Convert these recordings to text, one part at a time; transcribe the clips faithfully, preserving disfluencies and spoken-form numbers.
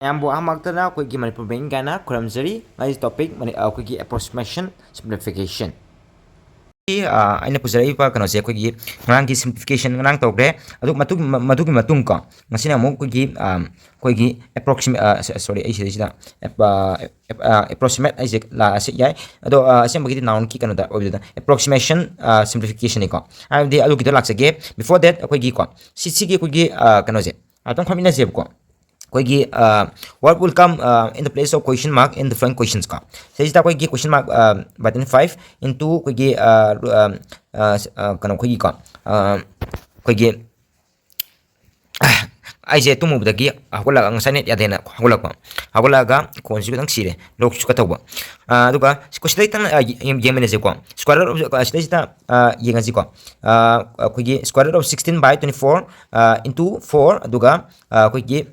ꯃꯌꯥꯝꯕꯨ ꯑꯍꯥꯟꯕꯃꯛꯇꯗ ꯑꯩꯈꯣꯏꯒꯤ ꯃꯅꯤꯄꯨꯔ ꯕꯦꯡꯀꯤꯡ ꯀꯥꯏꯅ ꯈꯨꯔꯨꯝꯖꯔꯤ꯫ ꯉꯁꯤ ꯇꯣꯄꯤꯛ ꯑꯩꯈꯣꯏꯒꯤ approximation simplification꯫ ꯑꯩꯅ ꯄꯨꯖꯔꯛꯏꯕ ꯀꯩꯅꯣꯁꯦ ꯑꯩꯈꯣꯏꯒꯤ ꯉꯔꯥꯡꯒꯤ simplification ꯉꯔꯥꯡ ꯇꯧꯈ꯭ꯔꯦ꯫ ꯑꯗꯨ ꯃꯇꯨꯡ ꯃꯗꯨꯒꯤ ꯃꯇꯨꯡ ꯀꯣ, ꯉꯁꯤꯅ ꯑꯃꯨꯛ ꯑꯩꯈꯣꯏꯒꯤ ꯑꯩꯈꯣꯏꯒꯤ approximate, sorry, ꯑꯩ ꯁꯤꯗꯩꯁꯤꯗ approximate ꯍꯥꯏꯁꯦ ꯂꯥꯛꯑꯁꯤ ꯌꯥꯏ꯫ ꯑꯗꯣ ꯑꯁꯦꯡꯕꯒꯤꯗꯤ noun ꯀꯤ ꯀꯩꯅꯣꯗ ꯑꯣꯏꯕꯗꯨꯗ approximation simplification ꯅꯤꯀꯣ꯫ ꯍꯥꯏꯕꯗꯤ ꯑꯗꯨꯒꯤꯗꯣ ꯂꯥꯛꯆꯒꯦ꯫ Before that ꯑꯩꯈꯣꯏꯒꯤꯀꯣ, ꯁꯤ ꯁꯤꯒꯤ ꯑꯩꯈꯣꯏꯒꯤ ꯀꯩꯅꯣꯁꯦ ꯉꯥꯛꯇꯪ ꯐꯝꯃꯤꯟꯅꯁꯦꯕꯀꯣ꯫ ꯑꯩꯈꯣꯏꯒꯤ what will come in the place of question mark in different questions ꯀꯣ꯫ ꯁꯤꯁꯤꯗ ꯑꯩꯈꯣꯏꯒꯤ question mark button five into ꯑꯩꯈꯣꯏꯒꯤ ꯀꯩꯅꯣ ꯑꯩꯈꯣꯏꯒꯤꯀꯣ, ꯑꯩꯈꯣꯏꯒꯤ ꯑꯩꯁꯦ ꯇꯨꯝꯃꯨꯕꯗꯒꯤ ꯍꯧꯒꯠꯂꯛꯑꯒ, ꯉꯁꯥꯏ net ꯌꯥꯗꯦꯅ ꯍꯧꯒꯠꯂꯛꯄ꯫ ꯍꯧꯒꯠꯂꯛꯑꯒ ꯈꯣꯟꯁꯨ ꯈꯤꯇꯪ ꯁꯤꯔꯦ, ꯂꯣꯛꯁꯨ ꯈꯔ ꯇꯧꯕ꯫ ꯑꯗꯨꯒ question ꯈꯤꯇꯪ ꯌꯦꯡꯃꯤꯟꯅꯁꯦꯀꯣ꯫ Square root of ꯁꯤꯗꯩꯁꯤꯗ ꯌꯦꯡꯉꯁꯤꯀꯣ꯫ ꯑꯩꯈꯣꯏꯒꯤ square root of sixteen by twenty four into four, ꯑꯗꯨꯒ ꯑꯩꯈꯣꯏꯒꯤ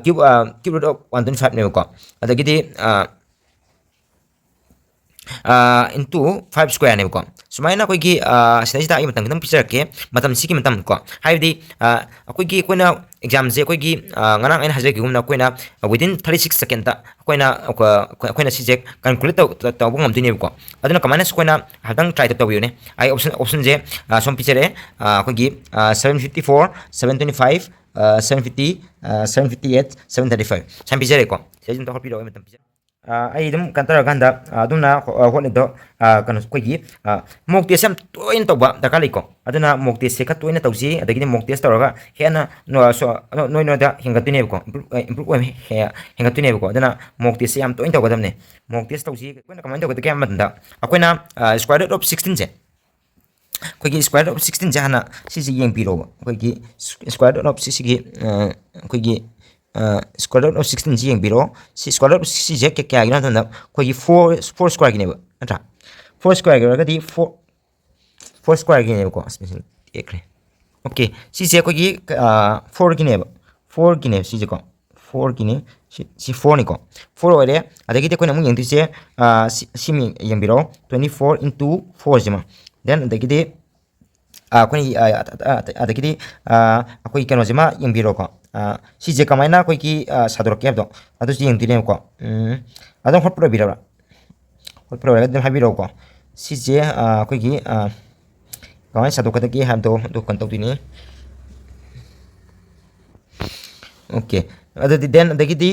cube cube root of one twenty five ꯅꯦꯕꯀꯣ꯫ ꯑꯗꯒꯤꯗꯤ into five square ꯅꯦꯕꯀꯣ꯫ ꯁꯨꯃꯥꯏꯅ ꯑꯩꯈꯣꯏꯒꯤ ꯁꯤꯗꯩꯁꯤꯗ ꯑꯩ ꯃꯇꯝ ꯈꯤꯇꯪ ꯄꯤꯖꯔꯛꯀꯦ꯫ ꯃꯇꯝꯁꯤꯒꯤ ꯃꯇꯝ ꯀꯣ, ꯍꯥꯏꯕꯗꯤ ꯑꯩꯈꯣꯏꯒꯤ ꯑꯩꯈꯣꯏꯅ exam ꯁꯦ ꯑꯩꯈꯣꯏꯒꯤ ꯉꯔꯥꯡ ꯑꯩꯅ ꯍꯥꯏꯖꯈꯤꯕꯒꯨꯝꯅ ꯑꯩꯈꯣꯏꯅ within thirty six second ꯗ ꯑꯩꯈꯣꯏꯅ ꯑꯩꯈꯣꯏꯅ ꯁꯤꯁꯦ calculate ꯇꯧꯕ ꯉꯝꯗꯣꯏꯅꯦꯕꯀꯣ꯫ ꯑꯗꯨꯅ ꯀꯃꯥꯏꯅ ꯑꯩꯈꯣꯏꯅ ꯍꯥꯏꯐꯦꯠꯇꯪ try ꯇꯧꯕꯤꯌꯨꯅꯦ꯫ ꯑꯩ option option ꯁꯦ ꯁꯣꯝ ꯄꯤꯖꯔꯛꯑꯦ꯫ ꯑꯩꯈꯣꯏꯒꯤ seven fifty four, seven twenty five, seven fifty, seven fifty eight, seven thirty five ꯁꯨꯃꯥꯏꯅ ꯄꯤꯖꯔꯦꯀꯣ꯫ ꯁꯤꯗꯩꯁꯤꯗ ꯑꯝꯇ ꯍꯣꯠꯄꯤꯔꯛꯑꯣ, ꯑꯩ ꯃꯇꯝ ꯄꯤꯖꯔꯦ꯫ ꯑꯩ ꯑꯗꯨꯝ ꯀꯩꯅꯣ ꯇꯧꯔꯀꯥꯟꯗ ꯑꯗꯨꯝꯅ ꯍꯣꯠꯂꯤꯗꯣ ꯀꯩꯅꯣ ꯑꯩꯈꯣꯏꯒꯤ mock test ꯁꯦ ꯌꯥꯝ ꯇꯣꯏꯅ ꯇꯧꯕ ꯗꯔꯀꯥꯔ ꯂꯩꯀꯣ꯫ ꯑꯗꯨꯅ mock test ꯁꯦ ꯈꯔ ꯇꯣꯏꯅ ꯇꯧꯁꯤ, ꯑꯗꯒꯤꯗꯤ mock test ꯇꯧꯔꯒ ꯍꯦꯟꯅ ꯅꯣꯏ ꯅꯣꯏꯗ ꯍꯦꯟꯒꯠꯇꯣꯏꯅꯦꯕꯀꯣ, improve improve ꯑꯣꯏꯕ ꯍꯦꯟꯒꯠꯇꯣꯏꯅꯦꯕꯀꯣ꯫ ꯑꯗꯨꯅ mock test ꯁꯦ ꯌꯥꯝ ꯇꯣꯏꯅ ꯇꯧꯒꯗꯕꯅꯦ꯫ Mock test ꯇꯧꯁꯤ꯫ ꯑꯩꯈꯣꯏꯅ ꯀꯃꯥꯏꯅ ꯇꯧꯒꯗꯒꯦ ꯍꯥꯏꯕ ꯃꯇꯝꯗ ꯑꯩꯈꯣꯏꯅ square root of sixteen ꯁꯦ, ꯑꯩꯈꯣꯏꯒꯤ square root of sixteen ꯁꯦ ꯍꯥꯟꯅ ꯁꯤꯁꯦ ꯌꯦꯡꯕꯤꯔꯣꯕ꯫ ꯑꯩꯈꯣꯏꯒꯤ square root of ꯁꯤꯁꯤꯒꯤ ꯑꯩꯈꯣꯏꯒꯤ square root of sixteen ꯁꯤ ꯌꯦꯡꯕꯤꯔꯣ꯫ ꯁꯤ square root of ꯁꯤꯁꯦ ꯀꯌꯥꯒꯤꯅꯣ ꯍꯥꯏꯕ ꯃꯇꯝꯗ ꯑꯩꯈꯣꯏꯒꯤ four four square ꯒꯤꯅꯦꯕ, ꯅꯠꯇ꯭ꯔꯥ? Four square ꯒꯤ ꯑꯣꯏꯔꯒꯗꯤ four four square ꯒꯤꯅꯦꯕꯀꯣ꯫ ꯇꯦꯛꯈ꯭ꯔꯦ꯫ Okay, ꯁꯤꯁꯦ ꯑꯩꯈꯣꯏꯒꯤ four ꯒꯤꯅꯦꯕ, four ꯒꯤꯅꯦꯕ ꯁꯤꯁꯦꯀꯣ꯫ Four Guinea. ꯁꯤ ꯁꯤ four ꯅꯤꯀꯣ꯫ Four ꯑꯣꯏꯔꯦ꯫ ꯑꯗꯒꯤꯗꯤ ꯑꯩꯈꯣꯏꯅ ꯑꯃꯨꯛ ꯌꯦꯡꯗꯣꯏꯁꯦ ꯁꯤ ꯁꯤꯃ ꯌꯦꯡꯕꯤꯔꯣ, twenty four into four ꯁꯤꯃ꯫ Then ꯑꯗꯒꯤꯗꯤ ꯑꯩꯈꯣꯏ ꯑꯗꯒꯤꯗꯤ ꯑꯩꯈꯣꯏ ꯀꯩꯅꯣꯁꯤꯃ ꯌꯦꯡꯕꯤꯔꯣꯀꯣ꯫ ꯁꯤꯁꯦ ꯀꯃꯥꯏꯅ ꯑꯩꯈꯣꯏꯒꯤ ꯁꯥꯗꯣꯔꯛꯀꯦ ꯍꯥꯏꯕꯗꯣ ꯑꯗꯨꯁꯨ ꯌꯦꯡꯗꯣꯏꯅꯦꯕꯀꯣ꯫ ꯑꯗꯨꯝ ꯍꯣꯠꯄ ꯂꯣꯏꯕꯤꯔꯕ꯭ꯔꯥ? ꯍꯣꯠꯄ ꯂꯣꯏꯔꯒꯗꯤ ꯑꯗꯨꯝ ꯍꯥꯏꯕꯤꯔꯛꯎꯀꯣ꯫ ꯁꯤꯁꯦ ꯑꯩꯈꯣꯏꯒꯤ ꯀꯃꯥꯏꯅ ꯁꯥꯗꯣꯛꯀꯗꯒꯦ ꯍꯥꯏꯕꯗꯣ ꯑꯗꯨ ꯀꯩꯅꯣ ꯇꯧꯗꯣꯏꯅꯤ꯫ ꯑꯣꯀꯦ꯫ ꯑꯗꯨꯗꯤ then ꯑꯗꯒꯤꯗꯤ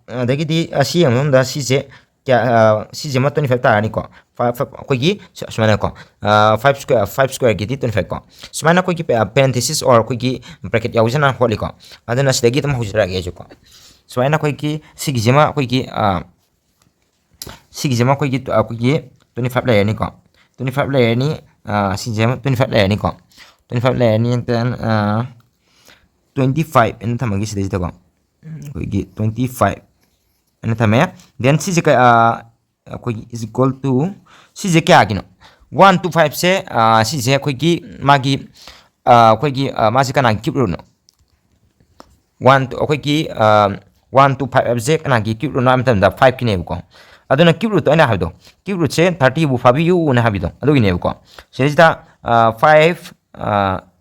ꯑꯗꯒꯤꯗꯤ ꯑꯁꯤ ꯌꯦꯡꯕ ꯃꯇꯝꯗ ꯁꯤꯁꯦ ꯀꯌꯥ? ꯁꯤꯁꯦ ꯑꯃ twenty five ꯇꯥꯔꯅꯤꯀꯣ꯫ ꯑꯩꯈꯣꯏꯒꯤ ꯁꯨꯃꯥꯏꯅꯀꯣ, five square, five squareꯒꯤꯗꯤ twenty five ꯀꯣ꯫ ꯁꯨꯃꯥꯏꯅ ꯑꯩꯈꯣꯏꯒꯤ parenthesis or ꯑꯩꯈꯣꯏꯒꯤ bracket ꯌꯥꯎꯖꯅ ꯍꯣꯠꯂꯤꯀꯣ꯫ ꯑꯗꯨꯅ ꯁꯤꯗꯒꯤ ꯑꯗꯨꯝ ꯍꯧꯖꯔꯛꯑꯒꯦ ꯑꯩꯁꯨꯀꯣ꯫ ꯁꯨꯃꯥꯏꯅ ꯑꯩꯈꯣꯏꯒꯤ ꯁꯤꯒꯤꯁꯤꯃ ꯑꯩꯈꯣꯏꯒꯤ ꯁꯤꯒꯤꯁꯤꯃ ꯑꯩꯈꯣꯏꯒꯤ ꯑꯩꯈꯣꯏꯒꯤ twenty five ꯂꯩꯔꯅꯤꯀꯣ꯫ Twenty five ꯂꯩꯔꯅꯤ꯫ ꯁꯤꯁꯦ ꯑꯃ twenty five ꯂꯩꯔꯅꯤꯀꯣ꯫ Twenty five ꯂꯩꯔꯅꯤ, then twenty five ꯑꯅ ꯊꯝꯃꯒꯦ ꯁꯤꯗꯩꯁꯤꯗꯀꯣ꯫ ꯑꯩꯈꯣꯏꯒꯤ twenty five ꯑꯅ ꯊꯝꯃꯦ꯫ Then ꯁꯤꯁꯦ ꯑꯩꯈꯣꯏꯒꯤ is equal to, ꯁꯤꯁꯦ ꯀꯌꯥꯒꯤꯅꯣ? One to fiveꯁꯦ ꯁꯤꯁꯦ ꯑꯩꯈꯣꯏꯒꯤ ꯃꯥꯒꯤ ꯑꯩꯈꯣꯏꯒꯤ ꯃꯥꯁꯦ ꯀꯅꯥꯒꯤ cube rootꯅꯣ? One to ꯑꯩꯈꯣꯏꯒꯤ one to five ꯍꯥꯏꯕꯁꯦ ꯀꯅꯥꯒꯤ cube rootꯅꯣ ꯍꯥꯏꯕ ꯃꯇꯝꯗ fiveꯀꯤꯅꯦꯕꯀꯣ꯫ ꯑꯗꯨꯅ cube rootꯇꯣ ꯑꯩꯅ ꯍꯥꯏꯕꯗꯣ, cube rootꯁꯦ thirtyꯕꯨ ꯐꯥꯕꯤꯌꯨꯅ ꯍꯥꯏꯕꯗꯣ ꯑꯗꯨꯒꯤꯅꯦꯕꯀꯣ꯫ ꯁꯤꯗꯩꯁꯤꯗ five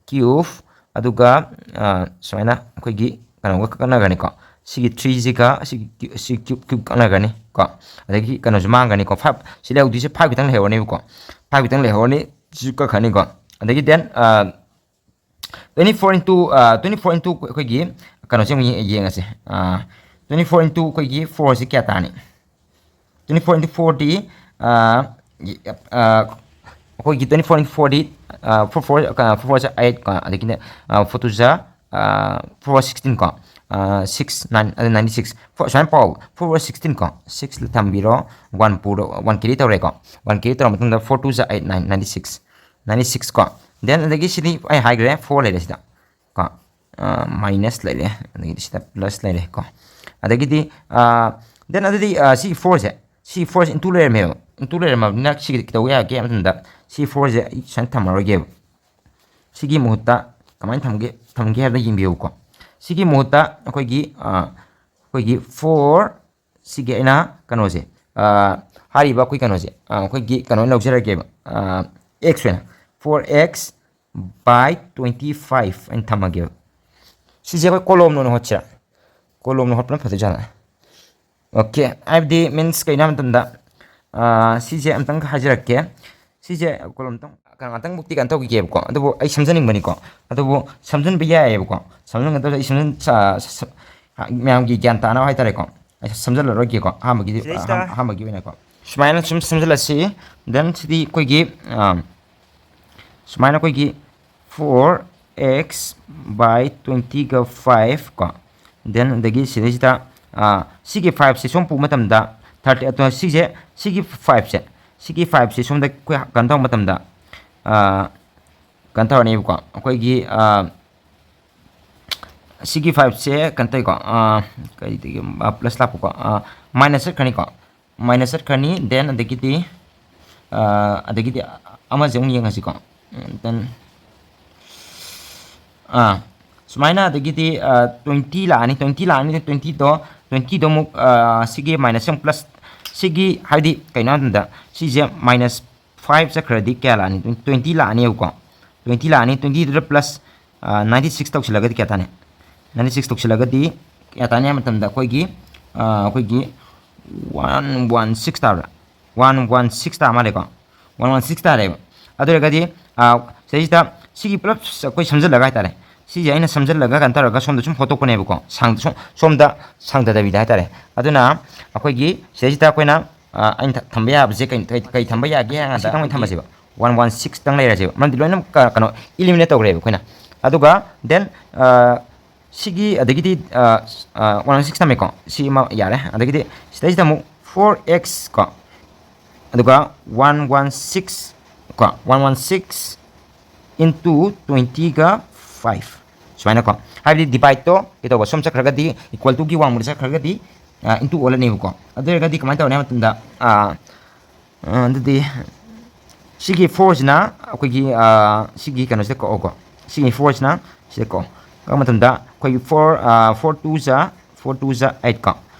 cube, ꯑꯗꯨꯒ ꯁꯨꯃꯥꯏꯅ ꯑꯩꯈꯣꯏꯒꯤ ꯀꯩꯅꯣꯒ ꯀꯛꯅꯈ꯭ꯔꯅꯤꯀꯣ꯫ ꯁꯤꯒꯤ threeꯁꯤꯒ ꯁꯤꯒꯤ ꯁꯤ cube cube ꯀꯛꯅꯈ꯭ꯔꯅꯤ ꯀꯣ꯫ ꯑꯗꯒꯤ ꯀꯩꯅꯣꯁꯨ ꯃꯥꯡꯒꯅꯤꯀꯣ꯫ Five ꯁꯤ ꯂꯩꯍꯧꯗꯣꯏꯁꯦ five ꯈꯤꯇꯪ ꯂꯩꯍꯧꯔꯅꯦꯕꯀꯣ꯫ Five ꯈꯤꯇꯪ ꯂꯩꯍꯧꯔꯅꯤ꯫ ꯁꯤꯁꯨ ꯀꯛꯈ꯭ꯔꯅꯤꯀꯣ꯫ ꯑꯗꯒꯤ then twenty four into twenty four into ꯑꯩꯈꯣꯏꯒꯤ ꯀꯩꯅꯣꯁꯦ ꯑꯃꯨꯛ ꯌꯦꯡꯉꯁꯦ꯫ Twenty four into ꯑꯩꯈꯣꯏꯒꯤ fourꯁꯤ ꯀꯌꯥ ꯇꯥꯔꯅꯤ? Twenty four into fourꯗꯤ ꯑꯩꯈꯣꯏꯒꯤ twenty four into fourꯗꯤ four four four fourꯁꯦ eight ꯀꯣ, ꯑꯗꯒꯤꯅꯦ four two ꯖꯥ four four sixteen ꯀꯣ꯫ Six nine ꯑꯗ ninety six꯫ Four ꯁꯨꯃꯥꯏꯅ ꯄꯥꯎ, four four sixteen ꯀꯣ꯫ Six ꯊꯝꯕꯤꯔꯣ꯫ One ꯄꯨꯔꯣ, one carry ꯇꯧꯔꯦꯀꯣ꯫ One carry ꯇꯧꯔ ꯃꯇꯨꯡꯗ four two ꯖꯥ eight, nine, ninety six꯫ Ninety six ꯀꯣ꯫ Then ꯑꯗꯒꯤ ꯁꯤꯗꯤ ꯑꯩ ꯍꯥꯏꯈ꯭ꯔꯦ, four ꯂꯩꯔꯦ ꯁꯤꯗ ꯀꯣ꯫ Minus ꯂꯩꯔꯦ, ꯑꯗꯒꯤꯗꯤ ꯁꯤꯗ plus ꯂꯩꯔꯦ ꯀꯣ꯫ ꯑꯗꯒꯤꯗꯤ then ꯑꯗꯨꯗꯤ ꯁꯤ fourꯁꯦ, ꯁꯤ fourꯁꯦ into ꯂꯩꯔꯝꯃꯦꯕ꯫ Into ꯂꯩꯔꯝꯃꯕꯅꯤꯅ ꯁꯤ ꯀꯩꯗꯧꯕ ꯌꯥꯒꯦ ꯍꯥꯏꯕ ꯃꯇꯝꯗ ꯁꯤ fourꯁꯦ ꯑꯩ ꯁꯨꯃꯥꯏꯅ ꯊꯝꯃꯔꯣꯏꯒꯦꯕ꯫ ꯁꯤꯒꯤ ꯃꯍꯨꯠꯇ ꯀꯃꯥꯏꯅ ꯊꯝꯒꯦ ꯊꯝꯒꯦ ꯍꯥꯏꯕꯗ ꯌꯦꯡꯕꯤꯌꯨꯀꯣ꯫ ꯁꯤꯒꯤ ꯃꯍꯨꯠꯇ ꯑꯩꯈꯣꯏꯒꯤ ꯑꯩꯈꯣꯏꯒꯤ four, ꯁꯤꯒꯤ ꯑꯩꯅ ꯀꯩꯅꯣꯁꯦ, ꯍꯥꯏꯔꯤꯕ ꯑꯩꯈꯣꯏ ꯀꯩꯅꯣꯁꯦ, ꯑꯩꯈꯣꯏꯒꯤ ꯀꯩꯅꯣ ꯑꯣꯏꯅ ꯂꯧꯖꯔꯒꯦꯕ꯫ X ꯑꯣꯏꯅ four x by twenty five ꯑꯩꯅ ꯊꯝꯃꯒꯦꯕ꯫ ꯁꯤꯁꯦ ꯑꯩꯈꯣꯏ ꯀꯣꯂꯣꯝꯅ ꯑꯣꯏꯅ ꯍꯣꯠꯁꯤꯔꯥ? ꯀꯣꯂꯣꯝꯅ ꯍꯣꯠꯄꯅ ꯐꯗꯣꯏꯖꯥꯠꯂ? ꯑꯣꯀꯦ, ꯍꯥꯏꯕꯗꯤ ꯃꯤꯟꯁ ꯀꯩꯅꯣ ꯍꯥꯏꯕ ꯃꯇꯝꯗ, ꯑꯥ, ꯁꯤꯁꯦ ꯑꯝꯇꯪ ꯍꯥꯏꯖꯔꯛꯀꯦ꯫ ꯁꯤꯁꯦ ꯀꯣꯂꯣꯝ ꯑꯝꯇꯪ ꯉꯥꯛꯇꯪꯃꯨꯛꯇꯤ ꯀꯩꯅꯣ ꯇꯧꯈꯤꯒꯦꯕꯀꯣ, ꯑꯗꯨꯕꯨ ꯑꯩ ꯁꯝꯖꯅꯤꯡꯕꯅꯤꯀꯣ꯫ ꯑꯗꯨꯕꯨ ꯁꯝꯖꯟꯕ ꯌꯥꯏꯌꯦꯕꯀꯣ꯫ ꯁꯝꯖꯟꯒꯗꯕꯗ ꯑꯩ ꯁꯝꯖꯟ-, ꯁ-, ꯁ-, ꯁ-, ꯃꯌꯥꯝꯒꯤ ꯒ꯭ꯌꯥꯟ ꯇꯥꯅꯕ ꯍꯥꯏꯇꯥꯔꯦꯀꯣ꯫ ꯑꯩ ꯁꯝꯖꯜꯂꯔꯣꯏꯒꯦꯀꯣ꯫ ꯑꯍꯥꯟꯕꯒꯤꯗꯤ, ꯁꯤꯗꯩꯁꯤꯗ ꯑꯍꯥꯟ-, ꯑꯍꯥꯟꯕꯒꯤ ꯑꯣꯏꯅꯀꯣ꯫ ꯁꯨꯃꯥꯏꯅ ꯁꯨꯝ ꯁꯝꯖꯜꯂꯁꯤ꯫ Then ꯁꯤꯗꯤ ꯑꯩꯈꯣꯏꯒꯤ, ꯑꯥ, ꯁꯨꯃꯥꯏꯅ ꯑꯩꯈꯣꯏꯒꯤ four x by twenty-ꯒ five ꯀꯣ꯫ Then ꯑꯗꯒꯤ ꯁꯤꯗꯩꯁꯤꯗ, ꯑꯥ, ꯁꯤꯒꯤ fiveꯁꯦ ꯁꯣꯝ ꯄꯨꯕ ꯃꯇꯝꯗ thirty, ꯑꯗꯣ ꯁꯤꯁꯦ, ꯁꯤꯒꯤ fiveꯁꯦ, ꯁꯤꯒꯤ fiveꯁꯦ ꯁꯣꯝꯗ ꯑꯩꯈꯣꯏ ꯀꯩꯅꯣ ꯇꯧꯕ ꯃꯇꯝꯗ, ꯑꯥ, ꯀꯩꯅꯣ ꯇꯧꯔꯅꯦꯕꯀꯣ꯫ ꯑꯩꯈꯣꯏꯒꯤ, ꯑꯥ, ꯁꯤꯒꯤ fiveꯁꯦ ꯀꯩꯅꯣ ꯇꯧꯋꯤꯀꯣ, ꯑꯥ, ꯀꯔꯤꯗꯒꯤ, ꯑꯥ, plus ꯂꯥꯛꯄꯀꯣ, ꯑꯥ, minus ꯆꯠꯈ꯭ꯔꯅꯤꯀꯣ꯫ Minus ꯆꯠꯈ꯭ꯔꯅꯤ, then ꯑꯗꯒꯤꯗꯤ, ꯑꯥ, ꯑꯗꯒꯤꯗꯤ ꯑꯃꯁꯦ ꯑꯃꯨꯛ ꯌꯦꯡꯉꯁꯤꯀꯣ꯫ Then, ꯑꯥ, ꯁꯨꯃꯥꯏꯅ ꯑꯗꯒꯤꯗꯤ, ꯑꯥ, twenty ꯂꯥꯛꯑꯅꯤ, twenty ꯂꯥꯛꯑꯅꯤ, twentyꯗꯣ, twentyꯗꯣ ꯑꯃꯨꯛ, ꯑꯥ, ꯁꯤꯒꯤ minus ꯑꯃꯨꯛ plus, ꯁꯤꯒꯤ ꯍꯥꯏꯗꯤ ꯀꯩꯅꯣ ꯍꯥꯏ ꯃꯇꯝꯗ, ꯁꯤꯁꯦ minus five ꯆꯠꯈ꯭ꯔꯗꯤ ꯀꯌꯥ ꯂꯥꯛꯑꯅꯤ? Twenty ꯂꯥꯛꯑꯅꯦꯕꯀꯣ꯫ Twenty ꯂꯥꯛꯑꯅꯤ, twentyꯗꯨꯗ plus, ꯑꯥ, ninety six ꯇꯧꯁꯤꯜꯂꯒꯗꯤ ꯀꯌꯥ ꯇꯥꯅꯤ? Ninety six ꯇꯧꯁꯤꯜꯂꯒꯗꯤ ꯀꯌꯥ ꯇꯥꯅꯤ ꯍꯥꯏꯕ ꯃꯇꯝꯗ ꯑꯩꯈꯣꯏꯒꯤ, ꯑꯥ, ꯑꯩꯈꯣꯏꯒꯤ one one six ꯇꯥꯕ꯭ꯔꯥ? One one six ꯇꯥ ꯃꯥꯜꯂꯦꯀꯣ꯫ One one six ꯇꯥꯔꯦꯕ꯫ ꯑꯗꯨ ꯑꯣꯏꯔꯒꯗꯤ, ꯑꯥ, ꯁꯤꯗꯩꯁꯤꯗ ꯁꯤꯒꯤ ꯄꯨꯂꯞ ꯑꯩꯈꯣꯏ ꯁꯝꯖꯜꯂꯒ ꯍꯥꯏꯇꯥꯔꯦ꯫ ꯁꯤꯁꯦ ꯑꯩꯅ ꯁꯝꯖꯜꯂꯒ ꯀꯩꯅꯣ ꯇꯧꯔꯒ ꯁꯣꯝꯗ ꯁꯨꯝ ꯍꯣꯠꯇꯣꯛꯄꯅꯦꯕꯀꯣ꯫ ꯁꯥꯡ-, ꯁꯣꯝ-, ꯁꯣꯝꯗ ꯁꯥꯡꯗꯗꯕꯤꯗ ꯍꯥꯏꯇꯥꯔꯦ꯫ ꯑꯗꯨꯅ ꯑꯩꯈꯣꯏꯒꯤ ꯁꯤꯗꯩꯁꯤꯗ ꯑꯩꯈꯣꯏꯅ, ꯑꯥ, ꯑꯩꯅ ꯊ-, ꯊꯝꯕ ꯌꯥꯕꯁꯦ ꯀꯩ, ꯀꯩ, ꯀꯩ ꯊꯝꯕ ꯌꯥꯒꯦ ꯍꯥꯏ ꯀꯥꯟꯗ ꯁꯤꯗꯪ ꯑꯣꯏꯅ ꯊꯝꯃꯁꯦꯕ꯫ One one six ꯇꯪ ꯂꯩꯔꯁꯦꯕ꯫ ꯃꯔꯝꯗꯤ ꯂꯣꯏꯅꯃꯛ ꯀ-, ꯀꯩꯅꯣ, eliminate ꯇꯧꯈ꯭ꯔꯦꯕ ꯑꯩꯈꯣꯏꯅ꯫ ꯑꯗꯨꯒ then, ꯑꯥ, ꯁꯤꯒꯤ ꯑꯗꯒꯤꯗꯤ, ꯑꯥ, ꯑꯥ, one one six ꯊꯝꯃꯦꯀꯣ꯫ ꯁꯤ ꯑꯃ ꯌꯥꯔꯦ꯫ ꯑꯗꯒꯤꯗꯤ ꯁꯤꯗꯩꯁꯤꯗ ꯑꯃꯨꯛ four x ꯀꯣ꯫ ꯑꯗꯨꯒ one one six ꯀꯣ꯫ One one six into twentyꯒ five꯫ ꯁꯨꯃꯥꯏꯅꯀꯣ꯫ ꯍꯥꯏꯕꯗꯤ divideꯇꯣ ꯀꯩꯗꯧꯕ? ꯁꯣꯝ ꯆꯠꯈ꯭ꯔꯒꯗꯤ equal toꯒꯤ ꯋꯥꯡꯃꯗ ꯆꯠꯈ꯭ꯔꯒꯗꯤ, ꯑꯥ, into ꯑꯣꯜꯂꯅꯦꯕꯀꯣ꯫ ꯑꯗꯨ ꯑꯣꯏꯔꯒꯗꯤ ꯀꯃꯥꯏꯅ ꯇꯧꯔꯅꯤ ꯍꯥꯏꯕ ꯃꯇꯝꯗ, ꯑꯥ, ꯑ, ꯑꯗꯨꯗꯤ ꯁꯤꯒꯤ fourꯁꯤꯅ ꯑꯩꯈꯣꯏꯒꯤ, ꯑ, ꯁꯤꯒꯤ ꯀꯩꯅꯣꯁꯤꯗ ꯀꯛꯑꯣꯀꯣ꯫ ꯁꯤꯒꯤ fourꯁꯤꯅ ꯁꯤꯗ ꯀꯛꯑꯣ꯫ ꯀꯛꯄ ꯃꯇꯝꯗ ꯑꯩꯈꯣꯏꯒꯤ four, ꯑ, four two ꯖ, four two ꯖ eight ꯀꯣ꯫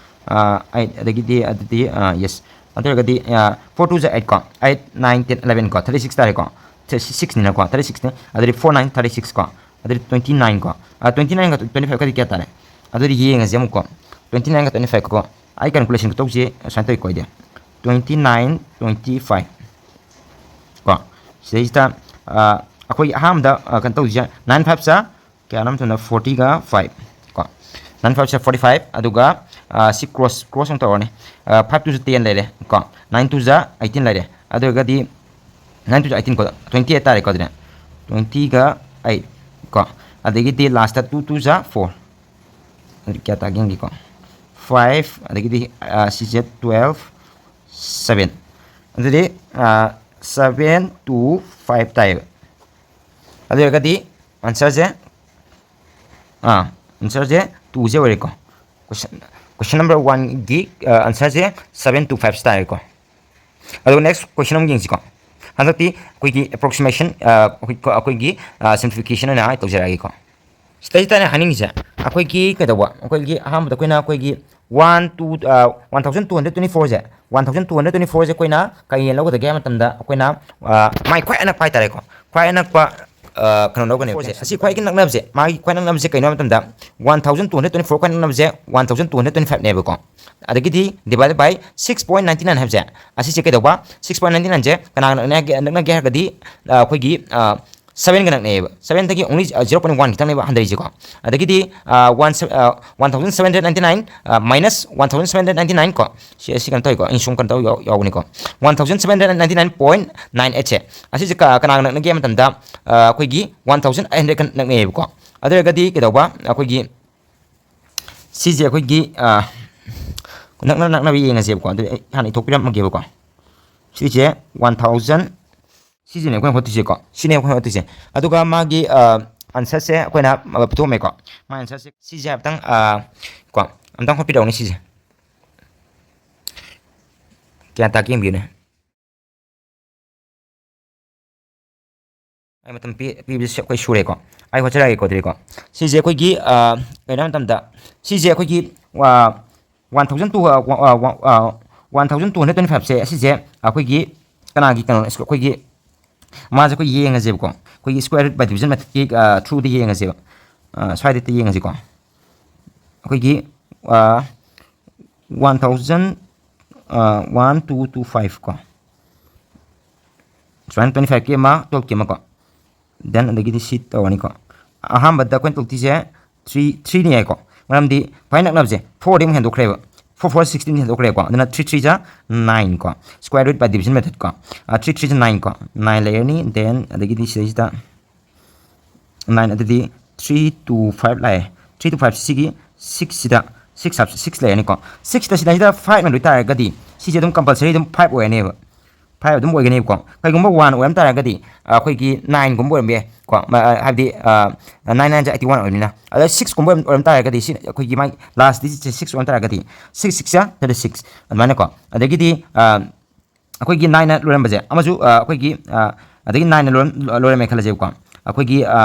ꯑ, eight, ꯑꯗꯒꯤꯗꯤ ꯑꯗꯨꯗꯤ, ꯑ, yes꯫ ꯑꯗꯨ ꯑꯣꯏꯔꯒꯗꯤ, ꯑ, four two ꯖ eight ꯀꯣ꯫ Eight, nine, ten, eleven ꯀꯣ꯫ Thirty six ꯇꯥꯔꯦꯀꯣ꯫ Sixꯅꯤꯅꯀꯣ꯫ Thirty sixꯅꯤ꯫ ꯑꯗꯨꯗꯤ four nine thirty six ꯀꯣ꯫ ꯑꯗꯨꯗꯤ twenty nine ꯀꯣ, twenty nine ꯀ twenty five ꯀꯗꯤ ꯀꯌꯥ ꯇꯥꯔꯦ? ꯑꯗꯨꯗꯤ ꯌꯦꯡꯉꯁꯦ ꯑꯃꯨꯛꯀꯣ, twenty nine ꯀ twenty five ꯀꯣ꯫ ꯑꯩ calculation ꯈꯨꯇꯧꯁꯦ ꯁꯨꯃꯥꯏꯅ ꯇꯧꯏꯀꯣ, ꯑꯩꯗꯤ twenty nine, twenty five ꯀꯣ꯫ ꯁꯤꯗꯩꯁꯤꯗ ꯑꯩꯈꯣꯏꯒꯤ ꯑꯍꯥꯟꯕꯗ ꯀꯩꯅꯣ ꯇꯧꯁꯦ, nine five ꯁꯦ ꯀꯌꯥꯅꯣ ꯃꯇꯝꯗ forty ꯒ five ꯀꯣ꯫ Nine five ꯁꯦ forty five, ꯑꯗꯨꯒ ꯁꯤ cross, cross ꯑꯃꯨꯛ ꯇꯧꯔꯅꯤ꯫ Five two ꯁꯦ ten ꯂꯩꯔꯦ ꯀꯣ, nine two ꯁꯦ eighteen ꯂꯩꯔꯦ꯫ ꯑꯗꯨ ꯑꯣꯏꯔꯒꯗꯤ nine two eighteen ꯀꯣ, twenty eight ꯇꯥꯔꯦꯀꯣ꯫ ꯑꯗꯨꯅ twenty ꯒ eight ꯀꯣ, ꯑꯗꯒꯤꯗꯤ last two two ꯖ four, ꯑꯗꯨꯗꯤ ꯀꯌꯥ ꯇꯥꯒꯦ ꯌꯦꯡꯒꯦꯀꯣ꯫ Five, ꯑꯗꯒꯤꯗꯤ ꯁꯤꯁꯦ twelve, seven, ꯑꯗꯨꯗꯤ seven two five ꯇꯥꯏꯌꯦꯕ꯫ ꯑꯗꯨ ꯑꯣꯏꯔꯒꯗꯤ answer ꯁꯦ, answer ꯁꯦ two ꯁꯦ ꯑꯣꯏꯔꯦꯀꯣ꯫ Question, question number one ꯒꯤ answer ꯁꯦ seven two five ꯇꯥꯔꯦꯀꯣ꯫ ꯑꯗꯨꯒ next question ꯑꯃꯨꯛ ꯌꯦꯡꯁꯤꯀꯣ꯫ ꯍꯟꯗꯛꯇꯤ ꯑꯩꯈꯣꯏꯒꯤ approximation, ꯑꯩꯈꯣꯏꯒꯤ simplification ꯑꯣꯏꯅ ꯑꯩ ꯇꯧꯖꯔꯛꯑꯒꯦꯀꯣ꯫ ꯁꯤꯗꯩꯁꯤꯗ ꯑꯩꯅ ꯍꯥꯏꯅꯤꯡꯉꯤꯁꯦ, ꯑꯩꯈꯣꯏꯒꯤ ꯀꯩꯗꯧꯕ, ꯑꯩꯈꯣꯏꯒꯤ ꯑꯍꯥꯟꯕꯗ ꯑꯩꯈꯣꯏꯅ ꯑꯩꯈꯣꯏꯒꯤ one two, one thousand two hundred twenty four ꯁꯦ, one thousand two hundred twenty four ꯁꯦ ꯑꯩꯈꯣꯏꯅ ꯀꯩ ꯑꯣꯏꯅ ꯂꯧꯒꯗꯒꯦ ꯍꯥꯏꯕ ꯃꯇꯝꯗ, ꯑꯩꯈꯣꯏꯅ ꯃꯥꯏ ꯈ꯭ꯋꯥꯏ ꯑꯅꯛꯄ ꯍꯥꯏꯇꯥꯔꯦꯀꯣ, ꯈ꯭ꯋꯥꯏ ꯑꯅꯛꯄ ꯀꯩꯅꯣ ꯂꯧꯒꯅꯦꯕ꯫ ꯑꯁꯤ ꯈ꯭ꯋꯥꯏꯒꯤ ꯅꯛꯅꯕꯁꯦ, ꯃꯥꯒꯤ ꯈ꯭ꯋꯥꯏ ꯅꯛꯅꯕꯁꯦ ꯀꯩꯅꯣ ꯍꯥꯏꯕ ꯃꯇꯝꯗ, one thousand two hundred twenty four ꯈ꯭ꯋꯥꯏ ꯅꯛꯅꯕꯁꯦ one thousand two hundred twenty five ꯅꯦꯕꯀꯣ꯫ ꯑꯗꯒꯤꯗꯤ divided by six point ninety nine ꯍꯥꯏꯕꯁꯦ, ꯑꯁꯤꯁꯦ ꯀꯩꯗꯧꯕ, six point ninety nine ꯁꯦ ꯀꯅꯥꯒ ꯅꯛꯅꯒꯦ, ꯅꯛꯅꯒꯦ ꯍꯥꯏꯔꯒꯗꯤ ꯑꯩꯈꯣꯏꯒꯤ seven ꯒ ꯅꯛꯅꯩꯌꯦꯕ꯫ Seven ꯗꯒꯤ only zero point one ꯈꯤꯇꯪꯅꯦꯕ ꯍꯟꯊꯔꯤꯁꯦꯀꯣ꯫ ꯑꯗꯒꯤꯗꯤ one, one thousand seven hundred ninety nine minus one thousand seven hundred ninety nine ꯀꯣ, ꯁꯤ, ꯁꯤ ꯀꯩꯅꯣ ꯇꯧꯋꯤꯀꯣ, ꯑꯩꯅ ꯁꯨꯝ ꯀꯩꯅꯣ ꯇꯧ ꯌꯥꯎ-, ꯌꯥꯎꯕꯅꯤꯀꯣ꯫ One thousand seven hundred ninety nine point nine eight ꯁꯦ, ꯑꯁꯤꯁꯦ ꯀ-, ꯀꯅꯥꯒ ꯅꯛꯅꯒꯦ ꯍꯥꯏꯕ ꯃꯇꯝꯗ ꯑꯩꯈꯣꯏꯒꯤ one thousand eight hundred ꯅꯛꯅꯩꯌꯦꯕꯀꯣ꯫ ꯑꯗꯨ ꯑꯣꯏꯔꯒꯗꯤ ꯀꯩꯗꯧꯕ, ꯑꯩꯈꯣꯏꯒꯤ ꯁꯤꯁꯦ ꯑꯩꯈꯣꯏꯒꯤ ꯅꯛꯅ ꯅꯛꯅꯕ ꯌꯦꯡꯉꯁꯦꯕꯀꯣ꯫ ꯑꯗꯨꯗꯤ ꯑꯩ ꯍꯥꯟꯅ ꯏꯊꯣꯛꯄꯤꯔꯝꯃꯒꯦꯕꯀꯣ꯫ ꯁꯤꯁꯦ one thousand, ꯁꯤꯁꯤꯅꯦ ꯑꯩꯈꯣꯏꯅ ꯍꯣꯠꯇꯣꯏꯁꯦꯀꯣ꯫ ꯁꯤꯅꯦ ꯑꯩꯈꯣꯏꯅ ꯍꯣꯠꯇꯣꯏꯁꯦ꯫ ꯑꯗꯨꯒ ꯃꯥꯒꯤ answer ꯁꯦ ꯑꯩꯈꯣꯏꯅ ꯄꯤꯊꯣꯛꯑꯝꯃꯦꯀꯣ꯫ ꯃꯥ answer ꯁꯦ ꯁꯤꯁꯦ ꯍꯥꯏꯐꯦꯠꯇꯪ ꯀꯣ, ꯑꯝꯇꯪ ꯍꯣꯠꯄꯤꯔꯛꯎꯅꯦ ꯁꯤꯁꯦ꯫ ꯀꯌꯥ ꯇꯥꯛꯀꯦ ꯌꯦꯡꯕꯤꯌꯨꯅꯦ꯫ ꯑꯩ ꯃꯇꯝ ꯄꯤ-, ꯄꯤꯕꯁꯦ ꯑꯩꯈꯣꯏ ꯁꯨꯔꯦꯀꯣ꯫ ꯑꯩ ꯍꯣꯠꯆꯔꯛꯑꯒꯦꯀꯣ ꯑꯗꯨꯗꯤꯀꯣ꯫ ꯁꯤꯁꯦ ꯑꯩꯈꯣꯏꯒꯤ ꯀꯩꯅꯣ ꯍꯥꯏꯕ ꯃꯇꯝꯗ, ꯁꯤꯁꯦ ꯑꯩꯈꯣꯏꯒꯤ one thousand two, one thousand two hundred twenty five ꯁꯦ ꯑꯁꯤꯁꯦ ꯑꯩꯈꯣꯏꯒꯤ ꯀꯅꯥꯒꯤ ꯀꯩꯅꯣ, ꯑꯩꯈꯣꯏꯒꯤ ꯃꯥꯁꯦ ꯑꯩꯈꯣꯏ ꯌꯦꯡꯉꯁꯦꯕꯀꯣ, ꯑꯩꯈꯣꯏꯒꯤ square root by division methodꯀꯤ throughꯗ ꯌꯦꯡꯉꯁꯦꯕ꯫ ꯑ, ꯁ꯭ꯋꯥꯏꯗ ꯌꯦꯡꯉꯁꯤꯀꯣ꯫ ꯑꯩꯈꯣꯏꯒꯤ one thousand, one two two five ꯀꯣ, ꯁꯨꯃꯥꯏꯅ twenty fiveꯀꯤ ꯑꯃ, twelveꯀꯤ ꯑꯃ ꯀꯣ, then ꯑꯗꯒꯤꯗꯤ ꯁꯤ ꯇꯧꯔꯅꯤꯀꯣ꯫ ꯑꯍꯥꯟꯕꯗ ꯑꯩꯈꯣꯏꯅ ꯇꯧꯗꯣꯏꯁꯦ three, threeꯅꯤ ꯍꯥꯏꯀꯣ, ꯃꯔꯝꯗꯤ ꯈ꯭ꯋꯥꯏ ꯅꯛꯅꯕꯁꯦ fourꯗꯤ ꯑꯃꯨꯛ ꯍꯦꯟꯗꯣꯛꯈ꯭ꯔꯦꯕ, four four sixteen ꯍꯦꯟꯗꯣꯛꯈ꯭ꯔꯦꯀꯣ꯫ ꯑꯗꯨꯅ three three ꯖꯥ nine ꯀꯣ, square root by division method ꯀꯣ꯫ Three three ꯖꯥ nine ꯀꯣ, nine ꯂꯩꯔꯅꯤ, then ꯑꯗꯒꯤꯗꯤ ꯁꯤꯗꯩꯁꯤꯗ nine, ꯑꯗꯨꯗꯤ three two five ꯂꯥꯛꯑꯦ꯫ Three two five ꯁꯤꯒꯤ sixꯁꯤꯗ six ꯍꯥꯞ-, six ꯂꯩꯔꯅꯤꯀꯣ꯫ Sixꯇ ꯁꯤꯗꯩꯁꯤꯗ fiveꯅ ꯂꯣꯏ ꯇꯥꯔꯒꯗꯤ ꯁꯤꯁꯦ ꯑꯗꯨꯝ compulsory ꯑꯗꯨꯝ five ꯑꯣꯏꯔꯅꯦꯕ, five ꯑꯗꯨꯝ ꯑꯣꯏꯒꯅꯦꯕꯀꯣ꯫ ꯀꯩꯒꯨꯝꯕ one ꯑꯣꯏꯔꯝ ꯇꯥꯔꯒꯗꯤ ꯑꯩꯈꯣꯏꯒꯤ nineꯒꯨꯝꯕ ꯑꯣꯏꯔꯝꯕ ꯌꯥꯏꯀꯣ꯫ ꯃ-, ꯑ, ꯍꯥꯏꯕꯗꯤ, ꯑ, nine nine eighty one ꯑꯣꯏꯔꯕꯅꯤꯅ꯫ ꯑꯗ sixꯀꯨꯝꯕ ꯑꯣꯏꯔꯝ, ꯑꯣꯏꯔꯝ ꯇꯥꯔꯒꯗꯤ ꯁꯤ ꯑꯩꯈꯣꯏꯒꯤ ꯃꯥꯒꯤ last digitꯁꯦ six ꯑꯣꯏꯔꯝ ꯇꯥꯔꯒꯗꯤ six six thirty six ꯑꯗꯨꯃꯥꯏꯅꯀꯣ꯫ ꯑꯗꯒꯤꯗꯤ, ꯑ, ꯑꯩꯈꯣꯏꯒꯤ nineꯅ ꯂꯣꯏꯔꯝꯕꯁꯦ ꯑꯃꯁꯨ, ꯑ, ꯑꯩꯈꯣꯏꯒꯤ, ꯑ, ꯑꯗꯒꯤ nineꯅ ꯂꯣꯏꯔꯝ-, ꯂꯣꯏꯔꯝꯃꯦ ꯈꯜꯂꯁꯦꯕꯀꯣ꯫ ꯑꯩꯈꯣꯏꯒꯤ, ꯑ,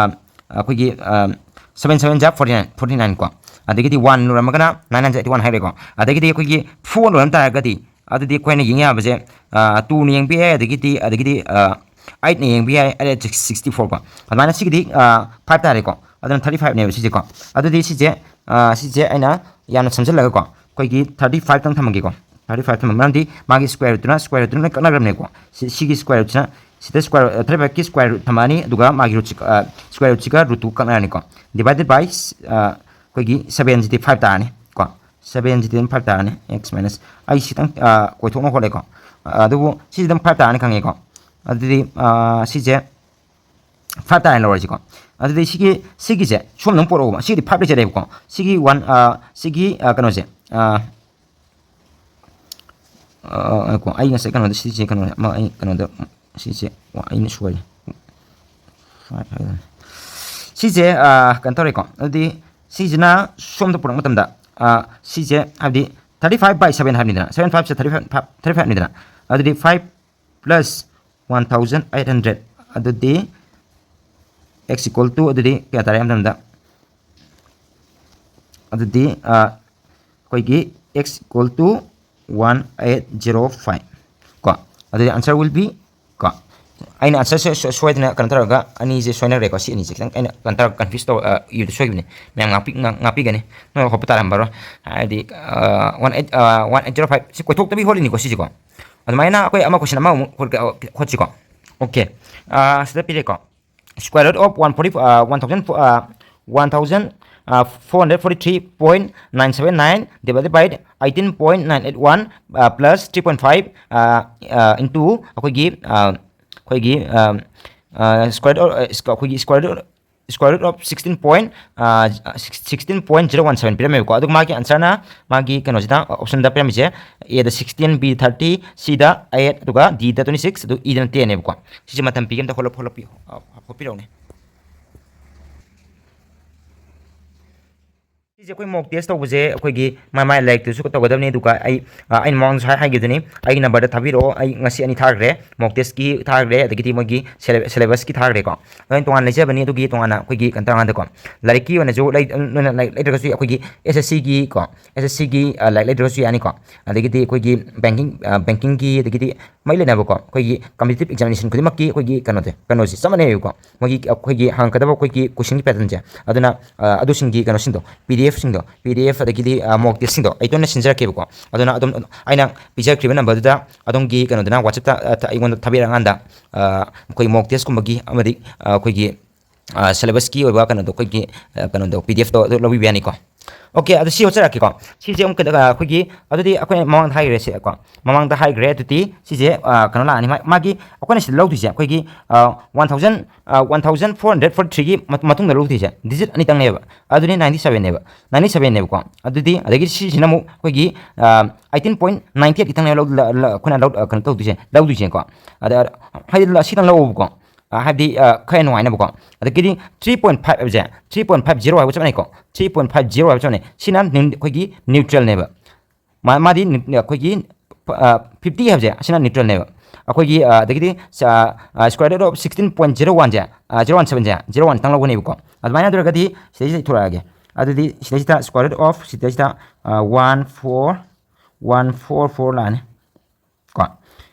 ꯑꯩꯈꯣꯏꯒꯤ, ꯑ, seven seven ꯖꯥ forty nine, forty nine ꯀꯣ꯫ ꯑꯗꯒꯤꯗꯤ one ꯂꯣꯏꯔꯝꯃꯒꯅ nine nine eighty one ꯍꯥꯏꯔꯦꯀꯣ꯫ ꯑꯗꯒꯤꯗꯤ ꯑꯩꯈꯣꯏꯒꯤ four ꯂꯣꯏꯔꯝ ꯇꯥꯔꯒꯗꯤ, ꯑꯗꯨꯗꯤ ꯑꯩꯈꯣꯏꯅ ꯌꯦꯡ ꯌꯥꯕꯁꯦ, ꯑ, twoꯅ ꯌꯦꯡꯕ ꯌꯥꯏ, ꯑꯗꯒꯤꯗꯤ, ꯑꯗꯒꯤꯗꯤ, ꯑ, eightꯅ ꯌꯦꯡꯕ ꯌꯥꯏ, ꯑꯗ sixty four ꯀꯣ꯫ ꯑꯗꯨꯃꯥꯏꯅ ꯁꯤꯒꯤꯗꯤ, ꯑ, five ꯇꯥꯔꯦꯀꯣ꯫ ꯑꯗꯨꯅ thirty fiveꯅꯦꯕ ꯁꯤꯁꯦꯀꯣ꯫ ꯑꯗꯨꯗꯤ ꯁꯤꯁꯦ, ꯑ, ꯁꯤꯁꯦ ꯑꯩꯅ ꯌꯥꯝꯅ ꯁꯝꯖꯜꯂꯒꯀꯣ, ꯑꯩꯈꯣꯏꯒꯤ thirty five ꯇꯪ ꯊꯝꯃꯒꯦꯀꯣ꯫ Thirty five ꯊꯝꯃꯒꯦ, ꯃꯔꯝꯗꯤ ꯃꯥꯒꯤ square rootꯇꯨꯅ, square rootꯇꯨꯅ ꯂꯣꯏ ꯀꯛꯅꯈ꯭ꯔꯕꯅꯦꯀꯣ꯫ ꯁꯤ, ꯁꯤꯒꯤ square rootꯁꯤꯅ, ꯁꯤꯗ square root, thirty fiveꯀꯤ square root ꯊꯝꯃꯛꯑꯅꯤ, ꯑꯗꯨꯒ ꯃꯥꯒꯤ rootꯁꯤ, ꯑ, square rootꯁꯤꯒ root two ꯀꯛꯅꯔꯅꯤꯀꯣ꯫ Divided by, ꯑ, ꯑꯩꯈꯣꯏꯒꯤ sevenꯁꯤꯗꯤ five ꯇꯥꯔꯅꯤ ꯀꯣ꯫ Sevenꯁꯤꯗꯤ ꯑꯗꯨꯝ five ꯇꯥꯔꯅꯤ, x minus, ꯑꯩ ꯁꯤꯇꯪ, ꯑ, ꯀꯣꯏꯊꯣꯛꯅ ꯍꯣꯠꯂꯦꯀꯣ꯫ ꯑ, ꯑꯗꯨꯕꯨ ꯁꯤꯁꯤ ꯑꯗꯨꯝ five ꯇꯥꯔꯅꯤ ꯈꯪꯉꯦꯀꯣ꯫ ꯑꯗꯨꯗꯤ, ꯑ, ꯁꯤꯁꯦ five ꯇꯥꯔꯅꯤ ꯂꯧꯔꯁꯤꯀꯣ꯫ ꯑꯗꯨꯗꯤ ꯁꯤꯒꯤ, ꯁꯤꯒꯤꯁꯦ ꯁꯣꯝꯗ ꯑꯃꯨꯛ ꯄꯣꯔꯛꯑꯣꯕ꯫ ꯁꯤꯒꯤꯗꯤ five ꯂꯩꯖꯔꯦꯕꯀꯣ꯫ ꯁꯤꯒꯤ one, ꯑ, ꯁꯤꯒꯤ, ꯑ, ꯀꯩꯅꯣꯁꯦ, ꯑ, ꯑ, ꯉꯥꯏꯈꯣ, ꯑꯩ ꯉꯁꯥꯏ ꯀꯩꯅꯣꯗ ꯁꯤꯁꯦ ꯀꯩꯅꯣ ꯑꯃ ꯑꯩ ꯀꯩꯅꯣꯗ ꯁꯤꯁꯦ ꯋꯥ-, ꯑꯩꯅ ꯁꯣꯏꯔꯦ꯫ Five ꯍꯥꯏꯗꯣꯏꯅꯦ꯫ ꯁꯤꯁꯦ, ꯑ, ꯀꯩꯅꯣ ꯇꯧꯔꯦꯀꯣ꯫ ꯑꯗꯨꯗꯤ ꯁꯤꯁꯤꯅ ꯁꯣꯝꯗ ꯄꯨꯔꯛꯄ ꯃꯇꯝꯗ, ꯑ, ꯁꯤꯁꯦ ꯍꯥꯏꯕꯗꯤ thirty five by seven ꯍꯥꯏꯕꯅꯤꯗꯅ, seven fiveꯁꯦ thirty five, thirty fiveꯅꯤꯗana꯫ ꯑꯗꯨꯗꯤ five plus one thousand eight hundred, ꯑꯗꯨꯗꯤ x equal to, ꯑꯗꯨꯗꯤ ꯀꯌꯥ ꯇꯥꯔꯦ ꯍꯥꯏꯕ ꯃꯇꯝꯗ, ꯑꯗꯨꯗꯤ, ꯑ, ꯑꯩꯈꯣꯏꯒꯤ x equal to one eight zero five ꯀꯣ꯫ ꯑꯗꯨꯗꯤ answer will be ꯀꯣ, ꯑꯩꯅ ꯑꯟꯁꯔꯁꯦ ꯁꯣꯏꯗꯅ ꯀꯩꯅꯣ ꯇꯧꯔꯒ ꯑꯅꯤꯁꯦ ꯁꯣꯏꯅꯔꯦꯀꯣ꯫ ꯁꯤ ꯑꯅꯤꯁꯦ ꯈꯤꯇꯪ ꯑꯩꯅ ꯀꯩꯅꯣ ꯇꯧꯔꯒ ꯀꯟꯐ꯭ꯌꯨꯁ ꯇꯧ ꯏꯕꯗ ꯁꯣꯏꯈꯤꯕꯅꯤ꯫ ꯃꯌꯥꯝ ꯉꯥꯛꯄꯤ ꯉꯥꯛꯄꯤꯒꯅꯤ꯫ ꯅꯣꯏ ꯍꯣꯞꯄ ꯇꯥꯔꯝꯕꯔꯣ? ꯍꯥꯏꯗꯤ one eight one eight zero five ꯁꯤ ꯀꯣꯏꯊꯣꯛꯇꯕꯤ ꯍꯣꯠꯂꯤꯅꯤꯀꯣ ꯁꯤꯁꯦꯀꯣ꯫ ꯑꯗꯨꯃꯥꯏꯅ ꯑꯩꯈꯣꯏ ꯑꯃ ꯀꯣꯏꯁꯟ ꯑꯃꯃꯨꯛ ꯍꯣꯠꯁꯤꯀꯣ꯫ ꯑꯣꯀꯦ꯫ ꯁꯤꯗ ꯄꯤꯔꯦꯀꯣ꯫ Square root of one forty, uh, one thousand, uh, one thousand, uh, four hundred forty three point nine seven nine divided by eighteen point nine eight one, uh, plus three point five, uh, uh, into ꯑꯩꯈꯣꯏꯒꯤ, uh, ꯑꯩꯈꯣꯏꯒꯤ, uh, uh, square root, uh, ꯑꯩꯈꯣꯏꯒꯤ square root, square root of sixteen point, uh, sixteen point zero one seven ꯄꯤꯔꯝꯃꯦꯕꯀꯣ꯫ ꯑꯗꯨꯒ ꯃꯥꯒꯤ ꯑꯟꯁꯔꯅ ꯃꯥꯒꯤ ꯀꯩꯅꯣꯁꯤꯗ ꯑꯣꯞꯁꯟꯗ ꯄꯤꯔꯝꯃꯤꯁꯦ, ꯑꯦꯗ sixteen, B thirty, ꯁꯤꯗ eight, ꯑꯗꯨꯒ ꯗꯤꯗ twenty six, ꯑꯗꯨ ꯏꯗꯅ ꯇꯦꯟꯅꯦꯕꯀꯣ꯫ ꯁꯤꯁꯦ ꯃꯇꯝ ꯄꯤꯒꯦ ꯑꯝꯇ ꯍꯣꯠꯂꯞ ꯍꯣꯠꯂꯞꯄꯤꯌꯨ꯫ ꯍꯣꯠꯄꯤꯔꯛꯎꯅꯦ꯫ ꯁꯤꯁꯦ ꯑꯩꯈꯣꯏ ꯃꯣꯛ ꯇꯦꯁ ꯇꯧꯕꯁꯦ ꯑꯩꯈꯣꯏꯒꯤ ꯃꯥꯏ ꯃꯥꯏ ꯂꯥꯏꯔꯤꯛꯇꯁꯨ ꯇꯧꯒꯗꯕꯅꯤ꯫ ꯑꯗꯨꯒ ꯑꯩ, ꯑ, ꯑꯩꯅ ꯃꯃꯥꯡꯗꯁꯨ ꯍꯥꯏ-, ꯍꯥꯏꯈꯤꯗꯨꯅꯤ, ꯑꯩꯒꯤ ꯅꯝꯕꯔꯗ ꯊꯥꯕꯤꯔꯛꯑꯣ꯫ ꯑꯩ ꯉꯁꯤ ꯑꯅꯤ ꯊꯥꯈ꯭ꯔꯦ, ꯃꯣꯛ ꯇꯦꯁꯀꯤ ꯊꯥꯈ꯭ꯔꯦ, ꯑꯗꯒꯤꯗꯤ ꯃꯣꯏꯒꯤ ꯁꯦꯂꯦ-, ꯁꯦꯂꯦꯕꯁꯀꯤ ꯊꯥꯈ꯭ꯔꯦꯀꯣ꯫ ꯂꯣꯏꯅ ꯇꯣꯉꯥꯟꯅ ꯂꯩꯖꯕꯅꯤ꯫ ꯑꯗꯨꯒꯤ ꯇꯣꯉꯥꯟꯅ ꯑꯩꯈꯣꯏꯒꯤ ꯀꯩꯅꯣ ꯇꯧꯔꯀꯥꯟꯗꯀꯣ, ꯂꯥꯏꯔꯤꯛꯀꯤ ꯑꯣꯏꯅꯁꯨ ꯂꯩ-, ꯅꯣꯏꯅ ꯂꯥꯏꯔꯤꯛ ꯂꯩꯇ꯭ꯔꯒꯁꯨ ꯑꯩꯈꯣꯏꯒꯤ ꯑꯦꯁ ꯑꯦꯁ ꯁꯤꯒꯤ ꯀꯣ, ꯑꯦꯁ ꯑꯦꯁ ꯁꯤꯒꯤ, ꯑ, ꯂꯥꯏꯔꯤꯛ ꯂꯩꯇ꯭ꯔꯒꯁꯨ ꯌꯥꯅꯤꯀꯣ꯫ ꯑꯗꯒꯤꯗꯤ ꯑꯩꯈꯣꯏꯒꯤ ꯕꯦꯡꯀꯤꯡ, ꯑ, ꯕꯦꯡꯀꯤꯡꯒꯤ, ꯑꯗꯒꯤꯗꯤ ꯃꯩ ꯂꯩꯅꯕꯀꯣ, ꯑꯩꯈꯣꯏꯒꯤ ꯀꯝꯄꯤꯇꯤꯇꯤꯞ ꯑꯦꯛꯖꯥꯃꯤꯅꯦꯁꯟ ꯈꯨꯗꯤꯡꯃꯛꯀꯤ ꯑꯩꯈꯣꯏꯒꯤ ꯀꯩꯅꯣꯁꯦ, ꯀꯩꯅꯣꯁꯦ ꯆꯞ ꯃꯥꯟꯅꯩꯕꯀꯣ꯫ ꯃꯣꯏꯒꯤ ꯑꯩꯈꯣꯏꯒꯤ ꯍꯪꯉꯛꯀꯗꯕ ꯑꯩꯈꯣꯏꯒꯤ ꯀꯣꯏꯁꯟꯒꯤ ꯄꯦꯇꯔꯟꯁꯦ꯫ ꯑꯗꯨꯅ, ꯑ, ꯑꯗꯨꯁꯤꯡꯒꯤ ꯀꯩꯅꯣꯁꯤꯡꯗꯣ, ꯄꯤ ꯗꯤ ꯑꯦꯐꯁꯤꯡꯗꯣ, ꯄꯤ ꯗꯤ ꯑꯦꯐ ꯑꯗꯒꯤꯗꯤ, ꯑ, ꯃꯣꯛ ꯇꯦꯁꯁꯤꯡꯗꯣ ꯑꯩ ꯇꯣꯏꯅ ꯁꯤꯟꯖꯔꯛꯀꯦꯕꯀꯣ꯫ ꯑꯗꯨꯅ ꯑꯗꯨꯝ ꯑꯩꯅ ꯄꯤꯖꯔꯛꯈꯤꯕ ꯅꯝꯕꯔꯗꯨꯗ ꯑꯗꯣꯝꯒꯤ ꯀꯩꯅꯣꯗꯨꯅ WhatsApp-ꯇ, ꯑ, ꯑꯩꯉꯣꯟꯗ ꯊꯥꯕꯤꯔꯛꯑꯀꯥꯟꯗ, ꯑ, ꯑꯩꯈꯣꯏ ꯃꯣꯛ ꯇꯦꯁꯀꯨꯝꯕꯒꯤ ꯑꯃꯗꯤ, ꯑ, ꯑꯩꯈꯣꯏꯒꯤ, ꯑ, ꯁꯦꯂꯦꯕꯁꯀꯤ ꯑꯣꯏꯕ ꯀꯩꯅꯣꯗꯣ, ꯑꯩꯈꯣꯏꯒꯤ, ꯑ, ꯀꯩꯅꯣꯗꯣ, ꯄꯤ ꯗꯤ ꯑꯦꯐꯇꯣ ꯑꯗꯨ ꯂꯧꯕꯤꯕ ꯌꯥꯅꯤꯀꯣ꯫ ꯑꯣꯀꯦ, ꯑꯗꯨ ꯁꯤ ꯍꯣꯠꯆꯔꯛꯀꯦꯀꯣ꯫ ꯁꯤꯁꯦ ꯑꯃꯨꯛ ꯀꯩꯗ-, ꯑ, ꯑꯩꯈꯣꯏꯒꯤ, ꯑꯗꯨꯗꯤ ꯑꯩꯈꯣꯏ ꯃꯃꯥꯡꯗ ꯍꯥꯏꯈ꯭ꯔꯦ ꯁꯦ ꯀꯣ꯫ ꯃꯃꯥꯡꯗ ꯍꯥꯏꯈ꯭ꯔꯦ꯫ ꯑꯗꯨꯗꯤ ꯁꯤꯁꯦ, ꯑ, ꯀꯩꯅꯣ ꯂꯥꯛꯑꯅꯤ꯫ ꯃꯥ-, ꯃꯥꯒꯤ ꯑꯩꯈꯣꯏꯅ ꯁꯤꯗ ꯂꯧꯗꯣꯏꯁꯦ ꯑꯩꯈꯣꯏꯒꯤ, ꯑ, ꯋꯥꯟ ꯊꯥꯎꯖꯟ, ꯑ, one thousand four hundred forty ꯊ꯭ꯔꯤꯒꯤ ꯃꯇꯨꯡꯗ ꯂꯧꯗꯣꯏꯁꯦ ꯗꯤꯖꯤꯠ ꯑꯅꯤꯇꯪꯅꯦꯕ꯫ ꯑꯗꯨꯗꯤ ꯅꯥꯏꯟꯇꯤ ꯁꯕꯦꯟꯅꯦꯕ꯫ ꯅꯥꯏꯟꯇꯤ ꯁꯕꯦꯟꯅꯦꯕꯀꯣ꯫ ꯑꯗꯨꯗꯤ ꯑꯗꯒꯤ ꯁꯤꯁꯤꯅ ꯑꯃꯨꯛ ꯑꯩꯈꯣꯏꯒꯤ, ꯑ, ꯑꯩꯠꯇꯤꯟ ꯄꯣꯏꯟ ꯅꯥꯏꯟꯇꯤ ꯑꯩꯠ ꯈꯤꯇꯪꯅꯦꯕ ꯂꯧ-, ꯂ-, ꯂ-, ꯑꯩꯈꯣꯏꯅ ꯂꯧ-, ꯑ, ꯀꯩꯅꯣ ꯇꯧꯗꯣꯏꯁꯦ, ꯂꯧꯗꯣꯏꯁꯦꯀꯣ꯫ ꯑꯗ ꯍꯥꯏꯗꯤ ꯂ-, ꯁꯤꯇꯪ ꯂꯧꯑꯣꯕꯀꯣ꯫ ꯑ, ꯍꯥꯏꯕꯗꯤ, ꯑ, ꯈꯔ ꯅꯨꯡꯉꯥꯏꯅꯕꯀꯣ꯫ ꯑꯗꯒꯤꯗꯤ ꯊ꯭ꯔꯤ ꯄꯣꯏꯟ ꯐꯥꯏꯚ ꯍꯥꯏꯕꯁꯦ, ꯊ꯭ꯔꯤ ꯄꯣꯏꯟ ꯐꯥꯏꯚ ꯖꯤꯔꯣ ꯍꯥꯏꯕ ꯆꯞ ꯃꯥꯟꯅꯩꯀꯣ꯫ ꯊ꯭ꯔꯤ ꯄꯣꯏꯟ ꯐꯥꯏꯚ ꯖꯤꯔꯣ ꯍꯥꯏꯕ ꯆꯞ ꯃꯥꯟꯅꯩ꯫ ꯁꯤꯅ ꯅ꯭ꯌꯨ-, ꯑꯩꯈꯣꯏꯒꯤ ꯅ꯭ꯌꯨꯇ꯭ꯔꯦꯜꯅꯦꯕ꯫ ꯃꯥ-, ꯃꯥꯗꯤ ꯅ꯭ꯌꯨ-, ꯑꯩꯈꯣꯏꯒꯤ, ꯑ, ꯐꯤꯐꯇꯤ ꯍꯥꯏꯕꯁꯦ, ꯑꯁꯤꯅ ꯅ꯭ꯌꯨꯇ꯭ꯔꯦꯜꯅꯦꯕ꯫ ꯑꯩꯈꯣꯏꯒꯤ, ꯑ, ꯑꯗꯒꯤꯗꯤ, ꯑ, ꯑ, square root of sixteen point zero one ꯁꯦ, ꯑ, ꯖꯤꯔꯣ ꯋꯥꯟ ꯁꯕꯦꯟꯁꯦ, ꯖꯤꯔꯣ ꯋꯥꯟ ꯈꯤꯇꯪ ꯂꯧꯒꯅꯦꯕꯀꯣ꯫ ꯑꯗꯨꯃꯥꯏꯅ ꯇꯧꯔꯒꯗꯤ ꯁꯤꯗꯩꯁꯤꯗ ꯏꯊꯣꯔꯛꯑꯒꯦ꯫ ꯑꯗꯨꯗꯤ ꯁꯤꯗꯩꯁꯤꯗ square root of ꯁꯤꯗꯩꯁꯤꯗ, ꯑ, one four one four four ꯂꯥꯛꯑꯅꯤ꯫ ꯀꯣ꯫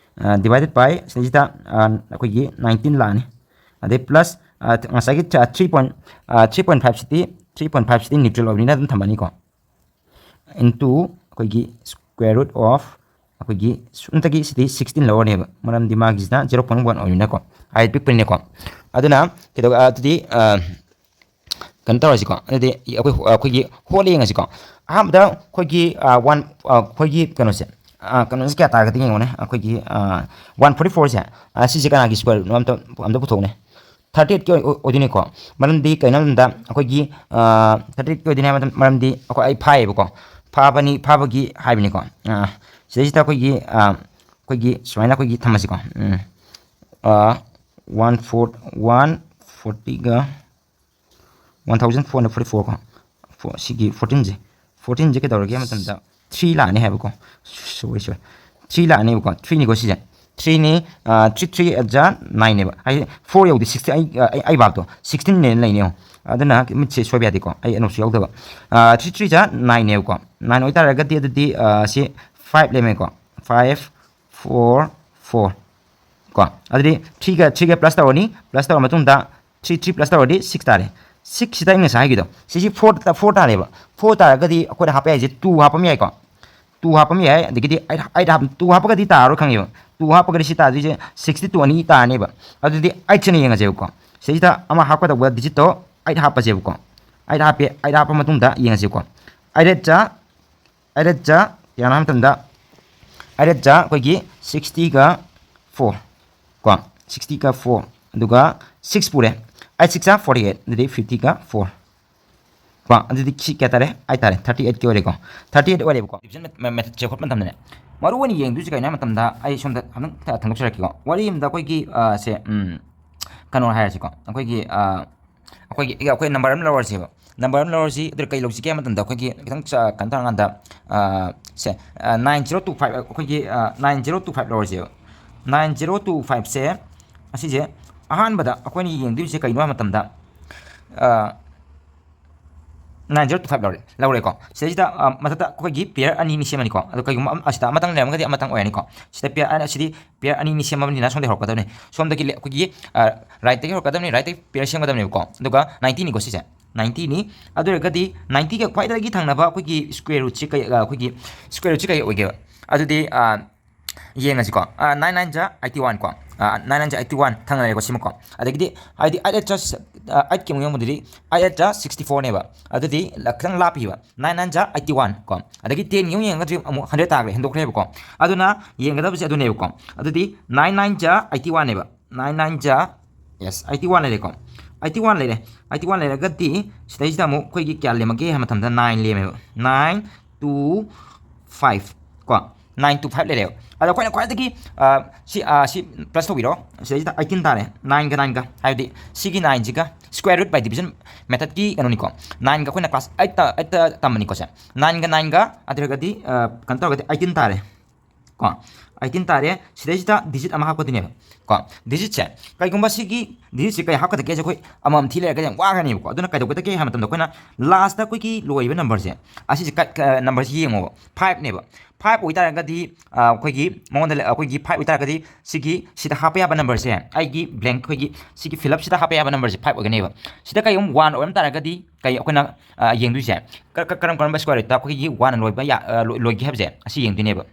divided by ꯁꯤꯗꯩꯁꯤꯗ ꯑꯩꯈꯣꯏꯒꯤ nineteen ꯂꯥꯛꯑꯅꯤ꯫ ꯑꯗꯩ plus ꯉꯁꯥꯏꯒꯤ three point three point five ꯁꯤꯗꯤ three point five ꯁꯤꯗꯤ neutral ꯑꯣꯏꯕꯅꯤꯅ ꯑꯗꯨꯝ ꯊꯝꯃꯅꯤꯀꯣ, into ꯑꯩꯈꯣꯏꯒꯤ square root of ꯑꯩꯈꯣꯏꯒꯤ ꯁꯨꯞꯅꯇꯒꯤ ꯁꯤꯗꯤ sixteen ꯂꯧꯔꯅꯦꯕ, ꯃꯔꯝꯗꯤ ꯃꯥꯒꯤꯁꯤꯅ zero point one ꯑꯣꯏꯕꯅꯤꯅꯀꯣ, height ꯄꯤꯛꯄꯅꯤꯅꯀꯣ꯫ ꯑꯗꯨꯅ ꯀꯩꯗꯧ ꯑꯗꯨꯗꯤ ꯀꯩꯅꯣ ꯇꯧꯔꯁꯤꯀꯣ, ꯑꯗꯨꯗꯤ ꯑꯩꯈꯣꯏ ꯑꯩꯈꯣꯏꯒꯤ ꯍꯣꯠꯂ ꯌꯦꯡꯉꯁꯤꯀꯣ꯫ ꯑꯍꯥꯟꯕꯗ ꯑꯩꯈꯣꯏꯒꯤ ꯋꯥꯟ ꯑꯩꯈꯣꯏꯒꯤ ꯀꯩꯅꯣꯁꯦ ꯀꯩꯅꯣꯁꯦ ꯀꯌꯥ ꯇꯥꯔꯒꯗꯤ ꯌꯦꯡꯉꯣꯅꯦ꯫ ꯑꯩꯈꯣꯏꯒꯤ ꯋꯥꯟ ꯐꯣꯔꯇꯤ ꯐꯣꯔꯁꯦ ꯁꯤꯁꯦ ꯀꯅꯥꯒꯤ square rootꯅꯣ ꯑꯝꯇ ꯑꯝꯇ ꯄꯨꯊꯣꯛꯎꯅꯦ꯫ Thirty eightꯀꯤ ꯑꯣꯏꯗꯣꯏꯅꯤꯀꯣ, ꯃꯔꯝꯗꯤ ꯀꯩꯅꯣ ꯍꯥꯏꯕ ꯃꯇꯝꯗ ꯑꯩꯈꯣꯏꯒꯤ thirty eightꯀꯤ ꯑꯣꯏꯗꯣꯏꯅꯤ ꯍꯥꯏꯕ ꯃꯇꯝ ꯃꯔꯝꯗꯤ ꯑꯩꯈꯣꯏ ꯑꯩ ꯐꯥꯏꯌꯦꯕꯀꯣ, ꯐꯥꯕꯅꯤ ꯐꯥꯕꯒꯤ ꯍꯥꯏꯕꯅꯤꯀꯣ꯫ ꯁꯤꯗꯩꯁꯤꯗ ꯑꯩꯈꯣꯏꯒꯤ ꯑꯩꯈꯣꯏꯒꯤ ꯁꯨꯃꯥꯏꯅ ꯑꯩꯈꯣꯏꯒꯤ ꯊꯝꯃꯁꯤꯀꯣ꯫ ꯋꯥꯟ ꯐꯣꯔ ꯋꯥꯟ ꯐꯣꯔꯇꯤꯒ one thousand four hundred forty four ꯀꯣ꯫ ꯁꯤꯒꯤ ꯐꯣꯔꯇꯤꯟꯁꯦ ꯐꯣꯔꯇꯤꯟꯁꯦ ꯀꯩꯗꯧꯔꯒꯦ ꯍꯥꯏꯕ ꯃꯇꯝꯗ ꯊ꯭ꯔꯤ ꯂꯥꯛꯑꯅꯤ ꯍꯥꯏꯕꯀꯣ꯫ ꯁꯣꯔꯤ ꯁꯣꯔꯤ ꯊ꯭ꯔꯤ ꯂꯥꯛꯑꯅꯦꯕꯀꯣ, ꯊ꯭ꯔꯤꯅꯤꯀꯣ ꯁꯤꯁꯦ꯫ ꯊ꯭ꯔꯤꯅꯤ꯫ ꯊ꯭ꯔꯤ ꯊ꯭ꯔꯤ ꯖꯥ ꯅꯥꯏꯟꯅꯦꯕ, ꯍꯥꯏꯗꯤ ꯐꯣꯔ ꯌꯧꯗꯦ ꯁꯤꯛꯁꯇꯤꯟ꯫ ꯑꯩ ꯑꯩ ꯚꯥꯞꯇꯣ ꯁꯤꯛꯁꯇꯤꯟꯅꯦꯅ ꯂꯩꯅꯦ꯫ ꯑꯗꯨꯅ ꯃꯤꯠꯁꯦ ꯁꯣꯏꯕ ꯌꯥꯗꯦꯀꯣ, ꯑꯩ ꯑꯅꯧꯁꯨ ꯌꯥꯎꯗꯕ꯫ ꯊ꯭ꯔꯤ ꯊ꯭ꯔꯤ ꯖꯥ ꯅꯥꯏꯟꯅꯦꯕꯀꯣ꯫ ꯅꯥꯏꯟ ꯑꯣꯏꯇꯥꯔꯒꯗꯤ ꯑꯗꯨꯗꯤ ꯁꯤ ꯐꯥꯏꯚ ꯂꯩꯔꯝꯃꯦꯀꯣ꯫ ꯐꯥꯏꯚ ꯐꯣꯔ ꯐꯣꯔ ꯀꯣ꯫ ꯑꯗꯨꯗꯤ ꯊ꯭ꯔꯤꯒ ꯊ꯭ꯔꯤꯒ ꯄ꯭ꯂꯁ ꯇꯧꯔꯅꯤ, ꯄ꯭ꯂꯁ ꯇꯧꯔ ꯃꯇꯨꯡꯗ ꯊ꯭ꯔꯤ ꯊ꯭ꯔꯤ ꯄ꯭ꯂꯁ ꯇꯧꯔꯗꯤ ꯁꯤꯛꯁ ꯇꯥꯔꯦ꯫ ꯁꯤꯛꯁꯁꯤꯗ ꯑꯩꯅ ꯉꯁꯥꯏ ꯍꯥꯏꯒꯤꯗꯣ ꯁꯤꯁꯤ ꯐꯣꯔ ꯐꯣꯔ ꯇꯥꯔꯦꯕ꯫ ꯐꯣꯔ ꯇꯥꯔꯒꯗꯤ ꯑꯩꯈꯣꯏꯅ ꯍꯥꯞꯄ ꯌꯥꯏꯁꯦ ꯇꯨ ꯍꯥꯞꯄ ꯑꯃ ꯌꯥꯏꯀꯣ꯫ ꯇꯨ ꯍꯥꯞꯄ ꯑꯃ ꯌꯥꯏ꯫ ꯑꯗꯒꯤꯗꯤ ꯑꯩꯠ ꯑꯩꯠ ꯍꯥꯞ ꯇꯨ ꯍꯥꯞꯄꯒꯗꯤ ꯇꯥꯔꯔꯣꯏ ꯈꯪꯉꯦꯕ꯫ ꯇꯨ ꯍꯥꯞꯄꯒꯗꯤ ꯁꯤ ꯇꯥꯗꯣꯏꯁꯦ ꯁꯤꯛꯁꯇꯤ ꯇꯨ ꯑꯅꯤ ꯇꯥꯔꯅꯦꯕ꯫ ꯑꯗꯨꯗꯤ ꯑꯩꯠꯁꯤꯅ ꯌꯦꯡꯉꯁꯦꯕꯀꯣ꯫ ꯁꯤꯁꯤꯗ ꯑꯃ ꯍꯥꯞꯀꯗꯧꯕ ꯗꯤꯖꯤꯠꯇꯣ ꯑꯩꯠ ꯍꯥꯞꯄꯁꯦꯕꯀꯣ꯫ ꯑꯩꯠ ꯍꯥꯞꯄꯦ꯫ ꯑꯩꯠ ꯍꯥꯞꯄ ꯃꯇꯨꯡꯗ ꯌꯦꯡꯉꯁꯦꯀꯣ꯫ ꯑꯩꯠ ꯑꯩꯠ ꯖꯥ ꯑꯩꯠ ꯑꯩꯠ ꯖꯥ ꯀꯌꯥꯅꯣ ꯍꯥꯏꯕ ꯃꯇꯝꯗ ꯑꯩꯠ ꯑꯩꯠ ꯖꯥ ꯑꯩꯈꯣꯏꯒꯤ ꯁꯤꯛꯁꯇꯤꯒ ꯐꯣꯔ ꯀꯣ꯫ ꯁꯤꯛꯁꯇꯤꯒ ꯐꯣꯔ ꯑꯗꯨꯒ ꯁꯤꯛꯁ ꯄꯨꯔꯦ꯫ ꯑꯩꯠ ꯁꯤꯛꯁ ꯖꯥ ꯐꯣꯔꯇꯤ ꯑꯩꯠ, ꯑꯗꯨꯗꯤ ꯐꯤꯐꯇꯤꯒ ꯐꯣꯔ ꯀꯣ꯫ ꯑꯗꯨꯗꯤ ꯁꯤ ꯀꯌꯥ ꯇꯥꯔꯦ? ꯑꯩꯠ ꯇꯥꯔꯦ꯫ ꯊꯥꯔꯇꯤ ꯑꯩꯠꯀꯤ ꯑꯣꯏꯔꯦꯀꯣ꯫ ꯊꯥꯔꯇꯤ ꯑꯩꯠ ꯑꯣꯏꯔꯦꯕꯀꯣ꯫ ꯗꯤꯕꯤꯖꯟ ꯃꯦꯊꯠꯁꯦ ꯍꯣꯠꯄ ꯃꯇꯝꯗꯅꯦ ꯃꯔꯨ ꯑꯣꯏꯅ ꯌꯦꯡꯗꯣꯏꯁꯦ ꯀꯩꯅꯣ ꯍꯥꯏꯕ ꯃꯇꯝꯗ ꯑꯩ ꯁꯣꯝꯗ ꯈꯤꯇꯪ ꯊ- ꯊꯝꯗꯣꯛꯆꯔꯛꯀꯦꯀꯣ꯫ ꯋꯥꯔꯤ ꯑꯃꯗ ꯑꯩꯈꯣꯏꯒꯤ ꯁꯦ ꯀꯩꯅꯣ ꯍꯥꯏꯔꯁꯤꯀꯣ꯫ ꯑꯩꯈꯣꯏꯒꯤ ꯑꯩꯈꯣꯏꯒꯤ ꯑꯩꯈꯣꯏ ꯅꯝꯕꯔ ꯑꯃ ꯂꯧꯔꯁꯦꯕ꯫ ꯅꯝꯕꯔ ꯑꯃ ꯂꯧꯔꯁꯤ꯫ ꯑꯗꯨ ꯀꯩ ꯂꯧꯁꯤꯒꯦ ꯍꯥꯏꯕ ꯃꯇꯝꯗ ꯑꯩꯈꯣꯏꯒꯤ ꯈꯤꯇꯪ ꯆ- ꯀꯩꯅꯣ ꯇꯧꯔꯀꯥꯟꯗ ꯁꯦ ꯅꯥꯏꯟ ꯖꯤꯔꯣ ꯇꯨ ꯐꯥꯏꯚ, ꯑꯩꯈꯣꯏꯒꯤ ꯅꯥꯏꯟ ꯖꯤꯔꯣ ꯇꯨ ꯐꯥꯏꯚ ꯂꯧꯔꯁꯦꯕ꯫ ꯅꯥꯏꯟ ꯖꯤꯔꯣ ꯇꯨ ꯐꯥꯏꯚꯁꯦ ꯑꯁꯤꯁꯦ ꯑꯍꯥꯟꯕꯗ ꯑꯩꯈꯣꯏꯅ ꯌꯦꯡꯗꯣꯏꯁꯦ ꯀꯩꯅꯣ ꯍꯥꯏꯕ ꯃꯇꯝꯗ nine zero two five ꯂꯧꯔꯦ, ꯂꯧꯔꯦꯀꯣ꯫ ꯁꯤꯗꯩꯁꯤꯗ, ꯑ, ꯃꯊꯛꯇ ꯑꯩꯈꯣꯏꯒꯤ pair ꯑꯅꯤ ꯑꯅꯤ ꯁꯦꯝꯃꯅꯤꯀꯣ꯫ ꯑꯗꯣ ꯀꯩꯒꯨꯝꯕ ꯑꯃ, ꯑꯁꯤꯗ ꯑꯃꯇꯪ ꯂꯩꯔꯝꯃꯒꯗꯤ ꯑꯃꯇꯪ ꯑꯣꯏꯔꯅꯤꯀꯣ꯫ ꯁꯤꯗ pair ꯑꯅꯤ, ꯑꯁꯤꯗꯤ pair ꯑꯅꯤ ꯑꯅꯤ ꯁꯦꯝꯃꯕꯅꯤꯅ ꯁꯣꯝꯗꯒꯤ ꯍꯧꯔꯛꯀꯗꯕꯅꯤ꯫ ꯁꯣꯝꯗꯒꯤ ꯂꯦ-, ꯑꯩꯈꯣꯏꯒꯤ, ꯑ, rightꯇꯒꯤ ꯍꯧꯔꯛꯀꯗꯕꯅꯤ, rightꯇꯒꯤ pair ꯁꯦꯝꯒꯗꯕꯅꯤꯕꯀꯣ꯫ ꯑꯗꯨꯒ ninetyꯅꯤꯀꯣ ꯁꯤꯁꯦ, ninetyꯅꯤ꯫ ꯑꯗꯨ ꯑꯣꯏꯔꯒꯗꯤ ninetyꯒ ꯈ꯭ꯋꯥꯏꯗꯒꯤ ꯊꯪꯅꯕ ꯑꯩꯈꯣꯏꯒꯤ square rootꯁꯤ ꯀꯩ, ꯑ, ꯑꯩꯈꯣꯏꯒꯤ square rootꯁꯤ ꯀꯩ ꯑꯣꯏꯒꯦꯕ? ꯑꯗꯨꯗꯤ, ꯑ, ꯌꯦꯡꯉꯁꯤꯀꯣ꯫ ꯑ, nine nine ꯖꯥ eighty one ꯀꯣ꯫ ꯑ, nine nine ꯖꯥ eighty one ꯊꯪꯅꯔꯦꯀꯣ ꯁꯤꯃꯀꯣ꯫ ꯑꯗꯒꯤꯗꯤ ꯍꯥꯏꯗꯤ eight eight ꯖꯥ, ꯑ, eightꯀꯤ ꯑꯃꯨꯛ ꯌꯦꯡꯕꯗꯗꯤ eight eight ꯖꯥ sixty fourꯅꯦꯕ꯫ ꯑꯗꯨꯗꯤ ꯂ-, ꯈꯤꯇꯪ ꯂꯥꯞꯄꯤꯕ꯫ Nine nine ꯖꯥ eighty one ꯀꯣ꯫ ꯑꯗꯒꯤ tenꯒꯤ ꯑꯃꯨꯛ ꯌꯦꯡꯉꯒꯗꯤ ꯑꯃꯨꯛ hundred ꯇꯥꯈ꯭ꯔꯦ, ꯍꯦꯟꯗꯣꯛꯈ꯭ꯔꯦꯕꯀꯣ꯫ ꯑꯗꯨꯅ ꯌꯦꯡꯒꯗꯕꯁꯦ ꯑꯗꯨꯅꯦꯕꯀꯣ꯫ ꯑꯗꯨꯗꯤ nine nine ꯖꯥ eighty oneꯅꯦꯕ꯫ Nine nine ꯖꯥ, yes, eighty one ꯂꯩꯔꯦꯀꯣ꯫ Eighty one ꯂꯩꯔꯦ꯫ Eighty one ꯂꯩꯔꯒꯗꯤ ꯁꯤꯗꯩꯁꯤꯗ ꯑꯃꯨꯛ ꯑꯩꯈꯣꯏꯒꯤ ꯀꯌꯥ ꯂꯦꯝꯃꯒꯦ ꯍꯥꯏꯕ ꯃꯇꯝꯗ nine ꯂꯦꯝꯃꯦꯕ꯫ Nine two five ꯀꯣ꯫ Nine two five ꯂꯩꯔꯦꯕ꯫ ꯑꯗꯣ ꯑꯩꯈꯣꯏꯅ ꯈ꯭ꯋꯥꯏꯗꯒꯤ, ꯑ, ꯁꯤ, ꯑ, ꯁꯤ plus ꯇꯧꯕꯤꯔꯣ꯫ ꯁꯤꯗꯩꯁꯤꯗ eighteen ꯇꯥꯔꯦ꯫ Nineꯒ nineꯒ, ꯍꯥꯏꯕꯗꯤ ꯁꯤꯒꯤ nineꯁꯤꯒ square root by division methodꯀꯤ ꯀꯩꯅꯣꯅꯤꯀꯣ꯫ Nineꯒ ꯑꯩꯈꯣꯏꯅ class eightꯇ, eightꯇ ꯇꯝꯕꯅꯤꯀꯣ ꯁꯦ꯫ Nineꯒ nineꯒ, ꯑꯗꯨ ꯑꯣꯏꯔꯒꯗꯤ, ꯑ, ꯀꯩꯅꯣ ꯇꯧꯔꯒꯗꯤ eighteen ꯇꯥꯔꯦ꯫ ꯀꯣ, eighteen ꯇꯥꯔꯦ꯫ ꯁꯤꯗꯩꯁꯤꯗ digit ꯑꯃ ꯍꯥꯞꯀꯗꯣꯏꯅꯦꯕ꯫ ꯀꯣ, digitꯁꯦ ꯀꯩꯒꯨꯝꯕ ꯁꯤꯒꯤ digitꯁꯦ ꯀꯩ ꯍꯥꯞꯀꯗꯒꯦꯁꯦ ꯑꯩꯈꯣꯏ ꯑꯃꯃꯝ ꯊꯤ ꯂꯩꯔꯒꯗꯤ ꯌꯥꯝ ꯋꯥꯒꯅꯦꯕꯀꯣ꯫ ꯑꯗꯨꯅ ꯀꯩꯗꯧꯒꯗꯒꯦ ꯍꯥꯏꯕ ꯃꯇꯝꯗ ꯑꯩꯈꯣꯏꯅ lastꯇ ꯑꯩꯈꯣꯏꯒꯤ ꯂꯣꯏꯕ numberꯁꯦ, ꯑꯁꯤꯁꯦ ꯀ-, ꯀ-, numberꯁꯤ ꯌꯦꯡꯉꯣꯕ꯫ Fiveꯅꯦꯕ꯫ Five ꯑꯣꯏꯇꯥꯔꯒꯗꯤ, ꯑ, ꯑꯩꯈꯣꯏꯒꯤ ꯃꯉꯣꯟꯗ ꯂꯩ-, ꯑꯩꯈꯣꯏꯒꯤ five ꯑꯣꯏꯇꯥꯔꯒꯗꯤ ꯁꯤꯒꯤ, ꯁꯤꯗ ꯍꯥꯞꯄ ꯌꯥꯕ numberꯁꯦ, ꯑꯩꯒꯤ blank ꯑꯩꯈꯣꯏꯒꯤ ꯁꯤꯒꯤ fill upꯁꯤꯗ ꯍꯥꯞꯄ ꯌꯥꯕ numberꯁꯦ five ꯑꯣꯏꯒꯅꯦꯕ꯫ ꯁꯤꯗ ꯀꯩꯒꯨꯝꯕ one ꯑꯣꯏꯔꯝ ꯇꯥꯔꯒꯗꯤ ꯀꯩ ꯑꯩꯈꯣꯏꯅ, ꯑ, ꯌꯦꯡꯗꯣꯏꯁꯦ ꯀ-, ꯀ-, ꯀꯔꯝ ꯀꯔꯝꯕ square rootꯇ ꯑꯩꯈꯣꯏꯒꯤ oneꯅ ꯂꯣꯏꯕ ꯌꯥ-, ꯑ, ꯂꯣꯏ-, ꯂꯣꯏꯒꯦ ꯍꯥꯏꯕꯁꯦ ꯑꯁꯤ ꯌꯦꯡꯗꯣꯏꯅꯦꯕ꯫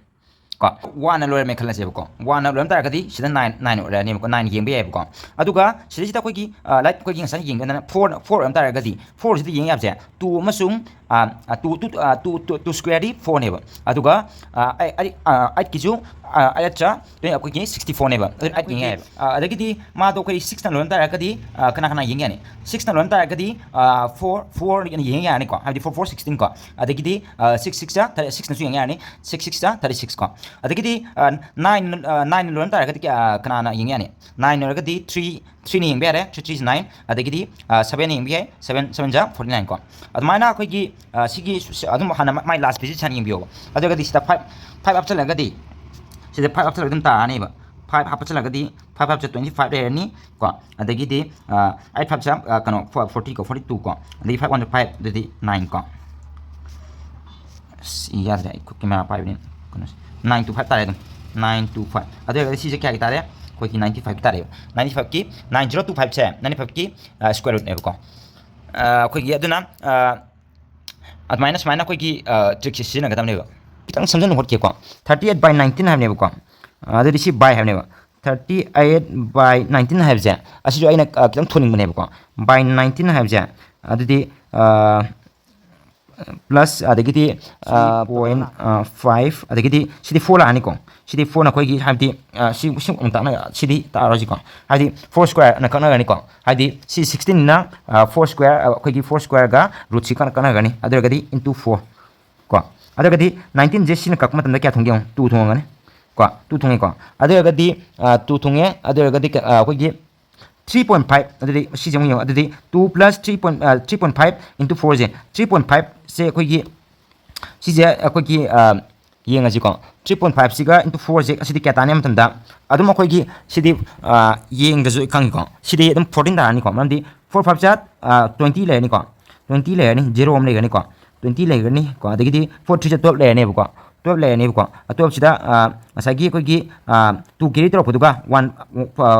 ꯀꯣ, oneꯅ ꯂꯣꯏꯔꯝꯃꯦ ꯈꯜꯂꯁꯦꯕꯀꯣ꯫ Oneꯅ ꯂꯣꯏꯔꯝ ꯇꯥꯔꯒꯗꯤ ꯁꯤꯗ nine, nine ꯑꯣꯏꯔꯛꯑꯅꯦꯕꯀꯣ, nine ꯌꯦꯡꯕ ꯌꯥꯏꯕꯀꯣ꯫ ꯑꯗꯨꯒ ꯁꯤꯗꯩꯁꯤꯗ ꯑꯩꯈꯣꯏꯒꯤ, ꯑ, ꯂꯥꯏꯛ ꯑꯩꯈꯣꯏꯒꯤ ꯉꯁꯥꯏ ꯌꯦꯡꯒꯗꯅ four, four ꯑꯣꯏꯔꯝ ꯇꯥꯔꯒꯗꯤ fourꯁꯤꯗ ꯌꯦꯡ ꯌꯥꯕꯁꯦ two ꯑꯃꯁꯨꯡ, ꯑ, ꯑ, two, two, ꯑ, two, two, two squareꯗꯤ fourꯅꯦꯕ꯫ ꯑꯗꯨꯒ, ꯑ, ꯑꯩ, ꯑꯩ, ꯑ, eightꯀꯤꯁꯨ, ꯑ, eight eight ꯖꯥ ꯑꯩꯈꯣꯏꯒꯤ sixty fourꯅꯦꯕ꯫ ꯑꯗꯨꯅ eight ꯌꯦꯡ ꯌꯥꯏꯕ꯫ ꯑ, ꯑꯗꯒꯤꯗꯤ ꯃꯥꯗꯣ ꯑꯩꯈꯣꯏ sixꯅ ꯂꯣꯏꯔꯝ ꯇꯥꯔꯒꯗꯤ, ꯑ, ꯀꯅꯥ ꯀꯅꯥ ꯌꯦꯡ ꯌꯥꯅꯤ? Sixꯅ ꯂꯣꯏꯔꯝ ꯇꯥꯔꯒꯗꯤ, ꯑ, four, four ꯑꯅ ꯌꯦꯡ ꯌꯥꯔꯅꯤꯀꯣ, ꯍꯥꯏꯕꯗꯤ four four sixteen ꯀꯣ꯫ ꯑꯗꯒꯤꯗꯤ, ꯑ, six six ꯖꯥ thirty, sixꯅꯁꯨ ꯌꯦꯡ ꯌꯥꯔꯅꯤ, six six ꯖꯥ thirty six ꯀꯣ꯫ ꯑꯗꯒꯤꯗꯤ, ꯑ, nine, ꯑ, nineꯅ ꯂꯣꯏꯔꯝ ꯇꯥꯔꯒꯗꯤ ꯀꯌꯥ, ꯀꯅꯥꯅ ꯌꯦꯡ ꯌꯥꯅꯤ? Nine ꯑꯣꯏꯔꯒꯗꯤ three, threeꯅ ꯌꯦꯡꯕ ꯌꯥꯔꯦ, three threes nine, ꯑꯗꯒꯤꯗꯤ, ꯑ, sevenꯅ ꯌꯦꯡꯕ ꯌꯥꯏ, seven seven ꯖꯥ forty nine ꯀꯣ꯫ ꯑꯗꯨꯃꯥꯏꯅ ꯑꯩꯈꯣꯏꯒꯤ, ꯑ, ꯁꯤꯒꯤ ꯁ-, ꯑꯗꯨꯝ ꯍꯥꯟꯅ ꯃꯥꯏ last digitꯁꯦ ꯍꯥꯟꯅ ꯌꯦꯡꯕꯤꯌꯣꯕ꯫ ꯑꯗꯨ ꯑꯣꯏꯔꯒꯗꯤ ꯁꯤꯗ five, five ꯍꯥꯞꯆꯜꯂꯒꯗꯤ, ꯁꯤꯗ five ꯍꯥꯞꯆꯜꯂꯒ ꯑꯗꯨꯝ ꯇꯥꯔꯅꯦꯕ꯫ ꯐꯥꯏꯚ ꯍꯥꯞꯆꯤꯜꯂꯒꯗꯤ ꯐꯥꯏꯚ ꯐꯥꯏꯚꯁꯦ ꯇ꯭ꯋꯦꯟꯇꯤ ꯐꯥꯏꯚ ꯂꯩꯔꯅꯤ ꯀꯣ꯫ ꯑꯗꯒꯤꯗꯤ ꯑꯩꯠ ꯐꯥꯏꯚꯁꯦ ꯀꯩꯅꯣ ꯐꯣꯔꯇꯤ ꯀꯣ, ꯐꯣꯔꯇꯤ ꯇꯨ ꯀꯣ꯫ ꯑꯗꯒꯤ ꯐꯥꯏꯚ ꯋꯥꯟ ꯐꯥꯏꯚ, ꯑꯗꯨꯗꯤ ꯅꯥꯏꯟ ꯀꯣ꯫ ꯑꯁ, ꯏ ꯌꯥꯗ꯭ꯔꯦ, ꯑꯩ ꯈꯨꯠꯀꯤ ꯃꯌꯥ ꯄꯥꯏꯕꯅꯤ꯫ ꯀꯩꯅꯣꯁꯦ, ꯅꯥꯏꯟ ꯇꯨ ꯐꯥꯏꯚ ꯇꯥꯔꯦ ꯑꯗꯨꯝ꯫ Nine two five. ꯑꯗꯨ ꯑꯣꯏꯔꯒꯗꯤ ꯁꯤꯁꯦ ꯀꯌꯥꯒꯤ ꯇꯥꯔꯦ? ꯑꯩꯈꯣꯏꯒꯤ ꯅꯥꯏꯟꯇꯤ ꯐꯥꯏꯚꯀꯤ ꯇꯥꯔꯦꯕ꯫ ꯅꯥꯏꯟꯇꯤ ꯐꯥꯏꯚꯀꯤ, ꯅꯥꯏꯟ ꯖꯤꯔꯣ ꯇꯨ ꯐꯥꯏꯚꯁꯦ ꯅꯥꯏꯟꯇꯤ ꯐꯥꯏꯚꯀꯤ ꯁ꯭ꯀ꯭ꯋꯦꯔ ꯔꯨꯠꯅꯦꯕꯀꯣ꯫ ꯑꯩꯈꯣꯏꯒꯤ ꯑꯗꯨꯅ ꯑꯗꯨꯃꯥꯏꯅ ꯁꯨꯃꯥꯏꯅ ꯑꯩꯈꯣꯏꯒꯤ ꯇ꯭ꯔꯤꯛꯁꯦ ꯁꯤꯖꯤꯟꯅꯒꯗꯕꯅꯦꯕ꯫ ꯈꯤꯇꯪ ꯁꯝꯖꯟꯅ ꯍꯣꯠꯀꯦꯀꯣ꯫ ꯊꯥꯔꯇꯤ ꯑꯩꯠ ꯕꯥꯏ ꯅꯥꯏꯟꯇꯤꯟ ꯍꯥꯏꯕꯅꯦꯕꯀꯣ꯫ ꯑꯗꯨꯗꯤ ꯁꯤ ꯕꯥꯏ ꯍꯥꯏꯕꯅꯦꯕ꯫ ꯊꯥꯔꯇꯤ ꯑꯩꯠ ꯕꯥꯏ ꯅꯥꯏꯟꯇꯤꯟ ꯍꯥꯏꯕꯁꯦ ꯑꯁꯤꯁꯨ ꯑꯩꯅ ꯈꯤꯇꯪ ꯊꯣꯟꯅꯤꯡꯕꯅꯦꯕꯀꯣ꯫ ꯕꯥꯏ ꯅꯥꯏꯟꯇꯤꯟ ꯍꯥꯏꯕꯁꯦ ꯑꯗꯨꯗꯤ ꯄ꯭ꯂꯁ ꯑꯗꯒꯤꯗꯤ ꯄꯣꯏꯟ ꯐꯥꯏꯚ, ꯑꯗꯒꯤꯗꯤ ꯁꯤꯗꯤ ꯐꯣꯔ ꯂꯥꯛꯑꯅꯤꯀꯣ꯫ ꯁꯤꯗꯤ ꯐꯣꯔꯅ ꯑꯩꯈꯣꯏꯒꯤ ꯍꯥꯏꯕꯗꯤ ꯁꯤ ꯁꯤ ꯑꯃꯨꯛ ꯇꯥꯛꯅ ꯁꯤꯗꯤ ꯇꯥꯔꯁꯤꯀꯣ꯫ ꯍꯥꯏꯗꯤ ꯐꯣꯔ ꯁ꯭ꯀ꯭ꯋꯦꯔꯅ ꯀꯛꯅꯒꯅꯤꯀꯣ꯫ ꯍꯥꯏꯗꯤ ꯁꯤ ꯁꯤꯛꯁꯇꯤꯟꯅ ꯐꯣꯔ ꯁ꯭ꯀ꯭ꯋꯦꯔ, ꯑꯩꯈꯣꯏꯒꯤ ꯐꯣꯔ ꯁ꯭ꯀ꯭ꯋꯦꯔꯒ ꯔꯨꯠꯁꯤ ꯀꯛꯅꯒꯅꯤ꯫ ꯑꯗꯨ ꯑꯣꯏꯔꯒꯗꯤ ꯏꯟꯇꯨ ꯐꯣꯔ ꯀꯣ꯫ ꯑꯗꯨ ꯑꯣꯏꯔꯒꯗꯤ ꯅꯥꯏꯟꯇꯤꯟꯁꯦ ꯁꯤꯅ ꯀꯛꯄ ꯃꯇꯝꯗ ꯀꯌꯥ ꯊꯨꯡꯒꯦ ꯌꯦꯡꯉꯨ, ꯇꯨ ꯊꯨꯡꯉꯒꯅꯤ ꯀꯣ꯫ ꯇꯨ ꯊꯨꯡꯉꯦꯀꯣ꯫ ꯑꯗꯨ ꯑꯣꯏꯔꯒꯗꯤ ꯇꯨ ꯊꯨꯡꯉꯦ꯫ ꯑꯗꯨ ꯑꯣꯏꯔꯒꯗꯤ ꯑꯩꯈꯣꯏꯒꯤ ꯊ꯭ꯔꯤ ꯄꯣꯏꯟ ꯐꯥꯏꯚ, ꯑꯗꯨꯗꯤ ꯁꯤꯁꯦ ꯑꯃꯨꯛ ꯌꯦꯡꯉꯣ꯫ ꯑꯗꯨꯗꯤ two plus three point three point five into ꯐꯣꯔꯁꯦ, ꯊ꯭ꯔꯤ ꯄꯣꯏꯟ ꯐꯥꯏꯚꯁꯦ ꯑꯩꯈꯣꯏꯒꯤ ꯁꯤꯁꯦ ꯑꯩꯈꯣꯏꯒꯤ ꯌꯦꯡꯉꯁꯤꯀꯣ꯫ ꯊ꯭ꯔꯤ ꯄꯣꯏꯟ ꯐꯥꯏꯚꯁꯤꯒ ꯏꯟꯇꯨ ꯐꯣꯔꯁꯦ ꯑꯁꯤꯗꯤ ꯀꯌꯥ ꯇꯥꯅꯤ ꯍꯥꯏꯕ ꯃꯇꯝꯗ ꯑꯗꯨꯝ ꯑꯩꯈꯣꯏꯒꯤ ꯁꯤꯗꯤ ꯌꯦꯡꯗ꯭ꯔꯁꯨ ꯈꯪꯉꯤꯀꯣ꯫ ꯁꯤꯗꯤ ꯑꯗꯨꯝ ꯐꯣꯔꯇꯤꯟ ꯇꯥꯔꯅꯤꯀꯣ꯫ ꯃꯔꯝꯗꯤ ꯐꯣꯔ ꯐꯥꯏꯚꯁꯦ ꯇ꯭ꯋꯦꯟꯇꯤ ꯂꯩꯔꯅꯤꯀꯣ꯫ ꯇ꯭ꯋꯦꯟꯇꯤ ꯂꯩꯔꯅꯤ, ꯖꯦꯔꯣ ꯑꯃ ꯂꯩꯒꯅꯤꯀꯣ꯫ ꯇ꯭ꯋꯦꯟꯇꯤ ꯂꯩꯒꯅꯤꯀꯣ꯫ ꯑꯗꯒꯤꯗꯤ ꯐꯣꯔ ꯊ꯭ꯔꯤꯁꯦ ꯇ꯭ꯋꯦꯜꯞ ꯂꯩꯔꯅꯦꯕꯀꯣ꯫ ꯇ꯭ꯋꯦꯜꯞ ꯂꯩꯔꯅꯦꯕꯀꯣ꯫ ꯇ꯭ꯋꯦꯜꯞꯁꯤꯗ ꯉꯁꯥꯏꯒꯤ ꯑꯩꯈꯣꯏꯒꯤ ꯇꯨ ꯀꯦꯔꯤ ꯇꯧꯔꯛꯄꯗꯨꯒ ꯋꯥꯟ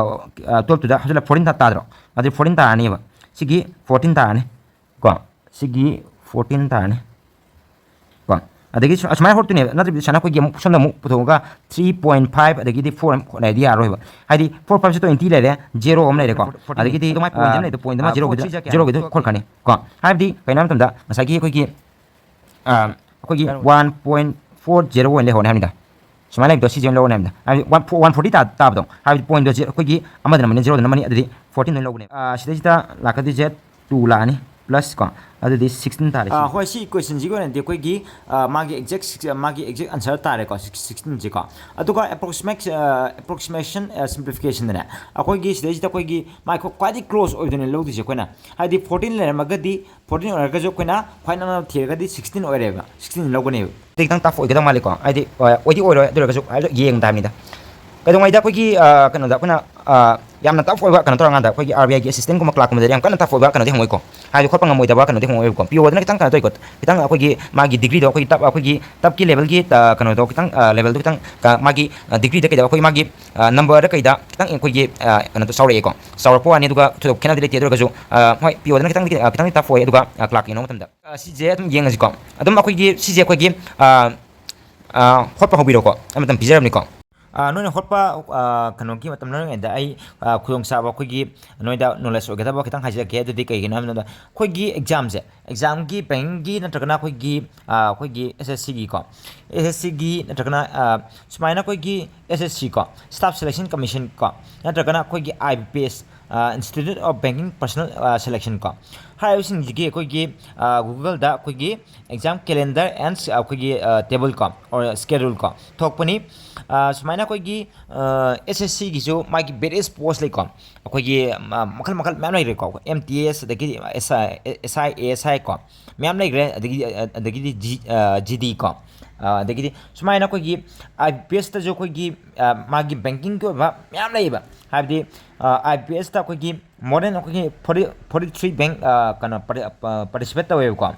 ꯇ꯭ꯋꯦꯜꯞꯇꯨꯗ ꯍꯧꯖꯤꯜꯂ ꯐꯣꯔꯇꯤꯟ ꯇꯥꯗ꯭ꯔꯣ? ꯑꯗꯨꯗꯤ ꯐꯣꯔꯇꯤꯟ ꯇꯥꯔꯅꯤꯕ꯫ ꯁꯤꯒꯤ ꯐꯣꯔꯇꯤꯟ ꯇꯥꯔꯅꯤ ꯀꯣ꯫ ꯁꯤꯒꯤ ꯐꯣꯔꯇꯤꯟ ꯇꯥꯔꯅꯤ ꯀꯣ꯫ ꯑꯗꯒꯤ ꯁꯨ-, ꯑꯁꯨꯃꯥꯏꯅ ꯍꯣꯠꯇꯣꯏꯅꯦꯕ꯫ ꯅꯠꯇ꯭ꯔꯗꯤ ꯁꯨꯃꯥꯏꯅ ꯑꯩꯈꯣꯏꯒꯤ ꯑꯃꯨꯛ ꯁꯣꯝꯗ ꯑꯃꯨꯛ ꯄꯨꯊꯣꯛꯑꯒ ꯊ꯭ꯔꯤ ꯄꯣꯏꯟ ꯐꯥꯏꯚ ꯑꯗꯒꯤꯗꯤ ꯐꯣꯔ ꯑꯃ ꯍꯣꯠꯅꯔꯗꯤ ꯌꯥꯔꯣꯏꯕ꯫ ꯍꯥꯏꯗꯤ ꯐꯣꯔ ꯐꯥꯏꯚꯁꯦ ꯇ꯭ꯋꯦꯟꯇꯤ ꯂꯩꯔꯦ, ꯖꯦꯔꯣ ꯑꯃ ꯂꯩꯔꯦꯀꯣ꯫ ꯐꯣꯔꯇꯤꯟ꯫ ꯑꯗꯒꯤꯗꯤ ꯑꯗꯨꯃꯥꯏꯅ ꯄꯣꯏꯟꯠ ꯑꯃ ꯂꯩꯗꯣ, ꯄꯣꯏꯟꯠ ꯑꯃ ꯖꯦꯔꯣꯒꯤꯗꯣ, ꯖꯦꯔꯣꯒꯤꯗꯣ ꯈꯣꯠꯈ꯭ꯔꯅꯤ ꯀꯣ꯫ ꯍꯥꯏꯕꯗꯤ ꯀꯩꯅꯣ ꯍꯥꯏꯕ ꯃꯇꯝꯗ ꯉꯁꯥꯏꯒꯤ ꯑꯩꯈꯣꯏꯒꯤ ꯑꯩꯈꯣꯏꯒꯤ ꯋꯥꯟ ꯄꯣꯏꯟ ꯐꯣꯔ ꯖꯦꯔꯣ ꯑꯣꯏꯅ ꯂꯩꯍꯧꯔꯅꯤ ꯍꯥꯏꯕꯅꯤꯗ꯫ ꯁꯨꯃꯥꯏꯅ ꯂꯩꯕꯗꯣ ꯁꯤꯁꯦ ꯑꯣꯏꯅ ꯂꯧꯔꯅꯤ ꯍꯥꯏꯕꯅꯤꯗ꯫ ꯍꯥꯏꯕꯗꯤ ꯋꯥꯟ ꯐꯣꯔ, ꯋꯥꯟ ꯐꯣꯔꯇꯤ ꯇꯥ-, ꯇꯥꯕꯗꯣ꯫ ꯍꯥꯏꯕꯗꯤ ꯄꯣꯏꯟꯗꯣ ꯖꯦ-, ꯑꯩꯈꯣꯏꯒꯤ ꯑꯃꯗ ꯅꯝꯕꯅꯤ, ꯖꯦꯔꯣꯗ ꯅꯝꯃꯅꯤ, ꯑꯗꯨꯗꯤ ꯐꯣꯔꯇꯤꯟ ꯑꯣꯏꯅ ꯂꯧꯕꯅꯦ꯫ ꯑꯥ, ꯁꯤꯗꯩꯁꯤꯗ ꯂꯥꯛꯀꯗꯣꯏꯁꯦ ꯇꯨ ꯂꯥꯛꯑꯅꯤ, ꯄ꯭ꯂꯁ ꯀꯣ꯫ ꯑꯗꯨꯗꯤ ꯁꯤꯛꯁꯇꯤꯟ ꯇꯥꯔꯦ ꯑꯥ, ꯁꯤꯁꯦ꯫ ꯍꯣꯏ, ꯁꯤ ꯏꯀ꯭ꯋꯦꯁꯟꯁꯤꯒꯤ ꯑꯣꯏꯅꯗꯤ ꯑꯩꯈꯣꯏꯒꯤ, ꯑꯥ, ꯃꯥꯒꯤ ꯑꯦꯛꯖꯦꯛ ꯁꯤꯛꯁ-, ꯃꯥꯒꯤ ꯑꯦꯛꯖꯦꯛ ꯑꯟꯁꯔ ꯇꯥꯔꯦꯀꯣ, ꯁꯤꯛꯁ-, ꯁꯤꯛꯁꯇꯤꯟꯁꯦꯀꯣ꯫ ꯑꯗꯨꯒ ꯑꯦꯄ꯭ꯔꯣꯛꯁꯤꯃꯦꯠ-, ꯑꯥ, ꯑꯦꯄ꯭ꯔꯣꯛꯁꯤꯃꯦꯁꯟ, ꯑꯥ, ꯁꯤꯝꯄ꯭ꯂꯤꯐꯤꯀꯦꯁꯟꯗꯅꯦ, ꯑꯩꯈꯣꯏꯒꯤ ꯁꯤꯗꯩꯁꯤꯗ ꯑꯩꯈꯣꯏꯒꯤ ꯃꯥꯏ ꯈ꯭ꯋꯥꯏꯗꯒꯤ ꯀ꯭ꯂꯣꯁ ꯑꯣꯏꯗꯣꯏꯅꯦ ꯂꯧꯗꯣꯏꯁꯦ ꯑꯩꯈꯣꯏꯅ꯫ ꯍꯥꯏꯗꯤ ꯐꯣꯔꯇꯤꯟ ꯂꯩꯔꯝꯃꯒꯗꯤ, ꯐꯣꯔꯇꯤꯟ ꯑꯣꯏꯔꯒꯁꯨ ꯑꯩꯈꯣꯏꯅ ꯈ꯭ꯋꯥꯏ ꯅꯛꯅꯕ ꯊꯤꯔꯒꯗꯤ ꯁꯤꯛꯁꯇꯤꯟ ꯑꯣꯏꯔꯦꯕ, ꯁꯤꯛꯁꯇꯤꯟ ꯂꯧꯒꯅꯦꯕ꯫ ꯑꯗꯩ ꯈꯤꯇꯪ ꯇꯐ ꯑꯣꯏꯒꯗꯕ ꯃꯥꯜꯂꯤꯀꯣ꯫ ꯍꯥꯏꯗꯤ, ꯑ, ꯑꯣꯏꯗꯤ ꯑꯣꯏꯔꯣꯏ, ꯑꯗꯨ ꯑꯣꯏꯔꯒꯁꯨ ꯍꯥꯏꯕꯗꯤ ꯌꯦꯡꯕꯗ ꯍꯥꯏꯕꯅꯤꯗ꯫ ꯀꯩꯗꯧꯉꯩꯗ ꯑꯩꯈꯣꯏꯒꯤ, ꯑ, ꯀꯩꯅꯣꯗ ꯑꯩꯈꯣꯏꯅ, ꯑ, ꯌꯥꯝꯅ tough ꯑꯣꯏꯕ ꯀꯩꯅꯣ ꯇꯧꯔꯀꯥꯟꯗ ꯑꯩꯈꯣꯏꯒꯤ RBI ꯒꯤ assistant ꯀꯨꯝꯕ clerk ꯀꯨꯝꯕꯗꯗꯤ ꯌꯥꯝ ꯀꯟꯅ tough ꯑꯣꯏꯕ ꯀꯩꯅꯣꯗꯤ ꯍꯪꯉꯣꯏꯀꯣ꯫ ꯍꯥꯏꯗꯤ ꯈꯣꯠꯄ ꯉꯝꯃꯣꯏꯗꯕ ꯀꯩꯅꯣꯗꯤ ꯍꯪꯉꯣꯏꯕꯀꯣ꯫ PO ꯗꯅ ꯈꯤꯇꯪ ꯀꯩꯅꯣ ꯇꯧꯋꯤꯀꯣ꯫ ꯈꯤꯇꯪ ꯑꯩꯈꯣꯏꯒꯤ ꯃꯥꯒꯤ degree ꯗꯣ ꯑꯩꯈꯣꯏꯒꯤ top, ꯑꯩꯈꯣꯏꯒꯤ top ꯀꯤ level ꯒꯤ, ꯑ, ꯀꯩꯅꯣꯗꯣ ꯈꯤꯇꯪ, ꯑ, level ꯗꯣ ꯈꯤꯇꯪ, ꯑ, ꯃꯥꯒꯤ, ꯑ, degree ꯗ ꯀꯩꯗ ꯑꯩꯈꯣꯏ ꯃꯥꯒꯤ, ꯑ, number ꯗ ꯀꯩꯗ ꯈꯤꯇꯪ ꯑꯩꯈꯣꯏꯒꯤ, ꯑ, ꯀꯩꯅꯣꯗꯣ ꯆꯥꯎꯔꯛꯑꯦꯀꯣ꯫ ꯆꯥꯎꯔꯛꯄ ꯋꯥꯅꯤ, ꯑꯗꯨꯒ ꯊꯣꯏꯗꯣꯛ ꯈꯦꯠꯅꯕꯗꯤ ꯂꯩꯇꯦ꯫ ꯑꯗꯨ ꯑꯣꯏꯔꯒꯁꯨ, ꯑ, ꯍꯣꯏ, PO ꯗꯅ ꯈꯤꯇꯪꯗꯤ, ꯑ, ꯈꯤꯇꯪꯗꯤ tough ꯑꯣꯏ, ꯑꯗꯨꯒ, ꯑ, clerk ꯌꯦꯡꯕ ꯃꯇꯝꯗ꯫ ꯑ, ꯁꯤꯁꯦ ꯑꯗꯨꯝ ꯌꯦꯡꯉꯁꯤꯀꯣ꯫ ꯑꯗꯨꯝ ꯑꯩꯈꯣꯏꯒꯤ ꯁꯤꯁꯦ ꯑꯩꯈꯣꯏꯒꯤ, ꯑ, ꯑ, ꯍꯣꯠꯄ ꯍꯧꯕꯤꯔꯣꯀꯣ꯫ ꯑꯩ ꯃꯇꯝ ꯄꯤꯖꯔꯕꯅꯤꯀꯣ꯫ ꯑ, ꯅꯣꯏꯅ ꯍꯣꯠꯄ, ꯑ, ꯀꯩꯅꯣꯒꯤ ꯃꯇꯝ ꯂꯧꯔꯤꯉꯩꯗ ꯑꯩ, ꯑ, ꯈꯨꯗꯣꯡꯆꯥꯕ ꯑꯩꯈꯣꯏꯒꯤ ꯅꯣꯏꯗ knowledge ꯑꯣꯏꯒꯗꯕ ꯈꯤꯇꯪ ꯍꯥꯏꯖꯔꯛꯀꯦ꯫ ꯑꯗꯨꯗꯤ ꯀꯩꯒꯤꯅꯣ ꯍꯥꯏꯕ ꯃꯇꯝꯗ ꯑꯩꯈꯣꯏꯒꯤ exam ꯁꯦ, exam ꯒꯤ bank ꯀꯤ ꯅꯠꯇ꯭ꯔꯒꯅ ꯑꯩꯈꯣꯏꯒꯤ, ꯑ, ꯑꯩꯈꯣꯏꯒꯤ SSC ꯒꯤꯀꯣ, SSC ꯒꯤ ꯅꯠꯇ꯭ꯔꯒꯅ, ꯑ, ꯁꯨꯃꯥꯏꯅ ꯑꯩꯈꯣꯏꯒꯤ SSC ꯀꯣ, Staff Selection Commission ꯀꯣ, ꯅꯠꯇ꯭ꯔꯒꯅ ꯑꯩꯈꯣꯏꯒꯤ IBPS, ꯑ, Institute of Banking Personnel, ꯑ, Selection ꯀꯣ, ꯍꯥꯏꯔꯤꯕꯁꯤꯡꯁꯤꯒꯤ ꯑꯩꯈꯣꯏꯒꯤ, ꯑ, Google ꯗ ꯑꯩꯈꯣꯏꯒꯤ exam calendar and ꯑꯩꯈꯣꯏꯒꯤ, ꯑ, table ꯀꯣ, or schedule ꯀꯣ ꯊꯣꯛꯄꯅꯤ꯫ ꯑ, ꯁꯨꯃꯥꯏꯅ ꯑꯩꯈꯣꯏꯒꯤ, ꯑ, SSC ꯒꯤꯁꯨ ꯃꯥꯒꯤ various post ꯂꯩꯀꯣ꯫ ꯑꯩꯈꯣꯏꯒꯤ, ꯑ, ꯃꯈꯜ ꯃꯈꯜ ꯃꯌꯥꯝ ꯂꯩꯈ꯭ꯔꯦꯀꯣ꯫ MTS, ꯑꯗꯒꯤꯗꯤ SI, SI, ASI ꯀꯣ ꯃꯌꯥꯝ ꯂꯩꯈ꯭ꯔꯦ꯫ ꯑꯗꯒꯤꯗꯤ, ꯑ, ꯑꯗꯒꯤꯗꯤ G, ꯑ, GD ꯀꯣ꯫ ꯑ, ꯑꯗꯒꯤꯗꯤ ꯁꯨꯃꯥꯏꯅ ꯑꯩꯈꯣꯏꯒꯤ IBPS ꯇꯁꯨ ꯑꯩꯈꯣꯏꯒꯤ, ꯑ, ꯃꯥꯒꯤ banking ꯒꯤ ꯑꯣꯏꯕ ꯃꯌꯥꯝ ꯂꯩꯌꯦꯕ꯫ ꯍꯥꯏꯕꯗꯤ, ꯑ, IBPS ꯇ ꯑꯩꯈꯣꯏꯒꯤ more than ꯑꯩꯈꯣꯏꯒꯤ forty, forty three bank, ꯑ, ꯀꯩꯅꯣ, parti-, ꯑ, participate ꯇꯧꯋꯦꯕꯀꯣ꯫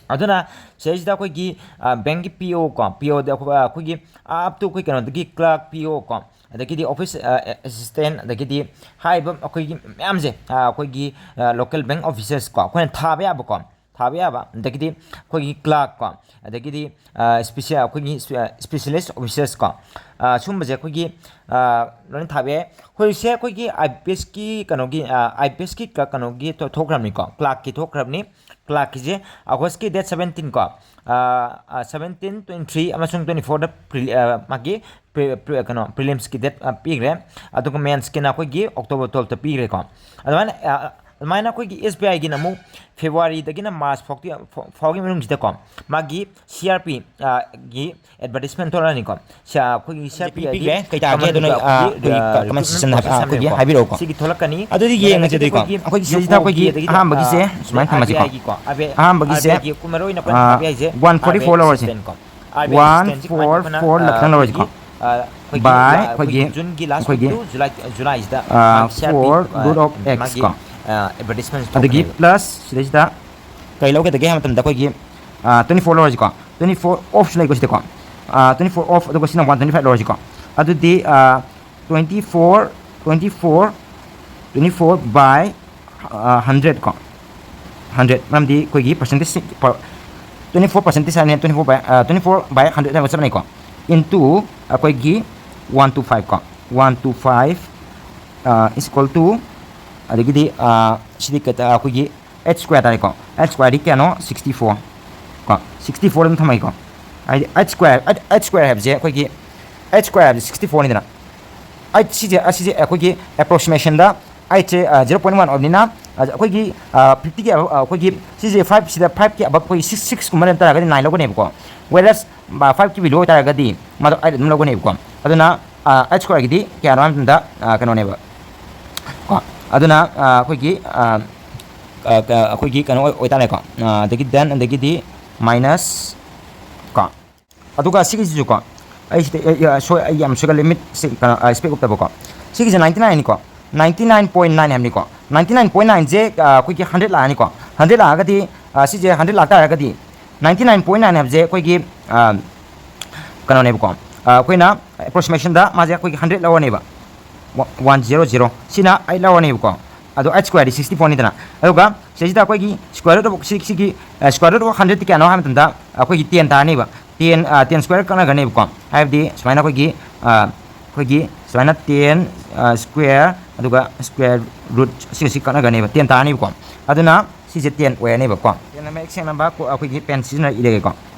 ꯑꯗꯨꯅ ꯁꯤꯗꯩꯁꯤꯗ ꯑꯩꯈꯣꯏꯒꯤ, ꯑ, bank ꯀꯤ PO ꯀꯣ, PO ꯗ ꯑꯩꯈꯣꯏ, ꯑ, ꯑꯩꯈꯣꯏꯒꯤ up to ꯑꯩꯈꯣꯏ ꯀꯩꯅꯣꯗꯒꯤ clerk, PO ꯀꯣ, ꯑꯗꯒꯤꯗꯤ office, ꯑ, assistant, ꯑꯗꯒꯤꯗꯤ ꯍꯥꯏꯔꯤꯕ ꯑꯩꯈꯣꯏꯒꯤ ꯃꯌꯥꯝꯁꯦ, ꯑ, ꯑꯩꯈꯣꯏꯒꯤ, ꯑ, local bank officers ꯀꯣ, ꯑꯩꯈꯣꯏꯅ ꯊꯥꯕ ꯌꯥꯕꯀꯣ, ꯊꯥꯕ ꯌꯥꯕ, ꯑꯗꯒꯤꯗꯤ ꯑꯩꯈꯣꯏꯒꯤ clerk ꯀꯣ, ꯑꯗꯒꯤꯗꯤ, ꯑ, special, ꯑꯩꯈꯣꯏꯒꯤ, ꯑ, specialist officers ꯀꯣ, ꯑ, ꯁꯨꯝꯕꯁꯦ ꯑꯩꯈꯣꯏꯒꯤ, ꯑ, ꯂꯣꯏꯅ ꯊꯥꯕ ꯌꯥꯏ꯫ ꯍꯧꯖꯤꯛꯁꯦ ꯑꯩꯈꯣꯏꯒꯤ IBPS ꯀꯤ ꯀꯩꯅꯣꯒꯤ, ꯑ, IBPS ꯀꯤ ꯀ-, ꯀꯩꯅꯣꯒꯤ ꯊꯣ-, ꯊꯣꯛꯈ꯭ꯔꯕꯅꯤꯀꯣ, clerk ꯀꯤ ꯊꯣꯛꯈ꯭ꯔꯕꯅꯤ꯫ Clerk ꯀꯤꯁꯦ August ꯀꯤ date seventeen ꯀꯣ, ꯑ, ꯑ, seventeen, twenty three ꯑꯃꯁꯨꯡ twenty four ꯗ pre-, ꯑ, ꯃꯥꯒꯤ pre-, pre-, ꯀꯩꯅꯣ, prelims ꯀꯤ date, ꯑ, ꯄꯤꯈ꯭ꯔꯦ꯫ ꯑꯗꯨꯒ mains ꯀꯤꯅ ꯑꯩꯈꯣꯏꯒꯤ October twelve ꯇ ꯄꯤꯈ꯭ꯔꯦꯀꯣ꯫ ꯑꯗꯨꯃꯥꯏꯅ, ꯑ, ꯑꯗꯨꯃꯥꯏꯅ ꯑꯩꯈꯣꯏꯒꯤ SBI ꯒꯤꯅ ꯑꯃꯨꯛ February ꯗꯒꯤꯅ March ꯐꯥꯎꯒꯤ, ꯐꯥꯎꯒꯤ ꯃꯅꯨꯡꯁꯤꯗꯀꯣ ꯃꯥꯒꯤ CRP, ꯑ, ꯒꯤ advertisement ꯊꯣꯛꯂꯛꯑꯅꯤꯀꯣ꯫ ꯁꯤ, ꯑ, ꯑꯩꯈꯣꯏꯒꯤ CRP ꯄꯤꯈ꯭ꯔꯦ꯫ ꯀꯩ ꯇꯥꯒꯦ? ꯑꯗꯨꯅ, ꯑ, ꯑꯩꯈꯣꯏꯒꯤ, ꯑ, ꯀ-, comment section ꯍꯥꯏ-, ꯑ, ꯑꯩꯈꯣꯏꯒꯤ ꯍꯥꯏꯕꯤꯔꯛꯎꯀꯣ꯫ ꯁꯤꯒꯤ ꯊꯣꯛꯂꯛꯀꯅꯤ꯫ ꯑꯗꯨꯗꯤ ꯌꯦꯡꯉꯁꯦ ꯑꯗꯨꯗꯤꯀꯣ꯫ ꯑꯩꯈꯣꯏꯒꯤ ꯁꯤꯗꯩꯁꯤꯗ ꯑꯩꯈꯣꯏꯒꯤ ꯑꯍꯥꯟꯕꯒꯤꯁꯦ ꯁꯨꯃꯥꯏꯅ ꯊꯝꯃꯁꯤꯀꯣ꯫ ꯑꯍꯥꯟꯕꯒꯤꯁꯦ, ꯑ, one forty four ꯂꯧꯔꯁꯤꯀꯣ꯫ One four four ꯂꯧꯔꯁꯤꯀꯣ꯫ ꯑꯩꯈꯣꯏꯒꯤ By ꯖꯨꯂꯥꯏ, ꯑꯩꯈꯣꯏꯒꯤ ꯑꯩꯈꯣꯏꯒꯤ ꯖꯨꯟꯒꯤ last ꯑꯩꯈꯣꯏꯒꯤ, week to ꯖꯨꯂꯥꯏ, ꯖꯨꯂꯥꯏꯁꯤꯗ ꯑ, ꯃꯥꯒꯤ C R P, for root of x ꯃꯥꯒꯤ, ꯀꯣ꯫ ꯑ, advertisement ꯑꯗꯒꯤ ꯊꯣꯛꯀꯅꯦꯕ꯫ Plus ꯁꯤꯗꯩꯁꯤꯗ ꯀꯩ ꯂꯧꯒꯗꯒꯦ ꯍꯥꯏꯕ ꯃꯇꯝꯗ ꯑꯩꯈꯣꯏꯒꯤ, ꯑ, twenty four ꯂꯧꯔꯁꯤꯀꯣ, twenty four off ꯁꯨ ꯂꯩꯀꯣ ꯁꯤꯗꯀꯣ, ꯑ, twenty four off, ꯑꯗꯨꯒ ꯁꯤꯅ one twenty five ꯂꯧꯔꯁꯤꯀꯣ꯫ ꯑꯗꯨꯗꯤ, ꯑ, twenty four, twenty four, twenty four by, ꯑ, hundred ꯀꯣ, hundred, ꯃꯔꯝꯗꯤ ꯑꯩꯈꯣꯏꯒꯤ percentage, twenty four percentage ꯍꯥꯏꯕꯅꯤꯅ twenty four by, ꯑ, twenty four by hundred ꯍꯥꯏꯕ ꯆꯞ ꯃꯥꯟꯅꯩꯀꯣ, into ꯑꯩꯈꯣꯏꯒꯤ one two five ꯀꯣ, one two five, ꯑ, is equal to, ꯑꯗꯒꯤꯗꯤ, ꯑ, ꯁꯤꯗꯤ ꯀꯩ ꯇꯥ-, ꯑꯩꯈꯣꯏꯒꯤ eight square ꯇꯥꯔꯦꯀꯣ꯫ Eight square ꯗꯤ ꯀꯌꯥꯅꯣ? Sixty four ꯀꯣ, sixty four ꯑꯗꯨꯝ ꯊꯝꯃꯒꯦꯀꯣ꯫ ꯍꯥꯏꯗꯤ eight square, eight, eight square ꯍꯥꯏꯕꯁꯦ ꯑꯩꯈꯣꯏꯒꯤ, eight square ꯍꯥꯏꯕꯁꯦ sixty four ꯅꯤꯗꯅ꯫ Eight ꯁꯤꯁꯦ, ꯑꯁꯤꯁꯦ ꯑꯩꯈꯣꯏꯒꯤ approximation ꯗ eight ꯁꯦ, ꯑ, zero point one ꯑꯣꯏꯕꯅꯤꯅ, ꯑ, ꯑꯩꯈꯣꯏꯒꯤ, ꯑ, fifty ꯒꯤ above, ꯑ, ꯑꯩꯈꯣꯏꯒꯤ ꯁꯤꯁꯦ five ꯁꯤꯗ five ꯀꯤ above ꯑꯩꯈꯣꯏꯒꯤ six, six ꯀꯨꯝꯕ ꯂꯩꯔꯝ ꯇꯥꯔꯒꯗꯤ nine ꯂꯧꯒꯅꯦꯕꯀꯣ꯫ Whereas, ꯑ, five ꯀꯤ below ꯑꯣꯏꯇꯥꯔꯒꯗꯤ ꯃꯥꯗꯣ eight ꯑꯗꯨꯝ ꯂꯧꯒꯅꯦꯕꯀꯣ꯫ ꯑꯗꯨꯅ, ꯑ, eight square ꯒꯤꯗꯤ ꯀꯌꯥꯅꯣ ꯍꯥꯏꯕ ꯃꯇꯝꯗ, ꯑ, ꯀꯩꯅꯣꯅꯦꯕ ꯀꯣ꯫ ꯑꯗꯨꯅ, ꯑ, ꯑꯩꯈꯣꯏꯒꯤ, ꯑ, ꯑ, ꯀ-, ꯑꯩꯈꯣꯏꯒꯤ ꯀꯩꯅꯣ ꯑꯣꯏ-, ꯑꯣꯏꯇꯥꯔꯦꯀꯣ꯫ ꯑ, ꯑꯗꯒꯤ then, ꯑꯗꯒꯤꯗꯤ minus ꯀꯣ꯫ ꯑꯗꯨꯒ ꯁꯤꯒꯤꯁꯤꯁꯨꯀꯣ, ꯑꯩ ꯁꯤꯗ, ꯑꯩ, ꯑꯩ, ꯁꯣꯏ-, ꯑꯩ ꯌꯥꯝ ꯁꯣꯏꯒꯜꯂꯦ, ꯃꯤꯠꯁꯦ ꯀꯩꯅꯣ, ꯑ, spec ꯎꯞꯇꯕꯀꯣ꯫ ꯁꯤꯒꯤꯁꯦ ninety nine ꯅꯤꯀꯣ, ninety nine point nine ꯍꯥꯏꯕꯅꯤꯀꯣ꯫ Ninety nine point nine ꯁꯦ, ꯑ, ꯑꯩꯈꯣꯏꯒꯤ hundred ꯂꯥꯛꯑꯅꯤꯀꯣ꯫ Hundred ꯂꯥꯛꯑꯒꯗꯤ, ꯑ, ꯁꯤꯁꯦ hundred ꯂꯥꯛꯇꯥꯔꯒꯗꯤ, ninety nine point nine ꯍꯥꯏꯕꯁꯦ ꯑꯩꯈꯣꯏꯒꯤ, ꯑ, ꯀꯩꯅꯣꯅꯦꯕꯀꯣ꯫ ꯑ, ꯑꯩꯈꯣꯏꯅ approximation ꯗ ꯃꯥꯁꯦ ꯑꯩꯈꯣꯏꯒꯤ hundred ꯂꯧꯔꯅꯦꯕ꯫ One zero zero꯫ ꯁꯤꯅ eight ꯂꯧꯔꯅꯦꯕꯀꯣ꯫ ꯑꯗꯣ eight square ꯗꯤ sixty four ꯅꯤꯗꯅ꯫ ꯑꯗꯨꯒ ꯁꯤꯁꯤꯗ ꯑꯩꯈꯣꯏꯒꯤ square root of, ꯁꯤ-, ꯁꯤꯒꯤ, ꯑ, square root of hundred T ꯀꯌꯥꯅꯣ ꯍꯥꯏꯕ ꯃꯇꯝꯗ ꯑꯩꯈꯣꯏꯒꯤ ten ꯇꯥꯔꯅꯦꯕ꯫ Ten, ꯑ, ten square ꯀꯛꯅꯒꯅꯦꯕꯀꯣ꯫ ꯍꯥꯏꯕꯗꯤ ꯁꯨꯃꯥꯏꯅ ꯑꯩꯈꯣꯏꯒꯤ, ꯑ, ꯑꯩꯈꯣꯏꯒꯤ ꯁꯨꯃꯥꯏꯅ ten, ꯑ, square, ꯑꯗꯨꯒ square root ꯁꯤꯒ ꯁꯤ ꯀꯛꯅꯒꯅꯦꯕ, ten ꯇꯥꯔꯅꯦꯕꯀꯣ꯫ ꯑꯗꯨꯅ ꯁꯤꯁꯦ ten ꯑꯣꯏꯔꯅꯦꯕꯀꯣ꯫ Ten ꯃꯌꯦꯛ ꯁꯦꯡꯅꯕ ꯀꯣ-, ꯑꯩꯈꯣꯏꯒꯤ pen ꯁꯤꯖꯤꯟꯅꯔ ꯏꯔꯒꯦꯀꯣ꯫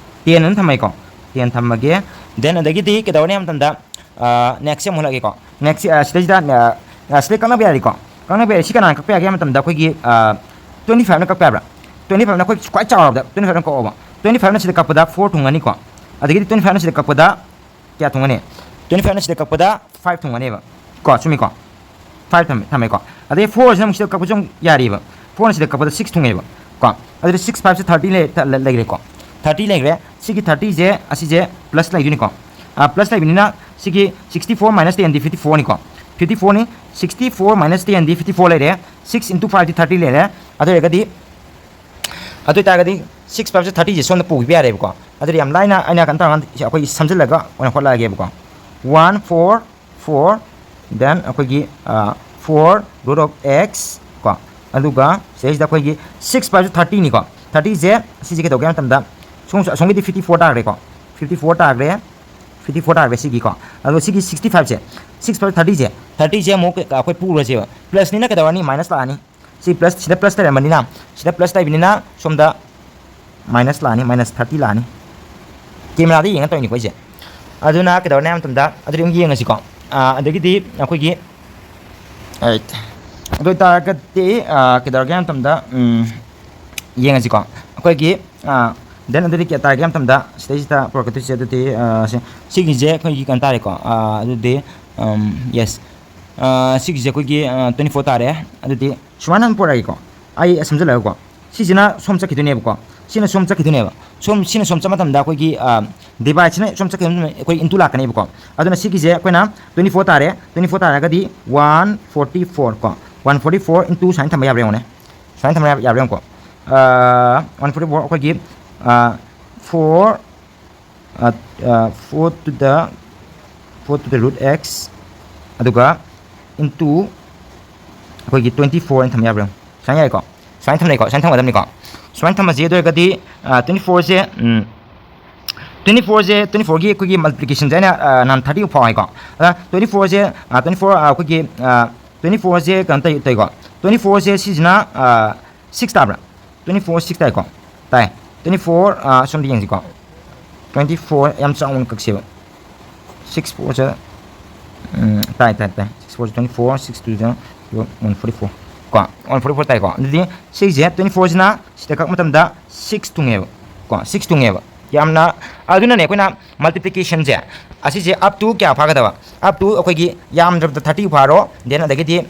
Ten ꯑꯗꯨꯝ ꯊꯝꯃꯦꯀꯣ꯫ Ten ꯊꯝꯃꯒꯦ꯫ Then ꯑꯗꯒꯤꯗꯤ ꯀꯩꯗꯧꯔꯅꯤ ꯍꯥꯏꯕ ꯃꯇꯝꯗ, ꯑ, next ꯁꯦ ꯑꯃꯨꯛ ꯍꯜꯂꯛꯑꯒꯦꯀꯣ꯫ Next ꯁꯦ, ꯑ, ꯁꯤꯗꯩꯁꯤꯗ, ꯑ, ꯑ, ꯁꯤꯗꯩ ꯀꯛꯅꯕ ꯌꯥꯔꯤꯀꯣ꯫ ꯀꯛꯅꯕ ꯌꯥꯔꯤ꯫ ꯁꯤ ꯀꯅꯥꯅ ꯀꯛꯄ ꯌꯥꯒꯦ ꯍꯥꯏꯕ ꯃꯇꯝꯗ ꯑꯩꯈꯣꯏꯒꯤ, ꯑ, twenty five ꯅ ꯀꯛꯄ ꯌꯥꯕ꯭ꯔꯥ? Twenty five ꯅ ꯑꯩꯈꯣꯏ ꯈ꯭ꯋꯥꯏ ꯆꯥꯎꯔꯕꯗ twenty five ꯅ ꯀꯛꯑꯣꯕ꯫ Twenty five ꯅ ꯁꯤꯗ ꯀꯛꯄꯗ four ꯊꯨꯡꯒꯅꯤꯀꯣ꯫ ꯑꯗꯒꯤꯗꯤ twenty five ꯅ ꯁꯤꯗ ꯀꯛꯄꯗ ꯀꯌꯥ ꯊꯨꯡꯒꯅꯤ? Twenty five ꯅ ꯁꯤꯗ ꯀꯛꯄꯗ five ꯊꯨꯡꯒꯅꯦꯕ꯫ ꯀꯣ, ꯆꯨꯝꯃꯤꯀꯣ? Five ꯊꯝꯃꯦ, ꯊꯝꯃꯦꯀꯣ꯫ ꯑꯗꯩ four ꯁꯤꯅ ꯑꯃꯨꯛ ꯁꯤꯗ ꯀꯛꯄꯁꯨ ꯑꯃꯨꯛ ꯌꯥꯔꯤꯕ꯫ Four ꯅ ꯁꯤꯗ ꯀꯛꯄꯗ six ꯊꯨꯡꯉꯦꯕ꯫ ꯀꯣ? ꯑꯗꯨꯗꯤ six five ꯁꯦ thirty ꯂꯩ-, ꯊ-, ꯂꯩ-, ꯂꯩꯈ꯭ꯔꯦꯀꯣ꯫ Thirty ꯂꯩꯈ꯭ꯔꯦ꯫ ꯁꯤꯒꯤ thirty ꯁꯦ ꯑꯁꯤꯁꯦ plus ꯂꯩꯗꯣꯏꯅꯤꯀꯣ꯫ ꯑ, plus ꯂꯩꯕꯅꯤꯅ ꯁꯤꯒꯤ sixty four minus ten ꯗꯤ fifty four ꯅꯤꯀꯣ, fifty four ꯅꯤ꯫ Sixty four minus ten ꯗꯤ fifty four ꯂꯩꯔꯦ, six into five ꯗꯤ thirty ꯂꯩꯔꯦ꯫ ꯑꯗꯨ ꯑꯣꯏꯔꯒꯗꯤ, ꯑꯗꯨ ꯑꯣꯏꯇꯥꯔꯒꯗꯤ six five ꯁꯦ thirty ꯁꯦ ꯁꯣꯝꯗ ꯄꯨꯈꯤꯕ ꯌꯥꯔꯦꯕꯀꯣ꯫ ꯑꯗꯨꯗꯤ ꯌꯥꯝ ꯂꯥꯏꯅ ꯑꯩꯅ ꯀꯩꯅꯣ ꯇꯧꯔꯀꯥꯟꯗ ꯑꯩꯈꯣꯏꯒꯤ ꯁꯝꯖꯤꯜꯂꯒ ꯑꯣꯏꯅ ꯍꯣꯠꯂꯛꯑꯒꯦꯕꯀꯣ꯫ One four four, then ꯑꯩꯈꯣꯏꯒꯤ four root of x ꯀꯣ, ꯑꯗꯨꯒ ꯁꯤꯗꯩꯁꯤꯗ ꯑꯩꯈꯣꯏꯒꯤ six five ꯁꯨ thirty ꯅꯤꯀꯣ꯫ Thirty ꯁꯦ ꯁꯤꯁꯦ ꯀꯩꯗꯧꯒꯦ ꯍꯥꯏꯕ ꯃꯇꯝꯗ, ꯁꯣꯝ ꯑꯁꯣꯝꯒꯤꯗꯤ fifty four ꯇꯥꯈ꯭ꯔꯦꯀꯣ, fifty four ꯇꯥꯈ꯭ꯔꯦ, fifty four ꯇꯥꯈ꯭ꯔꯦ ꯁꯤꯒꯤꯀꯣ꯫ ꯑꯗꯣ ꯁꯤꯒꯤ sixty five ꯁꯦ, six five thirty ꯁꯦ, thirty ꯁꯦ ꯑꯃꯨꯛ ꯑꯩꯈꯣꯏ ꯄꯨꯔꯁꯦꯕ, ꯄ꯭ꯂꯁꯅꯤꯅ ꯀꯩꯗꯧꯔꯅꯤ, ꯃꯥꯏꯅꯁ ꯂꯥꯛꯑꯅꯤ꯫ ꯁꯤ ꯄ꯭ꯂꯁ, ꯁꯤꯗ ꯄ꯭ꯂꯁ ꯂꯩꯔꯝꯕꯅꯤꯅ, ꯁꯤꯗ ꯄ꯭ꯂꯁ ꯂꯩꯕꯅꯤꯅ ꯁꯣꯝꯗ ꯃꯥꯏꯅꯁ ꯂꯥꯛꯑꯅꯤ, ꯃꯥꯏꯅꯁ ꯊꯥꯔꯇꯤ ꯂꯥꯛꯑꯅꯤ꯫ ꯀꯦꯃꯦꯔꯥꯗ ꯌꯦꯡꯉ ꯇꯧꯔꯤꯅꯤꯀꯣ ꯑꯩꯁꯦ꯫ ꯑꯗꯨꯅ ꯀꯩꯗꯧꯔꯅꯤ ꯍꯥꯏꯕ ꯃꯇꯝꯗ, ꯑꯗꯨꯗꯤ ꯑꯃꯨꯛ ꯌꯦꯡꯉꯁꯤꯀꯣ꯫ ꯑꯥ, ꯑꯗꯒꯤꯗꯤ ꯑꯩꯈꯣꯏꯒꯤ, ꯑꯩꯠ, ꯑꯗꯨ ꯑꯣꯏꯇꯥꯔꯒꯗꯤ, ꯑꯥ, ꯀꯩꯗꯧꯔꯒꯦ ꯍꯥꯏꯕ ꯃꯇꯝꯗ, ꯎꯝ, ꯌꯦꯡꯉꯁꯤꯀꯣ꯫ ꯑꯩꯈꯣꯏꯒꯤ, ꯑꯥ, then ꯑꯗꯨꯗꯤ ꯀꯌꯥ ꯇꯥꯔꯒꯦ ꯍꯥꯏꯕ ꯃꯇꯝꯗ, ꯁꯤꯗꯩꯁꯤꯗ ꯄꯨꯔꯛꯀꯗꯣꯏꯁꯦ ꯑꯗꯨꯗꯤ, ꯑꯥ, ꯁꯤ, ꯁꯤꯒꯤꯁꯦ ꯑꯩꯈꯣꯏꯒꯤ ꯀꯩꯅꯣ ꯇꯥꯔꯦꯀꯣ꯫ ꯑꯥ, ꯑꯗꯨꯗꯤ, ꯎꯝ, ꯌꯦꯁ꯫ ꯑꯥ, ꯁꯤꯒꯤꯁꯦ ꯑꯩꯈꯣꯏꯒꯤ, ꯑꯥ, twenty four ꯇꯥꯔꯦ꯫ ꯑꯗꯨꯗꯤ ꯁꯨꯃꯥꯏꯅ ꯑꯗꯨꯝ ꯄꯨꯔꯛꯑꯒꯦꯀꯣ꯫ ꯑꯩ ꯁꯝꯖꯜꯂꯒꯀꯣ꯫ ꯁꯤꯁꯤꯅ ꯁꯣꯝ ꯆꯠꯈꯤꯗꯣꯏꯅꯦꯕꯀꯣ꯫ ꯁꯤꯅ ꯁꯣꯝ ꯆꯠꯈꯤꯗꯣꯏꯅꯦꯕ꯫ ꯁꯣꯝ, ꯁꯤꯅ ꯁꯣꯝ ꯆꯠꯄ ꯃꯇꯝꯗ ꯑꯩꯈꯣꯏꯒꯤ, ꯑꯥ, ꯗꯤꯚꯥꯏꯠꯁꯤꯅ ꯁꯣꯝ ꯆꯠꯈꯤꯕ ꯃꯇꯝꯗ ꯑꯩꯈꯣꯏ into ꯂꯥꯛꯀꯅꯦꯕꯀꯣ꯫ ꯑꯗꯨꯅ ꯁꯤꯒꯤꯁꯦ ꯑꯩꯈꯣꯏꯅ twenty four ꯇꯥꯔꯦ꯫ Twenty four ꯇꯥꯔꯒꯗꯤ one forty four ꯀꯣ꯫ One forty four into ꯁꯨꯃꯥꯏꯅ ꯊꯝꯕ ꯌꯥꯕ꯭ꯔꯥ ꯌꯦꯡꯉꯨꯅꯦ꯫ ꯁꯨꯃꯥꯏꯅ ꯊꯝꯕ ꯌꯥꯕ꯭ꯔꯥ ꯌꯦꯡꯉꯨꯀꯣ꯫ ꯑꯥ, one forty four ꯑꯩꯈꯣꯏꯒꯤ, ꯑꯥ, four, ah, ah, four to the, four to the root x, ꯑꯗꯨꯒ into ꯑꯩꯈꯣꯏꯒꯤ twenty four ꯍꯥꯏꯅ ꯊꯝꯕ ꯌꯥꯕ꯭ꯔꯥ ꯌꯦꯡꯉꯨ꯫ ꯁꯨꯃꯥꯏꯅ ꯌꯥꯏꯀꯣ? ꯁꯨꯃꯥꯏꯅ ꯊꯝꯅꯩꯀꯣ? ꯁꯨꯃꯥꯏꯅ ꯊꯝꯒꯗꯕꯅꯤꯀꯣ꯫ ꯁꯨꯃꯥꯏꯅ ꯊꯝꯃꯁꯤ꯫ ꯑꯗꯨ ꯑꯣꯏꯔꯒꯗꯤ, ꯑꯥ, twenty four ꯁꯦ, ꯎꯝ, twenty four ꯁꯦ, twenty four ꯒꯤ ꯑꯩꯈꯣꯏꯒꯤ ꯃꯜꯇꯤꯄ꯭ꯂꯤꯀꯦꯁꯟꯁꯦ ꯑꯩꯅ, ꯑꯥ, ꯅꯍꯥꯟ thirty ꯐꯥꯎ ꯍꯥꯏꯀꯣ꯫ ꯑꯗ twenty four ꯁꯦ, ꯑꯥ, twenty four, ꯑꯥ, ꯑꯩꯈꯣꯏꯒꯤ, ꯑꯥ, twenty four ꯁꯦ ꯀꯩꯅꯣ ꯇꯧ-, ꯇꯧꯏꯀꯣ꯫ Twenty four ꯁꯦ ꯁꯤꯁꯤꯅ, ꯑꯥ, six ꯇꯥꯕ꯭ꯔꯥ? Twenty four six ꯇꯥꯏꯀꯣ? ꯇꯥꯏ꯫ Twenty four, ꯑꯥ, ꯁꯣꯝꯗ ꯌꯦꯡꯁꯤꯀꯣ꯫ Twenty four ꯌꯥꯝ ꯆꯥꯎꯅ ꯀꯛꯁꯦꯕ꯫ Six four ꯁꯦ, ꯎꯝ, ꯇꯥꯏ, ꯇꯥꯏ, ꯇꯥꯏ꯫ Six four ꯁꯦ twenty four, six two ꯁꯦ one forty four꯫ ꯀꯣ, one forty four ꯇꯥꯏꯀꯣ? ꯑꯗꯨꯗꯤ ꯁꯤꯁꯦ twenty four ꯁꯤꯅ ꯁꯤꯗ ꯀꯛꯄ ꯃꯇꯝꯗ six ꯇꯨꯡꯉꯦꯕ꯫ ꯀꯣ, six ꯇꯨꯡꯉꯦꯕ꯫ ꯌꯥꯝꯅ, ꯑꯗꯨꯅꯅꯦ ꯑꯩꯈꯣꯏꯅ ꯃꯜꯇꯤꯄ꯭ꯂꯤꯀꯦꯁꯟꯁꯦ, ꯑꯁꯤꯁꯦ up to ꯀꯌꯥ ꯐꯥꯒꯗꯕ? Up to ꯑꯩꯈꯣꯏꯒꯤ ꯌꯥꯝꯗ꯭ꯔꯕꯗ thirty ꯐꯥꯔꯣ, then ꯑꯗꯒꯤꯗꯤ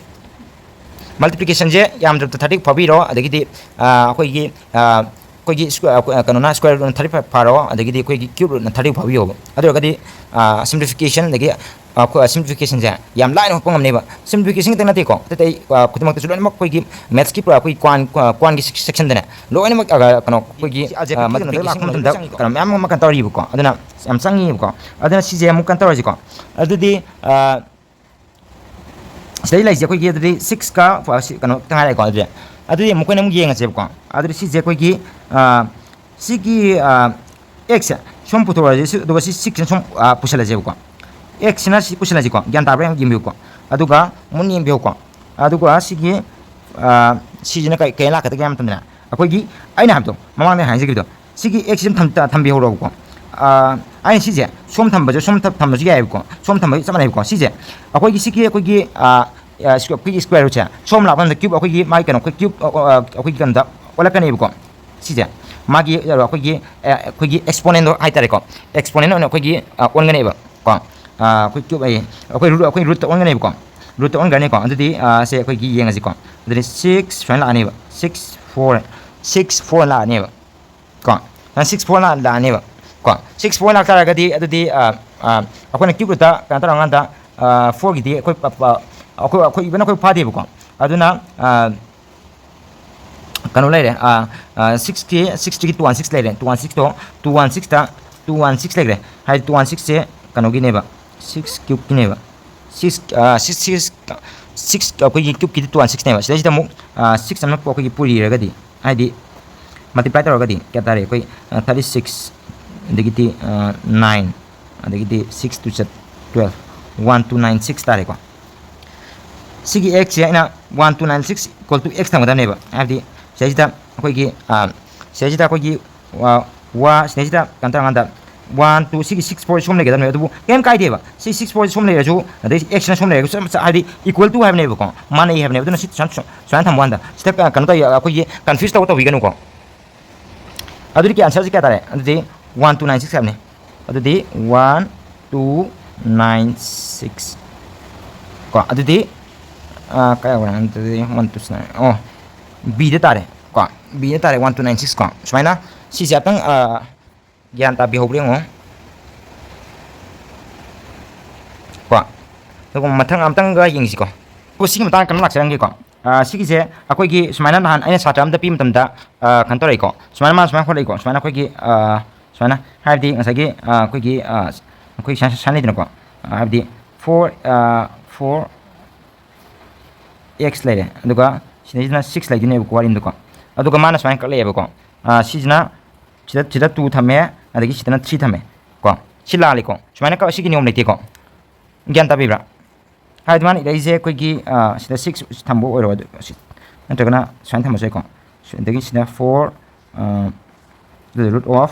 ꯃꯜꯇꯤꯄ꯭ꯂꯤꯀꯦꯁꯟꯁꯦ ꯌꯥꯝꯗ꯭ꯔꯕꯗ thirty ꯐꯥꯕꯤꯔꯣ, ꯑꯗꯒꯤꯗꯤ, ꯑꯥ, ꯑꯩꯈꯣꯏꯒꯤ, ꯑꯥ, ꯑꯩꯈꯣꯏꯒꯤ square, ꯑꯩꯈꯣꯏ, ꯀꯩꯅꯣꯅ square rootꯅ thirty five ꯐꯥꯔꯣ, ꯑꯗꯒꯤꯗꯤ ꯑꯩꯈꯣꯏꯒꯤ cube rootꯅ thirty ꯐꯥꯕꯤꯌꯣꯕ꯫ ꯑꯗꯨ ꯑꯣꯏꯔꯒꯗꯤ simplification, ꯑꯗꯒꯤ simplification ꯁꯦ ꯌꯥꯝ ꯂꯥꯏꯅ ꯍꯣꯠꯄ ꯉꯝꯅꯦꯕ꯫ Simplification ꯈꯛꯇꯪ ꯅꯠꯇꯦꯀꯣ, ꯑꯇꯩ ꯑꯇꯩ ꯈꯨꯗꯤꯡꯃꯛꯇꯁꯨ ꯂꯣꯏꯅꯃꯛ ꯑꯩꯈꯣꯏꯒꯤ mathsꯀꯤ ꯄꯨꯔꯥ ꯑꯩꯈꯣꯏꯒꯤ ꯀ꯭ꯋꯥꯟ ꯀ꯭ꯋꯥꯟꯒꯤ sectionꯗꯅꯦ ꯂꯣꯏꯅꯃꯛ ꯀꯩꯅꯣ ꯑꯩꯈꯣꯏꯒꯤ multiplication ꯀꯩꯅꯣ ꯃꯌꯥꯝ ꯑꯃ ꯀꯩꯅꯣ ꯇꯧꯔꯤꯕꯀꯣ, ꯑꯗꯨꯅ ꯌꯥꯝ ꯆꯪꯉꯤꯕꯀꯣ꯫ ꯑꯗꯨꯅ ꯁꯤꯁꯦ ꯑꯃꯨꯛ ꯀꯩꯅꯣ ꯇꯧꯔꯁꯤꯀꯣ꯫ ꯑꯗꯨꯗꯤ ꯁꯤꯗꯩ ꯂꯩꯁꯦ ꯑꯩꯈꯣꯏꯒꯤ ꯑꯗꯨꯗꯤ sixꯀ ꯀꯩꯅꯣ ꯈꯛꯇ ꯉꯥꯏꯔꯦꯀꯣ꯫ ꯑꯗꯨꯗꯤ ꯑꯗꯨꯗꯤ ꯑꯃꯨꯛ ꯑꯩꯈꯣꯏꯅ ꯑꯃꯨꯛ ꯌꯦꯡꯉꯁꯦꯕꯀꯣ꯫ ꯑꯗꯨꯗꯤ ꯁꯤꯁꯦ ꯑꯩꯈꯣꯏꯒꯤ ꯁꯤꯒꯤ x ꯁꯦ ꯁꯨꯝ ꯄꯨꯊꯣꯔꯛꯑꯁꯦ, ꯑꯗꯨꯒ ꯁꯤ sixꯁꯤꯅ ꯁꯨꯝ ꯄꯨꯁꯜꯂꯁꯦꯕꯀꯣ꯫ Xꯁꯤꯅ ꯁꯤ ꯄꯨꯁꯜꯂꯁꯤꯀꯣ, ꯒ꯭ꯌꯥꯟ ꯇꯥꯕ꯭ꯔꯥ ꯌꯥꯝ ꯌꯦꯡꯕꯤꯌꯨꯀꯣ꯫ ꯑꯗꯨꯒ ꯃꯨꯟꯅ ꯌꯦꯡꯕꯤꯌꯨꯀꯣ꯫ ꯑꯗꯨꯒ ꯁꯤꯒꯤ ꯁꯤꯁꯤꯅ ꯀꯩ ꯀꯩ ꯂꯥꯛꯀꯗꯒꯦ ꯍꯥꯏꯕ ꯃꯇꯝꯗꯅꯦ, ꯑꯩꯈꯣꯏꯒꯤ ꯑꯩꯅ ꯍꯥꯏꯕꯗꯣ, ꯃꯃꯥꯡꯗ ꯍꯥꯏꯖꯈꯤꯕꯗꯣ, ꯁꯤꯒꯤ x ꯁꯤꯅ ꯊꯝꯕꯤꯍꯧꯔꯣꯕꯀꯣ꯫ ꯑꯩꯅ ꯁꯤꯁꯦ ꯁꯣꯝ ꯊꯝꯕꯁꯨ ꯁꯣꯝ ꯊꯝꯕꯁꯨ ꯌꯥꯏꯑꯕꯀꯣ, ꯁꯣꯝ ꯊꯝꯕꯁꯨ ꯆꯞ ꯃꯥꯟꯅꯩꯕꯀꯣ꯫ ꯁꯤꯁꯦ ꯑꯩꯈꯣꯏꯒꯤ ꯁꯤꯒꯤ ꯑꯩꯈꯣꯏꯒꯤ ꯑꯩꯈꯣꯏꯒꯤ square rootꯁꯦ ꯁꯣꯝ ꯂꯥꯛꯄ ꯃꯇꯝꯗ cube ꯑꯩꯈꯣꯏꯒꯤ ꯃꯥꯒꯤ ꯀꯩꯅꯣ ꯑꯩꯈꯣꯏ cube ꯑꯩꯈꯣꯏꯒꯤ ꯀꯩꯅꯣꯗ ꯑꯣꯜꯂꯛꯀꯅꯦꯕꯀꯣ꯫ ꯁꯤꯁꯦ ꯃꯥꯒꯤ ꯑꯩꯈꯣꯏꯒꯤ ꯑꯩꯈꯣꯏꯒꯤ exponentꯗꯣ ꯍꯥꯏꯇꯥꯔꯦꯀꯣ꯫ Exponent ꯑꯣꯏꯅ ꯑꯩꯈꯣꯏꯒꯤ ꯑꯣꯟꯒꯅꯦꯕ ꯀꯣ꯫ ꯑꯩꯈꯣꯏ cube ꯑꯩ ꯑꯩꯈꯣꯏ root ꯑꯩꯈꯣꯏ rootꯇ ꯑꯣꯟꯒꯅꯦꯕꯀꯣ꯫ Rootꯇ ꯑꯣꯟꯈ꯭ꯔꯅꯤꯀꯣ꯫ ꯑꯗꯨꯗꯤ ꯁꯦ ꯑꯩꯈꯣꯏꯒꯤ ꯌꯦꯡꯉꯁꯤꯀꯣ꯫ ꯑꯗꯨꯗꯤ six ꯁꯨꯃꯥꯏꯅ ꯂꯥꯛꯑꯅꯦꯕ, six four, six four ꯂꯥꯛꯑꯅꯦꯕ ꯀꯣ꯫ Six four ꯂꯥꯛꯑꯅꯦꯕ ꯀꯣ꯫ Six four ꯂꯥꯛꯇꯥꯔꯒꯗꯤ ꯑꯗꯨꯗꯤ ꯑꯩꯈꯣꯏꯅ cube rootꯇ ꯀꯩꯅꯣ ꯇꯧꯔꯀꯥꯟꯗ fourꯒꯤꯗꯤ ꯑꯩꯈꯣꯏ ꯑꯩꯈꯣꯏ ꯑꯩꯈꯣꯏ even ꯑꯩꯈꯣꯏ ꯐꯥꯗꯦꯕꯀꯣ꯫ ꯑꯗꯨꯅ ꯀꯩꯅꯣ ꯂꯩꯔꯦ, sixꯀꯤ sixꯇꯒꯤ two one six ꯂꯩꯔꯦ꯫ Two one sixꯇꯣ two one sixꯇ two one six ꯂꯩꯈ꯭ꯔꯦ꯫ ꯍꯥꯏꯗꯤ two one sixꯁꯦ ꯀꯩꯅꯣꯒꯤꯅꯦꯕ, six cubeꯀꯤꯅꯦꯕ꯫ Six six six six ꯑꯩꯈꯣꯏꯒꯤ cubeꯀꯤꯗꯤ two one sixꯅꯦꯕ꯫ ꯁꯤꯗꯩꯁꯤꯗ ꯑꯃꯨꯛ six ꯑꯃ ꯑꯩꯈꯣꯏꯒꯤ ꯄꯨꯔꯤꯔꯒꯗꯤ, ꯍꯥꯏꯗꯤ multiply ꯇꯧꯔꯒꯗꯤ ꯀꯌꯥ ꯇꯥꯔꯦ? ꯑꯩꯈꯣꯏ thirty six, ꯑꯗꯒꯤꯗꯤ nine, ꯑꯗꯒꯤꯗꯤ six two twelve, one two nine six ꯇꯥꯔꯦꯀꯣ꯫ ꯁꯤꯒꯤ xꯁꯦ ꯑꯩꯅ one two nine six equal to x ꯊꯝꯒꯗꯕꯅꯦꯕ꯫ ꯍꯥꯏꯕꯗꯤ ꯁꯤꯗꯩꯁꯤꯗ ꯑꯩꯈꯣꯏꯒꯤ ꯁꯤꯗꯩꯁꯤꯗ ꯑꯩꯈꯣꯏꯒꯤ ꯋꯥ ꯁꯤꯗꯩꯁꯤꯗ ꯀꯩꯅꯣ ꯇꯧꯔꯀꯥꯟꯗ one two, ꯁꯤꯒꯤ six four ꯁꯣꯝ ꯂꯩꯒꯗꯕꯅꯦꯕ꯫ ꯑꯗꯨꯕꯨ ꯀꯩꯝ ꯀꯥꯏꯗꯦꯕ꯫ ꯁꯤ six four ꯁꯣꯝ ꯂꯩꯔꯁꯨ, ꯑꯗꯩ xꯅ ꯁꯣꯝ ꯂꯩꯔꯁꯨ ꯆꯞ ꯆꯞ ꯍꯥꯏꯗꯤ equal to ꯍꯥꯏꯕꯅꯦꯕꯀꯣ, ꯃꯥꯟꯅꯩ ꯍꯥꯏꯕꯅꯦꯕ꯫ ꯑꯗꯨꯅ ꯁꯤ ꯁꯨꯃꯥꯏꯅ ꯁꯨꯃꯥꯏꯅ ꯊꯝꯕ ꯀꯥꯟꯗ ꯁꯤꯗ ꯀꯩꯅꯣ ꯇꯧ ꯑꯩꯈꯣꯏꯒꯤ confuse ꯇꯧꯕ ꯇꯧꯕꯤꯒꯅꯨꯀꯣ꯫ ꯑꯗꯨꯗꯤ ꯀꯩ answerꯁꯦ ꯀꯌꯥ ꯇꯥꯔꯦ? ꯑꯗꯨꯗꯤ one two nine six ꯍꯥꯏꯕꯅꯦ꯫ ꯑꯗꯨꯗꯤ one two nine six ꯀꯣ꯫ ꯑꯗꯨꯗꯤ ꯀꯌꯥ ꯑꯣꯏꯔꯦ? ꯑꯗꯨꯗꯤ one two nine, ꯑꯣ, Bꯗ ꯇꯥꯔꯦ꯫ ꯀꯣ, ꯕꯤꯅ ꯇꯥꯔꯦ ꯋꯥꯟ ꯇꯨ ꯅꯥꯏꯟ ꯁꯤꯛꯁ ꯀꯣ꯫ ꯁꯨꯃꯥꯏꯅ ꯁꯤꯁꯦ ꯑꯝꯇꯪ, ꯑ, ꯒ꯭ꯌꯥꯟ ꯇꯥꯕꯤꯍꯧꯕ꯭ꯔꯥ ꯌꯦꯡꯉꯣ꯫ ꯀꯣ, ꯑꯗꯨꯒ ꯃꯊꯪ ꯑꯝꯇꯪꯒ ꯌꯦꯡꯁꯤꯀꯣ꯫ ꯑꯣ, ꯁꯤꯒꯤ ꯃꯇꯥꯡꯗ ꯀꯩꯅꯣ ꯂꯥꯛꯆꯔꯝꯒꯦꯀꯣ꯫ ꯑ, ꯁꯤꯒꯤꯁꯦ ꯑꯩꯈꯣꯏꯒꯤ ꯁꯨꯃꯥꯏꯅ ꯅꯍꯥꯟ ꯑꯩꯅ ꯁꯥꯇ꯭ꯔ ꯑꯝꯗ ꯄꯤꯕ ꯃꯇꯝꯗ, ꯑ, ꯀꯩꯅꯣ ꯇꯧꯔꯛꯏꯀꯣ꯫ ꯁꯨꯃꯥꯏꯅ ꯃꯥ ꯁꯨꯃꯥꯏꯅ ꯍꯣꯠꯂꯛꯏꯀꯣ꯫ ꯁꯨꯃꯥꯏꯅ ꯑꯩꯈꯣꯏꯒꯤ, ꯑ, ꯁꯨꯃꯥꯏꯅ ꯍꯥꯏꯕꯗꯤ ꯉꯁꯥꯏꯒꯤ, ꯑ, ꯑꯩꯈꯣꯏꯒꯤ, ꯑ, ꯑꯩꯈꯣꯏ ꯁꯥꯏꯟ, ꯁꯥꯏꯟ ꯂꯩꯗꯅꯀꯣ꯫ ꯑ, ꯍꯥꯏꯕꯗꯤ ꯐꯣꯔ, ꯑ, ꯐꯣꯔ ꯑꯦꯛꯁ ꯂꯩꯔꯦ, ꯑꯗꯨꯒ ꯁꯤꯗꯩꯁꯤꯅ ꯁꯤꯛꯁ ꯂꯩꯗꯣꯏꯅꯦꯕꯀꯣ ꯋꯥꯔꯤꯅꯤꯗꯀꯣ꯫ ꯑꯗꯨꯒ ꯃꯥꯅ ꯁꯨꯃꯥꯏꯅ ꯀꯛꯂꯛꯑꯦꯕꯀꯣ꯫ ꯑ, ꯁꯤꯁꯤꯅ ꯁꯤꯗ, ꯁꯤꯗ ꯇꯨ ꯊꯝꯃꯦ, ꯑꯗꯒꯤ ꯁꯤꯗꯅ ꯊ꯭ꯔꯤ ꯊꯝꯃꯦ ꯀꯣ꯫ ꯁꯤ ꯂꯥꯜꯂꯤꯀꯣ꯫ ꯁꯨꯃꯥꯏꯅ ꯀꯛ-, ꯁꯤꯒꯤ ꯅꯤꯌꯣꯝ ꯂꯩꯇꯦꯀꯣ꯫ ꯒ꯭ꯌꯥꯟ ꯇꯥꯕꯤꯕ꯭ꯔꯥ? ꯍꯥꯏꯕꯗꯤ ꯃꯥꯅ ꯏꯔꯛꯏꯁꯦ ꯑꯩꯈꯣꯏꯒꯤ, ꯑ, ꯁꯤꯗ ꯁꯤꯛꯁ ꯊꯝꯕ ꯑꯣꯏꯔꯣ, ꯑꯗꯨ ꯁꯤ-, ꯅꯠꯇ꯭ꯔꯒꯅ ꯁꯨꯃꯥꯏꯅ ꯊꯝꯃꯁꯨ ꯌꯥꯏꯀꯣ꯫ ꯁꯤ-, ꯑꯗꯒꯤ ꯁꯤꯗ ꯐꯣꯔ, ꯑ, the root of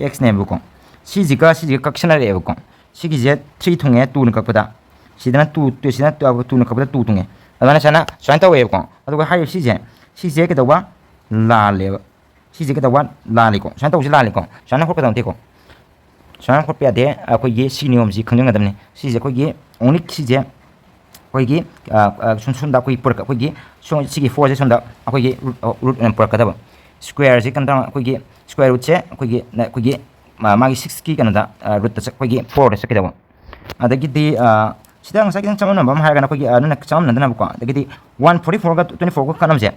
x ꯅꯦꯕꯀꯣ꯫ ꯁꯤꯁꯤꯒ ꯁꯤꯁꯤꯒ ꯀꯛꯁꯟꯅꯔꯛꯑꯦꯕꯀꯣ꯫ ꯁꯤꯒꯤꯁꯦ ꯊ꯭ꯔꯤ ꯊꯨꯡꯉꯦ ꯇꯨꯅ ꯀꯛꯄꯗ꯫ ꯁꯤꯗꯅ ꯇꯨ, ꯇꯨ-, ꯁꯤꯗꯅ ꯇꯨ-, ꯇꯨꯅ ꯀꯛꯄꯗ ꯇꯨ ꯊꯨꯡꯉꯦ꯫ ꯑꯗꯨꯃꯥꯏꯅ ꯁꯨꯃꯥꯏꯅ, ꯁꯨꯃꯥꯏꯅ ꯇꯧꯋꯦꯕꯀꯣ꯫ ꯑꯗꯨꯒ ꯍꯥꯏꯔꯤꯕ ꯁꯤꯁꯦ, ꯁꯤꯁꯦ ꯀꯩꯗꯧꯕ? ꯂꯥꯜꯂꯦꯕ꯫ ꯁꯤꯁꯦ ꯀꯩꯗꯧꯕ? ꯂꯥꯜꯂꯤꯀꯣ꯫ ꯁꯨꯃꯥꯏꯅ ꯇꯧꯕꯁꯦ ꯂꯥꯜꯂꯤꯀꯣ꯫ ꯁꯨꯃꯥꯏꯅ ꯍꯣꯠꯀꯗꯕ ꯅꯠꯇꯦꯀꯣ꯫ ꯁꯨꯃꯥꯏꯅ ꯍꯣꯠꯄ ꯌꯥꯗꯦ꯫ ꯑꯩꯈꯣꯏꯒꯤ ꯁꯤ ꯅꯤꯌꯣꯝꯁꯤ ꯈꯪꯖꯤꯟꯒꯗꯕꯅꯤ꯫ ꯁꯤꯁꯦ ꯑꯩꯈꯣꯏꯒꯤ only ꯁꯤꯁꯦ ꯑꯩꯈꯣꯏꯒꯤ, ꯑ, ꯑ, ꯁꯨꯝ ꯁꯣꯝꯗ ꯑꯩꯈꯣꯏꯒꯤ ꯄꯨꯔꯛ-, ꯑꯩꯈꯣꯏꯒꯤ ꯁꯣꯝ-, ꯁꯤꯒꯤ ꯐꯣꯔꯁꯦ ꯁꯣꯝꯗ ꯑꯩꯈꯣꯏꯒꯤ ꯔꯨꯠ, ꯑ, ꯔꯨꯠ ꯑꯣꯏꯅ ꯄꯨꯔꯛꯀꯗꯕ꯫ ꯁ꯭ꯀ꯭ꯋꯦꯔꯁꯦ ꯀꯩꯅꯣ ꯇꯧꯔ-, ꯑꯩꯈꯣꯏꯒꯤ ꯁ꯭ꯀ꯭ꯋꯦꯔ ꯔꯨꯠꯁꯦ ꯑꯩꯈꯣꯏꯒꯤ, ꯑꯩꯈꯣꯏꯒꯤ, ꯃꯥ-, ꯃꯥꯒꯤ ꯁꯤꯛꯁꯀꯤ ꯀꯩꯅꯣꯗ, ꯑ, ꯔꯨꯠꯇ ꯆꯠ-, ꯑꯩꯈꯣꯏꯒꯤ ꯐꯣꯔꯗ ꯆꯠꯀꯗꯕ꯫ ꯑꯗꯒꯤꯗꯤ, ꯑ, ꯁꯤꯗ ꯉꯁꯥꯏꯒꯤ ꯅꯪ ꯆꯃꯝꯅꯕ ꯑꯃ ꯍꯥꯏꯔꯒꯅ ꯑꯩꯈꯣꯏꯒꯤ, ꯑ, ꯅꯪꯅ ꯆꯃꯝꯅꯗꯅꯕꯀꯣ꯫ ꯑꯗꯒꯤꯗꯤ ꯋꯥꯟ ꯐꯣꯔꯇꯤ ꯐꯣꯔꯒ ꯇ꯭ꯋꯦꯟꯇꯤ ꯐꯣꯔꯒ ꯈꯠꯅꯕꯁꯦ,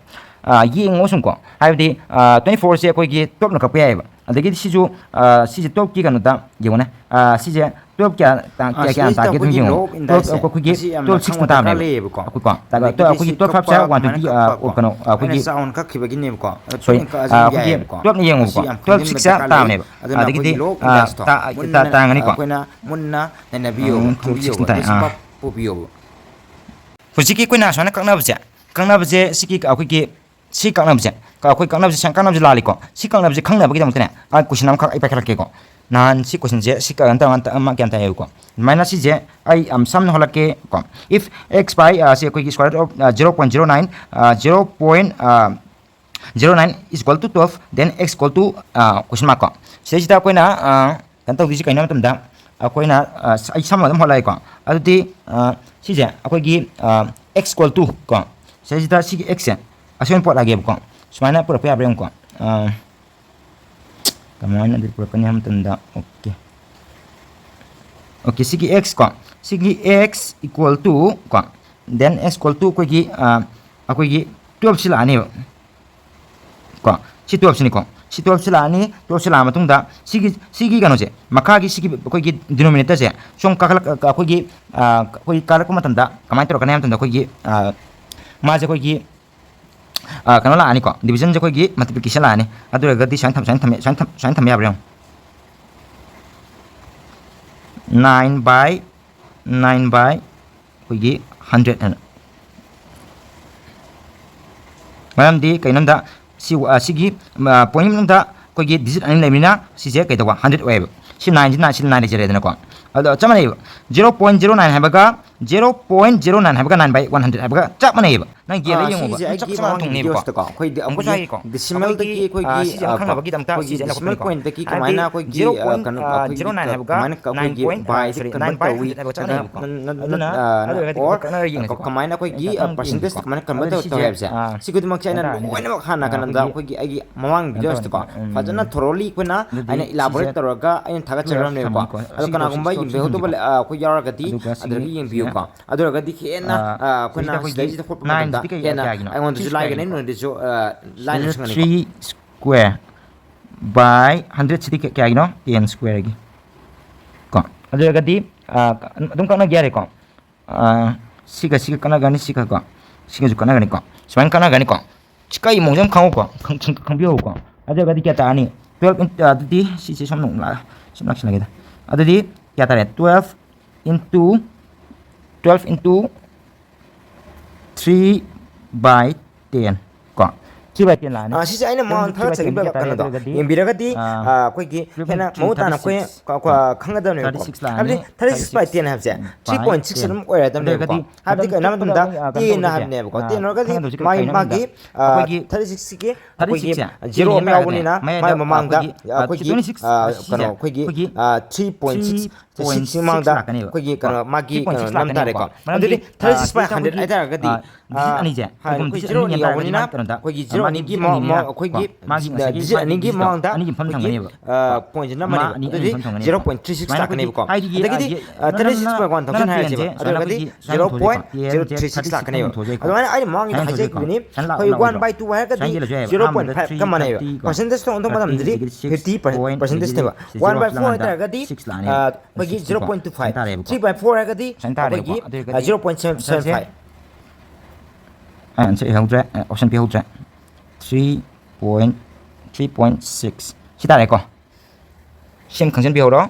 ꯑ, ꯌꯦꯡꯉꯣ ꯁꯨꯝ ꯀꯣ꯫ ꯍꯥꯏꯕꯗꯤ, ꯑ, ꯇ꯭ꯋꯦꯟꯇꯤ ꯐꯣꯔꯁꯦ ꯑꯩꯈꯣꯏꯒꯤ ꯇꯨꯌꯦꯜꯞꯅ ꯀꯛꯄ ꯌꯥꯏꯑꯕ꯫ ꯑꯗꯒꯤꯗꯤ ꯁꯤꯁꯨ, ꯑ, ꯁꯤꯁꯦ ꯇꯨꯌꯦꯜꯞꯀꯤ ꯀꯩꯅꯣꯗ ꯌꯦꯡꯉꯨꯅꯦ꯫ ꯑ, ꯁꯤꯁꯦ ꯇꯨꯌꯦꯜꯞ ꯀꯌꯥ ꯇꯥ-, ꯑ, ꯀꯌꯥ, ꯀꯌꯥ ꯁꯤꯗꯩꯁꯤꯗ ꯇꯥꯒꯦ ꯑꯗꯨꯝ ꯑꯩꯈꯣꯏꯒꯤ ꯌꯦꯡꯉꯣ꯫ ꯂꯣꯛ ꯇꯨꯌꯦꯜꯞ ꯏꯟꯗꯥꯏꯁꯁꯦ ꯑꯩꯈꯣꯏꯒꯤ ꯃꯁꯤ ꯌꯥꯝꯅ ꯇꯨꯌꯦꯜꯞ ꯈꯪꯕ ꯁꯤꯛꯁ ꯑꯃ ꯇꯥꯕꯅꯦꯕ꯫ ꯇꯥꯕꯅꯦꯕꯀꯣ꯫ ꯑꯩꯈꯣꯏꯀꯣ, ꯇꯥ-, ꯑꯗꯒꯤꯗꯤ ꯇꯨ-, ꯁꯤ ꯑꯩꯈꯣꯏꯒꯤ ꯇꯨꯌꯦꯜꯞ ꯀꯛꯄ ꯐꯥꯏꯚꯁꯦ ꯋꯥꯟ ꯁꯨꯃꯥꯏꯅ ꯇ꯭ꯋꯦꯟꯇꯤ, ꯑ, ꯀꯛꯄꯀꯣ꯫ ꯀꯩꯅꯣ, ꯑ, ꯑꯩꯈꯣꯏꯅ ꯑꯩꯈꯣꯏꯒꯤ, ꯆꯥꯎꯅ ꯀꯛꯈꯤꯕꯒꯤꯅꯦꯕꯀꯣ꯫ ꯑꯗꯣ ꯁꯣꯔꯤ, ꯇꯨꯌꯦꯜꯞ ꯑ, ꯀꯛꯑꯁꯨ ꯑꯩꯈꯣꯏꯒꯤ ꯌꯥꯏꯑꯕꯀꯣ꯫ ꯇꯨꯌꯦꯜꯞꯅ ꯌꯦꯡꯉꯨꯕꯀꯣ꯫ ꯃꯁꯤ ꯌꯥꯝ ꯇꯨꯌꯦꯜꯞ ꯈꯪꯖꯤꯟꯕ ꯁꯤꯛꯁꯇ ꯗꯔꯀꯥꯔ ꯇꯥꯕꯅꯦꯕ꯫ ꯂꯩꯌꯦꯕ꯫ ꯑꯗꯨꯅ ꯑꯗꯒꯤꯗꯤ, ꯑꯩꯈꯣꯏꯒꯤ ꯂꯣꯛ ꯑ, ꯏꯟꯗꯥꯏꯁꯇꯣ ꯇꯥ-, ꯃꯨꯟꯅ ꯇꯥ-, ꯇꯥꯡꯉꯅꯤꯀꯣ꯫ ꯑꯩꯈꯣꯏꯅ ꯃꯨꯟꯅ ꯅꯩꯅꯕꯤꯌꯣꯕ, ꯎꯝ, ꯇꯨꯌꯦꯜꯞ ꯈꯪꯕꯤꯌꯣꯕ꯫ ꯁꯤꯛꯁꯇ ꯇꯥꯏ, ꯃꯁꯤ ꯑꯥ꯫ ꯚꯥꯞ ꯄꯨꯕꯤꯌꯣꯕ꯫ ꯍꯧꯖꯤꯛꯀꯤ ꯑꯩꯈꯣꯏꯅ ꯁꯨꯃꯥꯏꯅ ꯀꯛꯅꯕꯁꯦ, ꯀꯛꯅꯕꯁꯦ ꯁꯤꯒꯤ ꯑꯩꯈꯣꯏꯒꯤ ꯁꯤ ꯀꯛꯅꯕꯁꯦ, ꯀ-, ꯑꯩꯈꯣꯏ ꯀꯛꯅꯕꯁꯦ, ꯁꯤ ꯀꯛꯅꯕꯁꯦ ꯂꯥꯜꯂꯤꯀꯣ꯫ ꯁꯤ ꯀꯛꯅꯕꯁꯦ ꯈꯪꯅꯕꯒꯤꯗꯃꯛꯇꯅꯦ, ꯑꯩ ꯀꯣꯏꯁꯟ ꯑꯃꯈꯛ ꯑꯩ ꯄꯥꯏꯈꯠꯂꯛꯀꯦꯀꯣ꯫ ꯅꯍꯥꯟ ꯁꯤ ꯀꯣꯏꯁꯟꯁꯦ, ꯁꯤ ꯀ-, ꯑꯝꯇ, ꯑꯝꯇ, ꯑꯃ ꯒ꯭ꯌꯥꯟ ꯇꯥꯏꯌꯦꯕꯀꯣ꯫ ꯑꯗꯨꯃꯥꯏꯅ ꯁꯤꯁꯦ ꯑꯩ ꯌꯥꯝ ꯁꯝꯅ ꯍꯣꯠꯂꯛꯀꯦꯀꯣ꯫ If x by, ꯑ, ꯁꯤ ꯑꯩꯈꯣꯏꯒꯤ square root of, ꯑ, zero point zero nine, ꯑ, zero point, ꯑ, zero nine is equal to twelve, then x equal to, ꯑ, question mark ꯀꯣ꯫ ꯁꯤꯗꯩꯁꯤꯗ ꯑꯩꯈꯣꯏꯅ, ꯑ, ꯀꯩꯅꯣ ꯇꯧꯗꯣꯏꯁꯤ ꯀꯩꯅꯣ ꯍꯥꯏꯕ ꯃꯇꯝꯗ, ꯑꯩꯈꯣꯏꯅ, ꯑ, ꯑꯩ ꯁꯝꯅ ꯑꯗꯨꯝ ꯍꯣꯠꯂꯛꯑꯦꯀꯣ꯫ ꯑꯗꯨꯗꯤ, ꯑ, ꯁꯤꯁꯦ ꯑꯩꯈꯣꯏꯒꯤ, ꯑ, x equal to ꯀꯣ, ꯁꯤꯗꯩꯁꯤꯗ ꯁꯤꯒꯤ x ꯁꯦ ꯑꯁꯤ ꯑꯣꯏꯅ ꯄꯣꯠ ꯍꯥꯏꯒꯦꯕꯀꯣ꯫ ꯁꯨꯃꯥꯏꯅ ꯄꯨꯔꯛꯄ ꯌꯥꯕ꯭ꯔꯥ ꯌꯦꯡꯉꯨꯀꯣ꯫ ꯑꯥ, ꯀꯃꯥꯏꯅ ꯑꯗꯨ ꯄꯨꯔꯛꯀꯅꯤ ꯍꯥꯏꯕ ꯃꯇꯝꯗ, okay, okay, ꯁꯤꯒꯤ x ꯀꯣ, ꯁꯤꯒꯤ x equal to ꯀꯣ, then x equal to ꯑꯩꯈꯣꯏꯒꯤ, ꯑꯥ, ꯑꯩꯈꯣꯏꯒꯤ twelve ꯁꯤ ꯂꯥꯛꯑꯅꯦꯕ ꯀꯣ꯫ ꯁꯤ twelve ꯁꯤꯅꯤꯀꯣ꯫ ꯁꯤ twelve ꯁꯤ ꯂꯥꯛꯑꯅꯤ꯫ twelve ꯁꯤ ꯂꯥꯛꯑ ꯃꯇꯨꯡꯗ ꯁꯤꯒꯤ, ꯁꯤꯒꯤ ꯀꯩꯅꯣꯁꯦ, ꯃꯈꯥꯒꯤ ꯁꯤꯒꯤ ꯑꯩꯈꯣꯏꯒꯤ denominator ꯁꯦ ꯁꯨꯝ ꯀꯥꯈꯠꯂꯛ-, ꯑꯩꯈꯣꯏꯒꯤ, ꯑꯥ, ꯑꯩꯈꯣꯏ ꯀꯥꯈꯠꯂꯛꯄ ꯃꯇꯝꯗ ꯀꯃꯥꯏꯅ ꯇꯧꯔꯛꯀꯅꯤ ꯍꯥꯏꯕ ꯃꯇꯝꯗ ꯑꯩꯈꯣꯏꯒꯤ, ꯑꯥ, ꯃꯥꯁꯦ ꯑꯩꯈꯣꯏꯒꯤ, ꯑꯥ, ꯀꯩꯅꯣ ꯂꯥꯛꯑꯅꯤꯀꯣ, division ꯁꯦ ꯑꯩꯈꯣꯏꯒꯤ multiplication ꯂꯥꯛꯑꯅꯤ꯫ ꯑꯗꯨ ꯑꯣꯏꯔꯒꯗꯤ ꯁꯨꯃꯥꯏꯅ ꯊꯝ-, ꯁꯨꯃꯥꯏꯅ ꯊꯝ-, ꯁꯨꯃꯥꯏꯅ ꯊꯝ-, ꯁꯨꯃꯥꯏꯅ ꯊꯝꯕ ꯌꯥꯕ꯭ꯔꯥ ꯌꯦꯡꯉꯣ꯫ Nine by, nine by ꯑꯩꯈꯣꯏꯒꯤ hundred ꯍꯥꯏꯅ꯫ ꯃꯔꯝꯗꯤ ꯀꯩꯅꯣꯝꯗ ꯁꯤ, ꯑ, ꯁꯤꯒꯤ, ꯑ, point ꯃꯅꯨꯡꯗ ꯑꯩꯈꯣꯏꯒꯤ digit ꯑꯅꯤ ꯂꯩꯕꯅꯤꯅ ꯁꯤꯁꯦ ꯀꯩꯗꯧꯕ? Hundred ꯑꯣꯏꯌꯦꯕ꯫ ꯁꯤ nine ꯁꯤꯅ, ꯁꯤ nine ꯂꯩꯖꯔꯦꯗꯅꯀꯣ꯫ ꯑꯗꯣ ꯆꯞ ꯃꯥꯟꯅꯩꯕ꯫ Zero point zero nine ꯍꯥꯏꯕꯒ, zero point zero nine ꯍꯥꯏꯕꯒ nine by one hundred ꯍꯥꯏꯕꯒ ꯆꯞ ꯃꯥꯟꯅꯩꯕ꯫ ꯅꯪ ꯌꯦꯡꯉꯣ, ꯑꯥ, ꯁꯤꯒꯤꯁꯦ ꯆꯞ ꯑꯩꯒꯤ ꯃꯃꯥꯡꯒꯤ ꯃꯥꯟꯅꯕ ꯊꯣꯡꯅꯦꯕꯀꯣ꯫ Videos ꯇꯀꯣ ꯑꯩꯈꯣꯏꯗꯤ, ꯑꯃꯨꯛꯀꯁꯨ ꯑꯩꯈꯣꯏꯒꯤ ꯍꯥꯏꯒꯦꯀꯣ꯫ Decimal ꯗꯒꯤ ꯑꯩꯈꯣꯏꯒꯤ, ꯑꯩꯈꯣꯏꯒꯤ, ꯑ, ꯑ, ꯈꯪꯅꯕꯒꯤꯗꯃꯛꯇ ꯑꯩꯈꯣꯏꯒꯤ ꯁꯤꯁꯦ ꯑꯩꯅ decimal ꯂꯧꯊꯣꯛꯄꯅꯦꯕꯀꯣ꯫ Point ꯗꯒꯤ ꯍꯥꯏꯕꯗꯤ ꯀꯃꯥꯏꯅ ꯑꯩꯈꯣꯏꯒꯤ, zero point, ꯑ, ꯀꯩꯅꯣ, ꯑ, ꯑꯩꯈꯣꯏꯒꯤ zero nine ꯍꯥꯏꯕꯒ ꯀꯃꯥꯏꯅ nine ꯑꯩꯈꯣꯏꯒꯤ point ꯕꯥꯏꯁꯦ hundred ꯍꯥꯏꯕꯒ ꯆꯞ ꯃꯥꯟꯅꯩꯕꯀꯣ꯫ ꯑꯗꯨꯅ, ꯑꯗꯨ ꯑꯣꯏꯔꯒꯗꯤ ꯑꯃꯨꯛꯀ ꯀꯛꯅꯔꯒ ꯌꯦꯡꯉꯁꯤꯀꯣ꯫ ꯀꯃꯥꯏꯅ ꯑꯩꯈꯣꯏꯒꯤ, ꯑ, percentage ꯀꯃꯥꯏꯅ convert ꯇꯧ-, ꯇꯧꯋꯦ ꯍꯥꯏꯕꯁꯦ꯫ ꯑꯥ, ꯁꯤ ꯈꯨꯗꯤꯡꯃꯛꯁꯦ ꯑꯩꯅ ꯂꯣꯏꯅꯃꯛ ꯍꯥꯟꯅ ꯀꯩꯅꯣꯗ ꯑꯩꯈꯣꯏꯒꯤ ꯑꯩꯒꯤ ꯃꯃꯥꯡ videos ꯇꯀꯣ ꯐꯖꯅ thoroughly ꯑꯩꯈꯣꯏꯅ ꯑꯩꯅ elaborate ꯇꯧꯔꯒ ꯑꯩꯅ ꯊꯥꯒꯠꯆꯔꯝꯅꯦꯕꯀꯣ꯫ ꯑꯗꯣ ꯀꯅꯥꯒꯨꯝꯕ ꯌꯦꯡꯕꯤꯍꯧꯗꯕ ꯂꯩ-, ꯑ, ꯑꯩꯈꯣꯏ ꯌꯥꯎꯔꯒꯗꯤ ꯑꯗꯨꯗꯒꯤ ꯌꯦꯡꯕꯤꯌꯨꯀꯣ꯫ ꯑꯗꯨ ꯑꯣꯏꯔꯒꯗꯤ ꯍꯦꯟꯅ, ꯑ, ꯑꯩꯈꯣꯏꯅ ꯁꯤꯗꯩꯁꯤꯗ ꯍꯣꯠꯄ ꯃꯇꯝꯗ ꯍꯦꯟꯅ ꯑꯩꯉꯣꯟꯗꯁꯨ ꯂꯥꯏꯒꯅꯤ, ꯅꯣꯏꯗꯁꯨ, ꯑ, ꯂꯥꯏꯅ ꯈꯪꯒꯅꯤꯀꯣ꯫ Square by hundred CD ꯀꯌꯥꯒꯤꯅꯣ? Ten square ꯒꯤ꯫ ꯀꯣ꯫ ꯑꯗꯨ ꯑꯣꯏꯔꯒꯗꯤ, ꯑ, ꯑꯗꯨꯝ ꯀꯛꯅꯒꯦ ꯌꯥꯔꯦꯀꯣ꯫ ꯑ, ꯁꯤꯒ ꯁꯤꯒ ꯀꯠꯅꯒꯅꯤ, ꯁꯤꯒ ꯀꯣ, ꯁꯤꯒꯁꯨ ꯀꯠꯅꯒꯅꯤꯀꯣ꯫ ꯁꯨꯃꯥꯏꯅ ꯀꯠꯅꯒꯅꯤꯀꯣ꯫ ꯁꯤ ꯀꯛꯏ ꯃꯑꯣꯡꯁꯦ ꯑꯃ ꯈꯪꯉꯨꯀꯣ, ꯈꯪ-, ꯈꯪ-, ꯈꯪꯕꯤꯍꯧꯀꯣ꯫ ꯑꯗꯨ ꯑꯣꯏꯔꯒꯗꯤ ꯀꯌꯥ ꯇꯥꯔꯅꯤ? Twelve ꯏꯟ-, ꯑ, ꯑꯗꯨꯗꯤ ꯁꯤꯁꯦ ꯁꯨꯝ ꯑꯃꯨꯛ ꯂꯥꯛ-, ꯁꯨꯝ ꯂꯥꯛꯁꯤꯜꯂꯒꯦꯗ꯫ ꯑꯗꯨꯗꯤ ꯀꯌꯥ ꯇꯥꯔꯦ? Twelve into, twelve into three by ten ꯀꯣ꯫ Three by ten ꯂꯥꯛꯑꯅꯤ꯫ ꯑ, ꯁꯤꯁꯦ ꯑꯩꯅ ꯃꯃꯥꯡ ꯊꯥꯒꯠꯆꯈꯤꯕ ꯀꯩꯅꯣꯗꯣ ꯌꯦꯡꯕꯤꯔꯒꯗꯤ, ꯑ, ꯑꯩꯈꯣꯏꯒꯤ ꯍꯦꯟꯅ ꯃꯃꯨꯠ ꯇꯥꯅ ꯑꯩꯈꯣꯏ ꯀ-, ꯀ-, ꯈꯪꯒꯗꯕꯅꯦꯕꯀꯣ꯫ ꯍꯥꯏꯕꯗꯤ thirty six ꯂꯥꯛꯑꯅꯤ, thirty six by ten ꯍꯥꯏꯕꯁꯦ three point six ꯑꯗꯨꯝ ꯑꯣꯏꯔꯗꯕꯅꯦꯕꯀꯣ꯫ ꯍꯥꯏꯕꯗꯤ ꯀꯩꯅꯣ ꯍꯥꯏꯕ ꯃꯇꯝꯗ ten ꯍꯥꯏꯕꯅꯦꯕꯀꯣ꯫ Ten ꯑꯣꯏꯔꯒꯗꯤ ꯃꯥꯒꯤ, ꯃꯥꯒꯤ, ꯑ, thirty six ꯀꯤ ꯑꯩꯈꯣꯏꯒꯤ zero ꯑꯃ ꯌꯥꯎꯕꯅꯤꯅ ꯃꯥꯒꯤ ꯃꯃꯥꯡꯗ ꯑꯩꯈꯣꯏꯒꯤ, ꯑ, ꯀꯩꯅꯣ, ꯑꯩꯈꯣꯏꯒꯤ, ꯑ, three point six ꯁꯤ ꯃꯃꯥꯡꯗ ꯑꯩꯈꯣꯏꯒꯤ ꯀꯩꯅꯣ, ꯃꯥꯒꯤ ꯀꯩꯅꯣ ꯅꯝ ꯇꯥꯔꯦꯀꯣ꯫ ꯑꯗꯨꯗꯤ thirty six by hundred ꯍꯥꯏꯇꯥꯔꯒꯗꯤ Digit ꯑꯅꯤꯁꯦ, ꯍꯥꯏ, ꯑꯩꯈꯣꯏ ꯀꯩꯒꯨꯝꯕ digit ꯑꯅꯤ ꯌꯥꯎꯕꯅꯤꯅ ꯀꯩꯅꯣ ꯇꯧꯔꯦ, ꯑꯩꯈꯣꯏꯒꯤ zero ꯑꯅꯤꯒꯤ ꯃꯥꯒꯤ ꯃꯑꯣꯡ, ꯑꯅꯤꯅꯤꯅ, ꯃꯑꯣꯡ, ꯑꯩꯈꯣꯏꯒꯤ ꯀꯣ, ꯃꯥꯒꯤ ꯉꯁꯥꯏꯒꯤ digit ꯑꯅꯤꯒꯤ ꯃꯥꯒꯤ ꯃꯑꯣꯡꯗ ꯑꯅꯤꯒꯤ ꯃꯐꯝ ꯑꯩꯈꯣꯏꯒꯤ, ꯊꯝꯒꯅꯦꯕ꯫ ꯑ, pointꯁꯤꯅ ꯑꯃ, ꯑꯃꯅꯦꯕ꯫ ꯑꯅꯤꯒꯤ ꯑꯗꯨꯗꯤ ꯃꯐꯝ ꯊꯝꯒꯅꯦꯕ꯫ Zero point three six ꯁꯨꯃꯥꯏꯅ ꯑꯩꯈꯣꯏꯒꯤ, ꯂꯥꯛꯀꯅꯦꯕꯀꯣ꯫ ꯍꯥꯏꯗꯤ, ꯑꯗꯒꯤꯗꯤ, ꯑ, ꯅꯪ, thirty six point one thousand ꯅꯪ ꯍꯥꯏꯔꯁꯦꯕ꯫ ꯇꯦꯟꯁꯦ, ꯑꯗꯨ ꯑꯣꯏꯔꯒꯗꯤ ꯁꯨꯃꯥꯏꯅ ꯄꯨꯊꯣꯛꯑꯦꯀꯣ꯫ zero point zero three six ꯇꯦꯟꯁꯦ ꯂꯥꯛꯀꯅꯦꯕ꯫ ꯁꯨꯃꯥꯏꯅ ꯄꯨꯊꯣꯛꯑꯦꯀꯣ꯫ ꯑꯗꯨꯃꯥꯏꯅ ꯑꯩꯅ ꯃꯃꯥꯡꯒꯤꯗ ꯁꯨꯃꯥꯏꯅ ꯍꯥꯏꯖꯈꯤꯕꯅꯤ꯫ ꯄꯨꯊꯣꯛꯑꯦꯀꯣ꯫ ꯁꯨꯃꯥꯏꯅ ꯑꯩꯈꯣꯏ ꯂꯥꯛꯑꯣ꯫ One by two ꯍꯥꯏꯔꯒꯗꯤ ꯁꯨꯃꯥꯏꯅ ꯂꯩꯔꯁꯨ ꯌꯥꯏꯌꯦꯕ꯫ Zero point five ꯑꯍꯥꯟꯕꯗ ꯀ ꯃꯥꯟꯅꯩꯕ꯫ Three thirty ꯀꯣ꯫ Percentageꯇ ꯑꯣꯟꯊꯣꯛꯄ ꯃꯇꯝꯗꯗꯤ ꯑꯗꯒꯤꯗꯤ six ꯐꯤꯐꯇꯤ ꯄꯔꯁꯦꯟ, point, ꯄꯔꯁꯦꯟꯇꯦꯖꯅꯦꯕ꯫ ꯑꯗꯒꯤꯗꯤ One by four ꯍꯥꯏꯇꯥꯔꯒꯗꯤ, six ꯂꯥꯛꯑꯅꯦꯕ꯫ ꯑ, ꯑꯩꯈꯣꯏꯒꯤ six ꯀꯣ꯫ Zero point two five꯫ ꯁꯨꯃꯥꯏꯅ ꯇꯥꯔꯦꯕꯀꯣ꯫ Three by four ꯍꯥꯏꯔꯒꯗꯤ ꯁꯨꯃꯥꯏꯅ ꯇꯥꯔꯦꯕꯀꯣ꯫ ꯑꯩꯈꯣꯏꯒꯤ, ꯑꯗꯨ ꯑꯣꯏꯔꯒꯗꯤ ꯑ, zero point seven five꯫ ꯑ, answer ꯏꯍꯧꯗ꯭ꯔꯦ, ꯑ, option ꯄꯤꯍꯧꯗ꯭ꯔꯦ꯫ Three point, three point six꯫ ꯁꯤ ꯇꯥꯔꯦꯀꯣ꯫ ꯁꯤ ꯑꯃ ꯈꯪꯖꯤꯟꯕꯤꯍꯧꯔꯣ꯫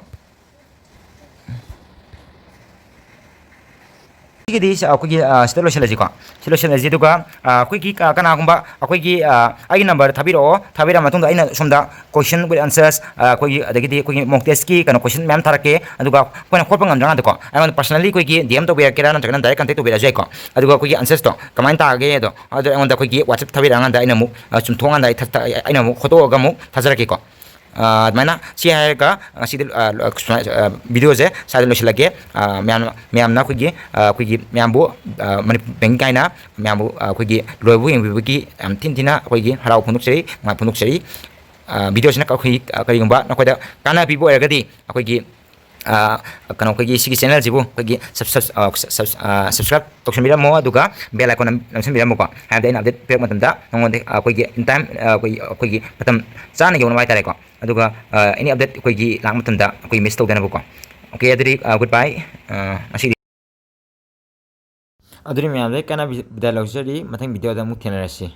ꯁꯤꯒꯤꯗꯤ ꯁ-, ꯑꯩꯈꯣꯏꯒꯤ, ꯑ, ꯁꯤꯗ ꯂꯣꯏꯁꯤꯜꯂꯁꯤꯀꯣ꯫ ꯁꯤ ꯂꯣꯏꯁꯤꯜꯂꯁꯤ, ꯑꯗꯨꯒ, ꯑ, ꯑꯩꯈꯣꯏꯒꯤ, ꯑ, ꯀꯅꯥꯒꯨꯝꯕ ꯑꯩꯈꯣꯏꯒꯤ, ꯑ, ꯑꯩꯒꯤ number ꯊꯥꯕꯤꯔꯛꯑꯣ꯫ ꯊꯥꯕꯤꯔꯛꯑ ꯃꯇꯨꯡꯗ ꯑꯩꯅ ꯁꯣꯝꯗ question with answers, ꯑ, ꯑꯩꯈꯣꯏꯒꯤ, ꯑꯗꯒꯤꯗꯤ ꯑꯩꯈꯣꯏꯒꯤ mock testꯀꯤ ꯀꯩꯅꯣ question ꯃꯌꯥꯝ ꯊꯥꯔꯛꯀꯦ꯫ ꯑꯗꯨꯒ ꯑꯩꯈꯣꯏꯅ ꯍꯣꯠꯄ ꯉꯝꯗ꯭ꯔꯀꯥꯟꯗꯀꯣ, ꯑꯩꯉꯣꯟꯗ personally ꯑꯩꯈꯣꯏꯒꯤ D M ꯇꯧꯕꯤꯔꯛꯀꯦꯔꯥ, ꯅꯠꯇ꯭ꯔꯒꯅ direct contact ꯇꯧꯕꯤꯔꯛꯑꯁꯨ ꯌꯥꯏꯀꯣ꯫ ꯑꯗꯨꯒ ꯑꯩꯈꯣꯏꯒꯤ answersꯇꯣ ꯀꯃꯥꯏꯅ ꯇꯥꯒꯦ ꯑꯗꯣ, ꯑꯗꯣ ꯑꯩꯉꯣꯟꯗ ꯑꯩꯈꯣꯏꯒꯤ WhatsApp ꯊꯥꯕꯤꯔꯛꯑꯀꯥꯟꯗ ꯑꯩꯅ ꯑꯃꯨꯛ, ꯑ, ꯆꯨꯝꯊꯣꯛꯑꯀꯥꯟꯗ ꯑꯩ ꯊ-, ꯊ-, ꯑꯩꯅ ꯑꯃꯨꯛ ꯍꯣꯠꯇꯣꯛꯑꯒ ꯑꯃꯨꯛ ꯊꯥꯖꯔꯛꯀꯦꯀꯣ꯫ ꯑ, ꯑꯗꯨꯃꯥꯏꯅ ꯁꯤ ꯍꯥꯏꯔꯒ ꯉꯁꯤꯗꯤ, ꯑ, ꯁꯨꯃꯥꯏꯅ, ꯑ, videoꯁꯦ ꯁ꯭ꯋꯥꯏꯗ ꯂꯣꯏꯁꯤꯜꯂꯒꯦ꯫ ꯑ, ꯃꯌꯥꯝ, ꯃꯌꯥꯝꯅ ꯑꯩꯈꯣꯏꯒꯤ, ꯑ, ꯑꯩꯈꯣꯏꯒꯤ ꯃꯌꯥꯝꯕꯨ, ꯑ, ꯃꯅꯤꯄꯨꯔ bank ꯀꯥꯏꯅ ꯃꯌꯥꯝꯕꯨ, ꯑ, ꯑꯩꯈꯣꯏꯒꯤ ꯂꯣꯏꯕꯨ ꯌꯦꯡꯕꯤꯕꯒꯤ ꯌꯥꯝ ꯊꯤꯅ ꯊꯤꯅ ꯑꯩꯈꯣꯏꯒꯤ ꯍꯔꯥꯎ ꯐꯣꯡꯗꯣꯛꯆꯔꯤ, ꯅꯨꯡꯉꯥꯏ ꯐꯣꯡꯗꯣꯛꯆꯔꯤ꯫ ꯑ, videoꯁꯤꯅ ꯑꯩꯈꯣꯏ, ꯑ, ꯀꯔꯤꯒꯨꯝꯕ ꯅꯈꯣꯏꯗ ꯀꯥꯟꯅꯕ ꯄꯤꯕ ꯑꯣꯏꯔꯒꯗꯤ ꯑꯩꯈꯣꯏꯒꯤ, ꯑ, ꯀꯩꯅꯣ, ꯑꯩꯈꯣꯏꯒꯤ ꯁꯤꯒꯤ channelꯁꯤꯕꯨ ꯑꯩꯈꯣꯏꯒꯤ sub-, sub-, ꯑ, sub-, ꯑ, subscribe ꯇꯧꯁꯟꯕꯤꯔꯝꯃꯣ, ꯑꯗꯨꯒ bell icon ꯅꯝ-, ꯅꯝꯁꯤꯟꯕꯤꯔꯝꯃꯣꯀꯣ꯫ ꯍꯥꯏꯕꯗꯤ ꯑꯩꯅ update ꯄꯤꯔꯛꯄ ꯃꯇꯝꯗ ꯅꯉꯣꯟꯗ ꯑꯩꯈꯣꯏꯒꯤ in time, ꯑ, ꯑꯩꯈꯣꯏꯒꯤ, ꯑꯩꯈꯣꯏꯒꯤ ꯃꯇꯝ ꯆꯥꯅ ꯌꯧꯅꯕ ꯍꯥꯏꯇꯥꯔꯦꯀꯣ꯫ ꯑꯗꯨꯒ, ꯑ, any update ꯑꯩꯈꯣꯏꯒꯤ ꯂꯥꯛꯄ ꯃꯇꯝꯗ ꯑꯩꯈꯣꯏ miss ꯇꯧꯗꯅꯕꯀꯣ꯫ Okay, ꯑꯗꯨꯗꯤ, ꯑ, good bye꯫ ꯑ, ꯉꯁꯤꯗꯤ ꯑꯗꯨꯗꯤ ꯃꯌꯥꯝꯗꯒꯤ ꯀꯥꯟꯅꯕ ꯕꯤꯗꯥꯏ ꯂꯧꯖꯔꯤ꯫ ꯃꯊꯪ videoꯗ ꯑꯃꯨꯛ ꯊꯦꯡꯅꯔꯁꯤ꯫